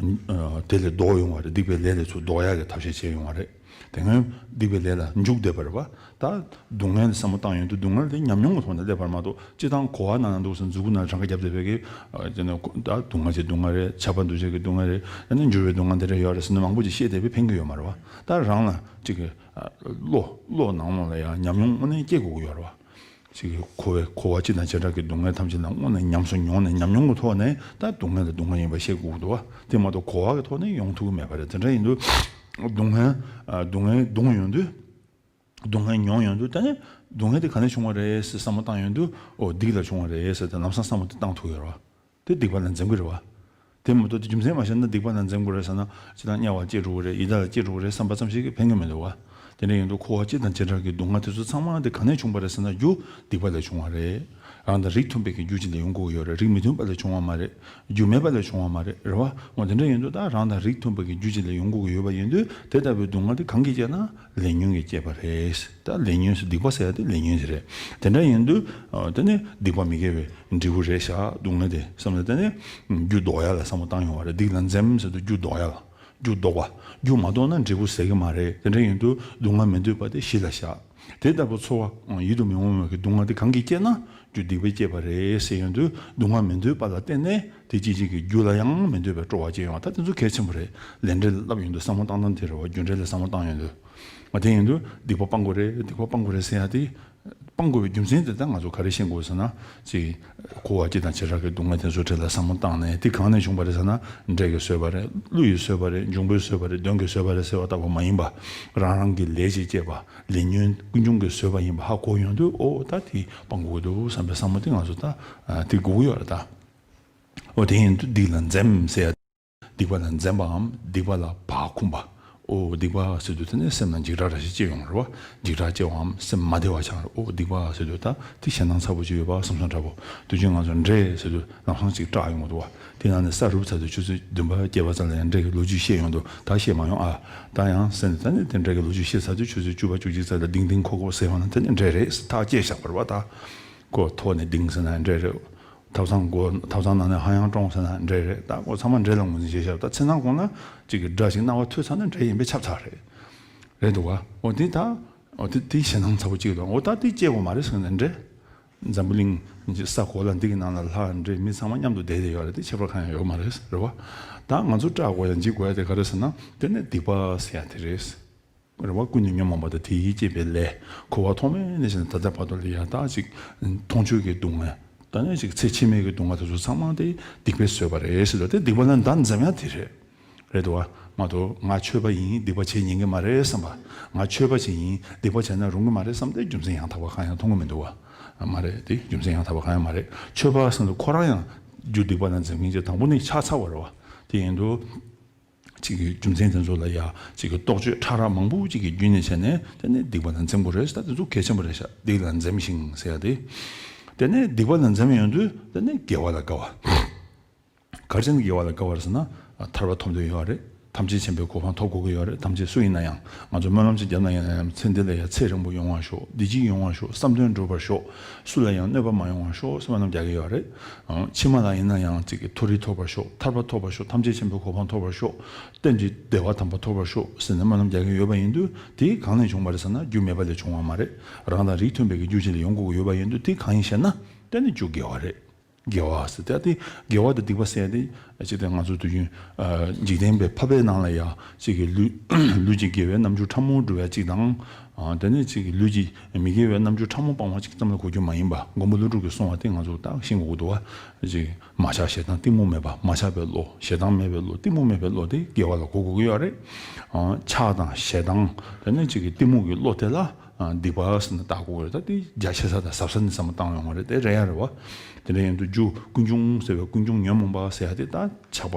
དེ་ལས་ལྡོག་ཡོང་བ་རེད། སྡིག་པའི་ལས་ལས་ཚུར་ལྡོག་ཡག་གི་ཐབས་ཤེས་བྱས་ཡོང་བ་རེད། དེ་སྔོན་སྡིག་པའི་ལས་ལ་འཇུག་བསྡད་པ་རེད་བ། ད་སྡུག་བསྔལ་ལ་བསམ་བློ་བཏང་ཡོང་དུས་སྡུག་བསྔལ་དེ་ཉམས་མྱོང་གི་ཐོག་ནས་སླེབས་པ་མ་གཏོགས། སྤྱིར་བཏང་གོ་བ་ནང་ན་འདུག་ཟེར་མཛུ་གུ་ནང་གྲངས་ཀ་བརྒྱབ་བསྡད་པའི་གི་ཨ་དེ་ནས་ཁོ་ད་སྡུག་བསྔལ་གྱི་སྡུག་བསྔལ་རེད། ཆགས་པ་འདུ་བྱེད་ཀྱི་སྡུག་བསྔལ་རེད། ཡང་ན་འགྱུར་བའི་སྡུག་བསྔལ་དེ་འདྲ་ཡོད་རེད་ཟེར་ནས་མང་པོ་ཅིག་བཤད་བསྡད་པས་ཕན་གྱི་ཡོད་མ་རེད་བ། ད་རང་ལ་ཅིག་གི་ཨ་བློ་བློ་ནང་ལོགས་ལ་ཡང་ཉམས་མྱོང་དངོས་གནས་སྐྱེ་དགོས་ཀྱི་ཡོད་རེད་བ། ཅིག་གི་འཁོར་བའི་འཁོར་བ་སྤྱི་དང་བྱེ་བྲག་གི་སྡུག་བསྔལ་ཐམས་ཅད་ལ་དངོས་གནས་ཉམས་སུ་མྱོང་ནས་ཉམས་མྱོང་གི་ཐོག་ནས་ད་སྡུག་བསྔལ་ལ་སྡུག་བསྔལ་ཡིན་པ་ཤེས་དགོས་ཀྱི་འདུག་བ། དེ་མ་གཏོགས་གོ་བ་གི་ཐོག་ནས་ཡོང་ཐུབ་ཀྱི་མེད་པ་རེད། དེ་འདྲ་ཡིན་དུས་སྡུག་བསྔལ་ཨ་སྡུག་བསྔལ་གདོང་ཡོང་དུས། སྡུག་བསྔལ་མྱོང་ཡོང་དུས་ད་ནི་སྡུག་བསྔལ་དེ་ག་ནས་བྱུང་བ་རེད་ཟེར་བསམ་བློ་བཏང་ཡོང་དུས། ཨོ་སྡིག་ལ་བྱུང་བ་རེད་ཟེར་ཏེ་ལམ་སང་བསམ་བློ་དེ་བཏང་ཐུབ་ཡོད་རེད་བ། དེ་སྡིག་པ་ལ་འཛེམ་གི་རེད་བ། དེ་མ་གཏོགས་དེ་རྒྱུ་མཚན་མ་ཤེས་ན་སྡིག་པ་ལ་འཛེམ་དགོས་རེད་ཟེར་ན། ཅི་ལྟར་དམྱལ་བར་སྐྱེ་འགྲོ་གི་རེད། ཡི་དྭགས་ལ་སྐྱེ་འགྲོ་གི་རེད་བསམ་པ་ཙམ་ཞིག་གིས་ཕན་གི་མི་འདུག་བ། དེ་འདྲ་ཡིན་དུས་འཁོར་བ་སྤྱི་དང་བྱེ་བྲག་གི་སྡུག་བསྔལ་དེ་ཚོ་ཚང་མ་དེ་ག་ནས་བྱུང་བ་རེད་ཟེར་ན། རྒྱུ་སྡིག་པ་ལས་བྱུང་བ་རེད། རང་དང་རིགས་མཐུན་པའི་གི་རྒྱུ་ཅིག་ལས་ཡོང་དགོས་ཀྱི་ཡོད་རེད། རིགས་མི་མཐུན་པ་ལས་བྱུང་བ་མ་རེད། རྒྱུ་མེད་པ་ལས་བྱུང་བ་མ་རེད། རེད་བ། འོ་དེ་འདྲ་ཡིན་དུས་ད་རང་དང་རིགས་མཐུན་པ་གི་རྒྱུ་ཅིག་ལས་ཡོང་དགོས་ཀྱི་ཡོད་པ་ཡིན་དུས། དེ་ལྟ་བུའི་སྡུག་བསྔལ་དེ་གང་གིས་སྐྱེལ་ན། ལས་ཉོན་གྱིས་སྐྱེལ་བ་རེད། ད་ལས་ཉོན་ཟེར་སྡིག་པ་ཟེར་ཡ་དེ་ལས་ཉོན་ཟེར་རེད། དེ་འདྲ་ཡིན་དུས་ཨ་དེ་ནི་སྡིག་པ་མི་དགེ་བའི་འབྲས་བུ་རེད་ཤག་སྡུག་བསྔལ་དེ་བསམ་ནས་དེ་ནི་རྒྱུ་ལྡོག་ཡ་ལ་བསམ་བློ་བཏང་ཡོང་བ་རེད། སྡིག་ལ་འཛེམ་ཟེར་དུས་རྒྱུ་ལྡོག་ཡ་ལ། རྒྱུ་ལྡོག་པ། རྒྱུ་མ་ལྡོག་ན་འབྲས་བུ་ཟད་ཀྱི་མ་རེད། དེ་འདྲ་ཡིན་དུས་སྡུག་བསྔལ་མི་འདོད་པ་དེ་གཞི་ལ་བཞག་དེ་ལྟ་བུ་ཚོར་བ་ཡིད་དུ་མི་འོང་བའི་གི་སྡུག་བསྔལ་དེ་གང་གིས་སྐྱེལ་ན། རྒྱུ་སྡིག་པས་སྐྱེད་པ་རེད་ཟེར་ཡོང་དུས། སྡུག་བསྔལ་མི་འདོད་པ་ལ་བརྟེན་ནས་དེ་སྐྱེད་བྱེད་ཀྱི་རྒྱུ་ལ་ཡང་མི་འདོད་པའི་སྤྲོ་བ་སྐྱེ་ཡོང་བ། ད་དེ་ཚོ་གལ་ཆེན་པོ་རེད། ལས་འབྲས་ལ་བསླབ་ཡོང་དུས་བསམ་བློ་བཏང་སྟངས་དེ་རེད་བ། རྒྱུ་འབྲས་ལ་བསམ་བློ་བཏང་ཡོང་དུས། ཨ་དེ་ཡིན་དུས་སྡིག་པ་སྤང་དགོས་རེད། སྡིག་པ་སྤང་དགོས་རེད་ཟེར་ཡ་དེ། སྤང་དགོས་པའི་རྒྱུ་མཚན་དེ་ད་ང་ཚོ་ག་རེ་ཤེས་དགོས་ཟེར་ན། ཅིག་འཁོར་བ་སྤྱི་དང་བྱེ་བྲག་གི་སྡུག་བསྔལ་དེ་ཚོའི་གྲས་ལ་བསམ་བློ་བཏང་ནས། དེ་གང་ནས་བྱུང་བ་རེད་ཟེར་ན། འབྲས་ཀྱིས་བཟོས་པ་རེད། ཀླུ་ཡིས་བཟོས་པ་རེད། འབྱུང་པོས་བཟོས་པ་རེད། གདོན་གྱིས་བཟོས་པ་རེད་ཟེར་བ་ལྟ་བུ་མ་ཡིན་པ། རང་རང་གི་ལས་ཀྱིས་སྐྱེས་པ། ལས་ཉོན་ཀུན་འབྱུང་གིས་བཟོས་པ་ཡིན་པ་ཧ་གོ་ཡོང་དུས། ཨོ་ད་དེ་སྤང་དགོས་ཀྱི་འདུག་བསམ་པའི་བསམ་བློ་དེ་ང་ཚོ་ད་ཨ་དེ་དགོས་ཀྱི་ཡོད་རེད་ད། ཨོ་དེ་ཡིན་དུས་སྡིག་ལ་འཛེམ་ཟེར་ཡ། སྡིག་པ་ལ་འཛེམ་པའམ་སྡིག་པ་ལ་བག་འཁུམས་པ། ཨོ་སྡིག་པ་ཟེར་དུས་དེ་ནས་སེམས་ལ་འཇིགས་སྐྲག་འདྲ་ཞིག་སྐྱེ་ཡོང་རེད་བ། འཇིགས་སྐྲག་སྐྱེ་བའམ་སེམས་མ་བདེ་བ་ཆགས་རེད། ཨོ་སྡིག་པ་ཟེར་དུས་ད་དེ་ཞེ་སྡང་ཚ་པོ་ཅིག་ཡོད་པ་བསམ་སོང་འདྲ་པོ། དུས་རྒྱུན་ང་ཚོ་འབྲས་ཟེར་དུས་ལམ་སང་ཅིག་སྐྲག་ཡོང་གི་འདུག་བ། དེ་ནང་ནས་ས་རུབ་ཚར་དུས་ཆུ་ཚོད་བདུན་པ་བརྒྱད་པ་ཙམ་ལ་ཡང་འབྲས་ཀྱི་ལོ་རྒྱུས་བཤད་ཡོང་དུས། ད་བཤད་མ་ཡོང་ཨ། ད་ཡང་ཟེར་ནས་ད་ནི་དེ་འབྲས་ཀྱི་ལོ་རྒྱུས་བཤད་ཚར་དུས་ཆུ་ཚོད་བཅུ་པ་བཅུ་གཅིག་ཙམ་ལ་ལྡིང་ལྡིང་ཁོག་ཁོག་ཟེར་བ་ན་དེ་ནི་འབྲས་རེད། ཐག་བཅད་བཞག་པ་རེད་བ། ད་ཁོ་ཐོག་ནས་ལྡིང་ཟེར་ན་འབྲས་རེད། ཐབ་ཚང་སྒོ་ཐབ་ཚང་ནང་ནས་ཧ་ཡང་ཀྲོང་ཟེར་ན་འབྲས་རེད། ད་ཁོ་ཚང་མ་འབྲས་ལ་ངོས་འཛིན་བྱས་བཞག་ད་མཚན་ནང་གོང་ན་ཅིག་གི་སྒྲ་ཞིག་རྣ་བ་ཐོས་ཚར་ན་འབྲས་ཡིན་པས་ཁྱབ་ཚར་རེད། རེད་འདུག་བ། འོ་དེ་ད། འོ་དེ་དེ་ཞེ་སྡང་ཚ་པོ་ཅིག་དང་། འོ་ད་དེ་སྐྱེ་དགོས་མ་རེད་ཟེར་ན་འབྲས། འཛམ་བུ་གླིང་ས་གོ་ལ་འདི་གི་ནང་ལ་ལྷ་འདྲེ་མི་ཚང་མ་མཉམ་དུ་བསྡད་བསྡད་ཡོད་རེད། དེ་ཁྱད་པར་གང་ཡང་ཡོད་མ་རེད། རེད་བ། ད་ང་ཚོ་སྐྲག་དགོས་ཡ་འཇིགས་དགོས་ཡ་དེ་ག་རེ་ཟེར་ན། དེ་ནི་སྡིག་པ་ཟེར་ཡ་དེ་རེད། རེད་བ། ཀུན་ནས་ཉོན་མོངས་པ་དང་དེ་ཡིས་བསྐྱེད་པའི་ལས། འཁོར་བ་ཐོག་མེད་ནས་བྱས་ནས་ད་ལྟ་བར་དུ་ལ་ཡ་ད་ཅིག་མཐོང་ཆོས་ཀྱི་སྡུག་བསྔལ། ད་ནས་ཅིག་ཚེ་ཕྱི་མའི་གི་སྡུག་བསྔལ་དེ་ཚོ་ཚང་མ་དེ་སྡིག་པས་བཟོས་པ་རེད་ཟེར་དུས། དེ་སྡིག་པ་ལ་མདའ་འཛེམ་ཡ་དེ་རེད། རེད་འདུག་བ། མ་གཏོགས་ང་ཆོས་པ་ཡིན། སྡིག་པ་བྱེད་ཉན་གི་མ་རེད་བསམ་པ། ང་ཆོས་པ་ཞིག་ཡིན། སྡིག་པ་བྱས་ན་རུང་གི་མ་རེད་བསམ་སྟེ་རྒྱུ་མཚན་ཡང་དག་པ་གང་ཡང་མཐོང་གི་མི་འདུག་བ། མ་རེད། དེ་རྒྱུ་མཚན་ཡང་དག་པ་གང་ཡང་མ་རེད། ཆོས་པ་ཟེར་དུས་ཁོ་རང་ཡང་རྒྱུ་སྡིག་པ་ལ་འཛེམ་མཁན་ཅིག་དང་པོ་ནས་ཆགས་ཚར་བ་རེད་བ། དེ་ཡིན་དུས། གཅིག་གི་རྒྱུ་མཚན་དེ་ཚོ་ལ་ཡ་གཅིག་གི་རྟོག་དཔྱོད་ཕྲ་རགས་མང་པོ་གཅིག་གི་བརྒྱུད་ནས་བྱས་ནས། དེ་ནས་སྡིག་པ་ལ་འཛེམ་དགོས་རེད་ཟེར། ད་དེ་ཚོ་གལ་ཆེན་པོ་རེད་ཤག་སྡིག་ལ་འཛེམ་ཞིང་ཟེར་ཡ་དེ། དེ་ནས་སྡིག་པ་ལ་འཛེམ་ཡོང་དུས་དེ་ནས་དགེ་བ་ལ་དགའ་བ། ག་རེ་བྱས་ནས་དགེ་བ་ལ་དགའ་བ་རེད་ཟེར་ན། ཐར་པ་ཐོབ་འདོད་ཡོད་རེད། ཐམས་ཅད་མཁྱེན་པའི་གོ་འཕང་ཐོབ་དགོས་ཀྱི་ཡོད་རེད། ཐམས་ཅད་སུ་ཡིན་ན་ཡང་། ང་ཚོ་སྨོན་ལམ་ཅིག་བརྒྱབ་ན་ཡང་ཡང་ཚེ་འདི་ལ་ཡང་ཚེ་རིང་པོ་ཡོང་བར་ཤོག་བདེ་སྐྱིད་ཡོང་བར་ཤོག་བསམ་དོན་འགྲུབ་པར་ཤོག་སུ་ལ་ཡང་གནོད་པ་མ་ཡོང་བར་ཤོག་ཟེར་སྨོན་ལམ་རྒྱག་གི་ཡོད་རེད། ཨང་། ཕྱི་མ་ལ་ཡིན་ན་ཡང་ཅིག་གི་མཐོ་རིས་ཐོབ་པར་ཤོག་ཐར་པ་ཐོབ་པར་ཤོག་ཐམས་ཅད་མཁྱེན་པའི་གོ་འཕང་ཐོབ་པར་ཤོག་རྟེན་གྱི་བདེ་བ་དམ་པ་ཐོབ་པར་ཤོག་ཟེར་ནས་སྨོན་ལམ་རྒྱག་གི་ཡོད་པ་ཡིན་དུས། དེ་གང་ནས་བྱུང་བ་རེད་ཟེར་ན། རྒྱུ་མེད་པ་ལས་བྱུང་བ་མ་རེད། རང་དང་རིགས་མཐུན་པའི་གི་རྒྱུ་ཅིག་ལས་ཡོང་དགོས་ཀྱི་ཡོད་པ་ཡིན་དུས། དེ་གང་ཡིན་ཞེ་ན། དེ་ནི་རྒྱུ་དགེ་བ་རེད། དགེ་བ་ཟེར་དེ། དེ་དགེ་བ་དང་སྡིག་པ་ཟེར་ཡ་དེ། ཅིག་དེ་ང་ཚོ་དུས་རྒྱུན་ཨ་འཇིག་རྟེན་པའི་འཕགས་པའི་ནང་ལ་ཡ། ཅིག་གི་ལུས་ལུས་ཀྱི་དགེ་བའི་རྣམ་འགྱུར་ཕྲ་མོ་སྒྲུབ་ཡ་གཅིག་དང་། ཨ་དེ་ནས་ཅིག་གི་ལུས་ཀྱི་མི་དགེ་བའི་རྣམ་འགྱུར་ཕྲ་མོ་སྤང་བ་གཅིག་ཙམ་ལ་གོ་རྒྱུ་མ་ཡིན་པ། མགོན་པོ་ཀླུ་སྒྲུབ་ཀྱིས་གསུངས་པ་དེ་ང་ཚོ་ད་ཤེས་དགོས་ཀྱི་འདུག་བ། ཅིག་མ་ཆགས་ཞེ་སྡང་གཏི་མུག་མེད་པ། མ་ཆགས་པའི་བློ། ཞེ་སྡང་མེད་པའི་བློ། གཏི་མུག་མེད་པའི་བློ་དེ་དགེ་བ་ལ་གོ་དགོས་ཀྱི་ཡོད་རེད། ཨ་ཆགས་དང་ཞེ་སྡང་། དེ་ནས་ཅིག་གི་གཏི་མུག་གི་བློ་དེ་ལ། ཨ་སྡིག་པ་ཟེར་ནས་བཏགས་དགོས་རེད། ད་དེ་རྒྱ་ཆེ་ས་དང་ཟབ་ས་ནས་བསམ་བློ་བཏང་ཡོང་བ་རེད། དེ་རེད་ཡ་རེད་བ། དེ་འདྲ་ཡིན་དུས་རྒྱུ་ཀུན་འབྱུང་ཟེར་བའི་ཀུན་འབྱུང་ཉོན་མོངས་པ་ཟེར་ཡ་དེ། ད་ཆགས་པ་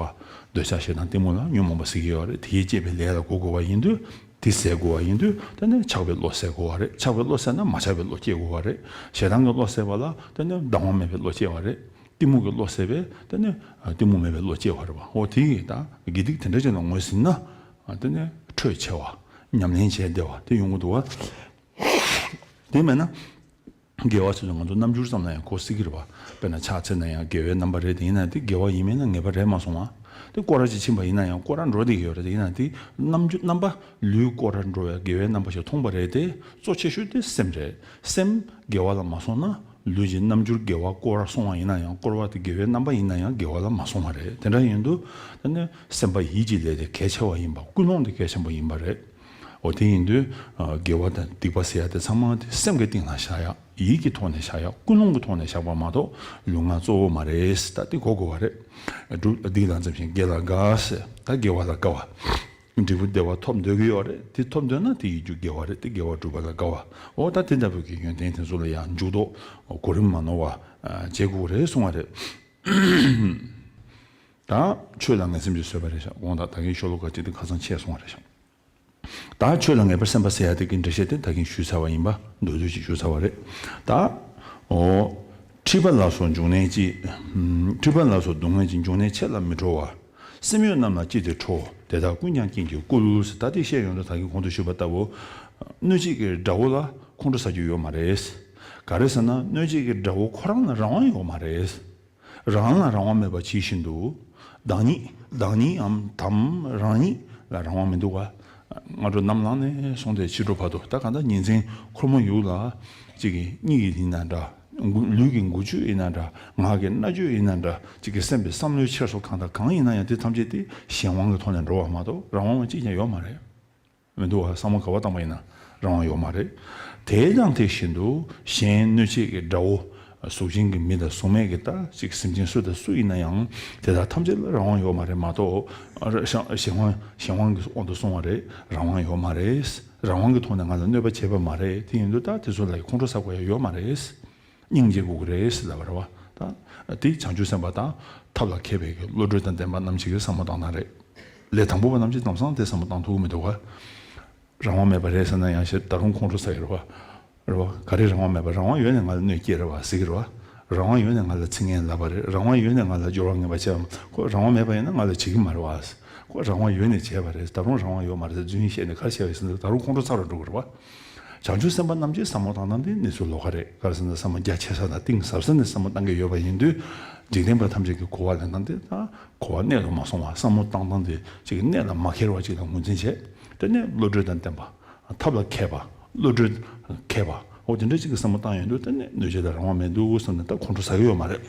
འདོད་ཆགས་ཞེ་སྡང་གཏི་མུག་ལ་ཉོན་མོངས་པ་ཟེར་གྱི་ཡོད་རེད། དེ་ཡིས་བསྐྱེད་པའི་ལས་ལ་གོ་དགོས་པ་ཡིན་དུས། དེ་ཟད་དགོས་པ་ཡིན་དུས། དེ་ནས་ཆགས་པའི་བློ་ཟད་དགོས་པ་རེད། ཆགས་པའི་བློ་ཟད་ན་མ་ཆགས་པའི་བློ་སྐྱེ་དགོས་པ་རེད། ཞེ་སྡང་གི་བློ་ཟད་པ་ལ་དེ་ནས་སྡང་བ་མེད་པའི་བློ་སྐྱེ་བ་རེད། གཏི་མུག་གི་བློ་ཟད་པས་དེ་ནས་གཏི་མུག་མེད་པའི་བློ་སྐྱེ་བ་རེད་བ། འོ་དེ་ཡིས་ད་དགེ་སྡིག་དེ་འདྲ་ཅིག་ལ་ངོས་ཟིན་ན། དེ་ནས་འཕྲོད་ཆེ་བ། ཉམས་ལེན་བྱས་བདེ་བ་དེ་ཡོང་གི་འདུག་བ། དེ་མེད་ན། དགེ་བ་ཟེར་དུས་ང་ཚོ་རྣམ་འགྱུར་ཙམ་ལ་ཡང་གོ་སྲིད་ཀྱི་རེད་བ། དཔེར་ན་ཕྱག་འཚལ་ན་ཡང་དགེ་བའི་རྣམ་པ་རེད། དེ་ཡིན་ན་དེ་དགེ་བ་ཡིན་མིན་ལ་ངེས་པ་རེད་མ་སོང་བ། དེ་སྐོར་ར་ཅིག་ཕྱིན་པ་ཡིན་ན་ཡང་སྐོར་ར་འགྲོ་བསྡད་ཀྱི་ཡོད་རེད། དེ་ཡིན་ན་དེ་རྣམ་འགྱུར་རྣམ་པ་ལུས་སྐོར་ར་འགྲོ་བའི་དགེ་བའི་རྣམ་པ་ཞིག་མཐོང་བ་རེད་དེ། གཙོ་ཆེ་ཤོས་དེ་སེམས་རེད། སེམས་དགེ་བ་ལ་མ་སོང་ན་ལུས་ཀྱི་རྣམ་འགྱུར་དགེ་བ་སྐོར་ར་སོང་བ་ཡིན་ན་ཡང་སྐོར་བ་དེ་དགེ་བའི་རྣམ་པ་ཡིན་ན་ཡང་དགེ་བ་ལ་མ་སོང་བ་རེད། དེ་འདྲ་ཡིན་དུས་ད་ནི་སེམས་པ་ཡིད་ཀྱི་ལས་དེ་གལ་ཆེ་བ་ཡིན་པ། ཀུན་སློང་དེ་གལ་ཆེན་པོ་ཡིན་པ་རེད། འོ་དེ་ཡིན་དུས་ཨ་དགེ་བ་དང་སྡིག་པ་ཟེར་ཡ་དེ་ཚང་མ་དེ་སེམས་ཀྱི་སྟེང་ལ་བཞག་ཡ། ཡིད་ཀྱི་ཐོག་ནས་བཞག་ཡ། ཀུན་སློང་གི་ཐོག་ནས་བཞག་པ་མ་གཏོགས་ལུས་ངག་གཙོ་བོ་མ་རེད། ད་དེ་གོ་དགོས་པ་རེད། སྒྲུབ་སྡིག་ལ་འཛེམ་ཞིང་དགེ་ལ་དགའ་ཟེར། ད་དགེ་བ་ལ་དགའ་བ། འབྲས་བུ་བདེ་བ་ཐོབ་འདོད་ཀྱི་ཡོད་རེད། དེ་ཐོབ་འདོད་ན་དེ་ཡི་རྒྱུ་དགེ་བ་རེད། དེ་དགེ་བ་སྒྲུབ་པ་ལ་དགའ་བ། འོ་ད་དེ་ལྟ་བུ་གི་ཡོན་ཏན་དེ་ཚོ་ལ་ཡང་འཇུག་ལྡོག་གོ་རིམ་མ་ནོར་བ་བྱེད་དགོས་རེད་གསུང་བ་རེད། ད་ཆོས་ལ་ངེས་སེམས་ཀྱིས་བཟོད་པ་རེད་ཤག་དགོངས་དག་ད་གིན་ཤོ་ལོ་ཀ་གཅིག་དེ་ཁ་སང་ཆད་སོང་བ་རེད་ཤག་ད་ཆོས་ལ་ངེས་པར་སེམས་པ་ཟེར་ཡ་དེ་གི་འགྲེལ་བཤད་དེ་ད་གིན་ཞུས་ཚར་བ་ཡིན་པ། མདོར་བསྡུས་ཅིག་ཞུས་ཚར་བ་རེད། ད་འོ། མཁྲིས་པ་ལ་སོགས་འབྱུང་གནས་ཀྱི། མཁྲིས་པ་ལ་སོགས་སྡུག་བསྔལ་གྱི་འབྱུང་གནས་ཆེ་ལ་མི་ཁྲོ་བ། སེམས་ཡོད་རྣམས་ལ་ཅི་སྟེ་ཁྲོ། དེ་དག་ཀུན་ཀྱང་རྐྱེན་གྱིས་བསྐུལ། ད་དེ་བཤད་ཡོང་དུས་ད་གིན་གོང་དུ་ཞུས་པ་ལྟ་བུ། གནོད་བྱེད་ཀྱི་དགྲ་བོ་ལ་ཁོང་ཁྲོ་ཟ་རྒྱུ་ཡོད་མ་རེད། ག་རེ་ཟེར་ན་གནོད་བྱེད་ཀྱི་དགྲ་བོ་ཁོ་རང་ལ་རང་དབང་ཡོད་མ་རེད། རང་ལ་རང་དབང་མེད་པ་ཇི་བཞིན་དུ། བདག་ཉིད་བདག་ཉིད་འམ་དམ་རང་ཉིད་ལ་རང་དབང་མི་འདུག་ག་སྔ་དྲོ་ནམ་ལངས་ནས་སོང་སྟེ་ཕྱི་དྲོ་བར་དུ་ད་གང་ལྟར་ཉིན་མཚན་འཁོར་མོ་ཡུག་ལ་གཅིག་གིས་གཉིད་ཀྱིས་ཡིན་ན་འདྲ། མགུ་ལུས་ཀྱི་མགུ་བཅུད་ཡིན་ན་འདྲ། ངག་གི་སྨྲ་བརྗོད་ཡིན་ན་འདྲ། གཅིག་གིས་སེམས་པའི་བསམ་བློའི་འཁྱེར་སོ་གང་དང་གང་ཡིན་ན་ཡང་དེ་ཐམས་ཅད་དེ་གཞན་དབང་གི་ཐོག་ནས་འགྲོ་བ་མ་གཏོགས་རང་དབང་བ་གཅིག་ཀྱང་ཡོད་མ་རེད། མི་འདུག་བ། བསམ་བློ་ག་པར་བཏང་པ་ཡིན་ན་རང་དབང་ཡོད་མ་རེད། དེ་དང་དེ་བཞིན་དུ་གཞན་གནོད་བྱེད་ཀྱི་དགྲ་བོ། གཟུགས་ཅན་གྱི་མི་དང་གཟུགས་མེད་ཀྱི་ད་ཅིག་སེམས་ཅན་སུ་དང་སུ་ཡིན་ན་ཡང་དེ་དག་ཐམས་ཅད་ལ་རང་དབང་ཡོད་མ་རེད་མ་གཏོགས། ཨ་ར་གཞན་གཞན་དབང་གཞན་དབང་གི་དབང་དུ་སོང་བ་རེད། རང་དབང་ཡོད་མ་རེད། རང་དབང་གི་ཐོག་ནས་ང་ལ་གནོད་པ་བྱས་པ་མ་རེད། དེ་ཡིན་དུས་ད་དེ་ཚོ་ལ་ཁོང་ཁྲོ་ཟ་དགོས་ཡ་ཡོད་མ་རེད། སྙིང་རྗེ་དགོས་ཀྱི་རེད་ཟེར་ལབ་པ་རེད་བ། ད་དེ་བྱང་ཆུབ་སེམས་དཔའ་དང་ཐབས་ལ་མཁས་པའི་གི་བློ་གྲོས་དང་ལྡན་པ་རྣམས་ཀྱི་བསམ་བློ་བཏང་སྟངས་རེད། ལས་དང་པོ་པ་རྣམས་ཀྱིས་ལམ་སང་དེ་བསམ་བློ་བཏང་ཐུབ་ཀྱི་མི་འདུག་ག་རང་དབང་མེད་པ་རེད་ཟེར་ན་ཡང་ཞེ་ད་རུང་ཁོང་ཁྲོ་ཟ་གི་རེད་བ། རེད་བ། ག་རེ་རང་དབང་མེད་པ། རང་དབང་ཡོད་ནས་ང་ལ་གནོད་སྐྱེལ་རེད་བ་ཟེར་གི་རེད་བ། རང་དབང་ཡོད་ནས་ང་ལ་ཚིག་ངན་ལབ་པ་རེད། རང་དབང་ཡོད་ནས་ང་ལ་སྦྱོར་བ་ངན་པ་བྱས་པ། ཁོ་རང་དབང་མེད་པ་ཡིན་ན་ང་ལ་བྱེད་ཀྱི་མ་རེད་བ། ཁོ་རང་དབང་ཡོད་ནས་བྱས་པ་རེད། ད་རུང་རང་དབང་ཡོད་མ་རེད་ཟེར་རྫུན་བཤད་ནས་ག་རེ་བྱས་པ་ཡིན་ཟེར་ན་ད་རུང་ཁོང་ཁྲོ་ཚ་རུ་འགྲོ་གི་རེད་བ། བྱང་ཆུབ་སེམས་དཔའ་རྣམས་ཀྱི་བསམ་བློ་བཏང་སྟངས་དེ་གནས་ཚུལ་ལོགས་ཀ་རེད། ག་རེ་ཟེར་ན་བསམ་བློ་རྒྱ་ཆེ་ས་དང་གཏིང་ཟབ་ས་ནས་བསམ་བློ་བཏང་གི་ཡོད་པ་ཡིན་དུས། འཇིག་རྟེན་པ་ཐམས་ཅད་ཀྱི་གོ་བ་ལེན་སྟངས་དེ་ད་གོ་བ་གནད་དུ་མ་སོང་བ། བསམ་བློ་བཏང་སྟངས་དེ་ཅིག་གི་གནད་ལ་མ་འཁེལ་བ་ཅིག་ལ་ངོས་འཛིན་བྱས། དེ་ནས་བློ་གྲོས་དང་ལྡན་པ། ཐབས་ལ་མཁས་པ། བློ་གྲོས་མཁས་པ། འོ་དེ་འདྲ་ཅིག་གི་བསམ་བློ་བཏང་ཡོང་དུས་དེ་ནས་གནོད་བྱེད་ལ་རང་དབང་མི་འདུག་བསམ་ནས་ད་ཁོང་ཁྲོ་ཟ་གི་ཡོད་མ་རེད།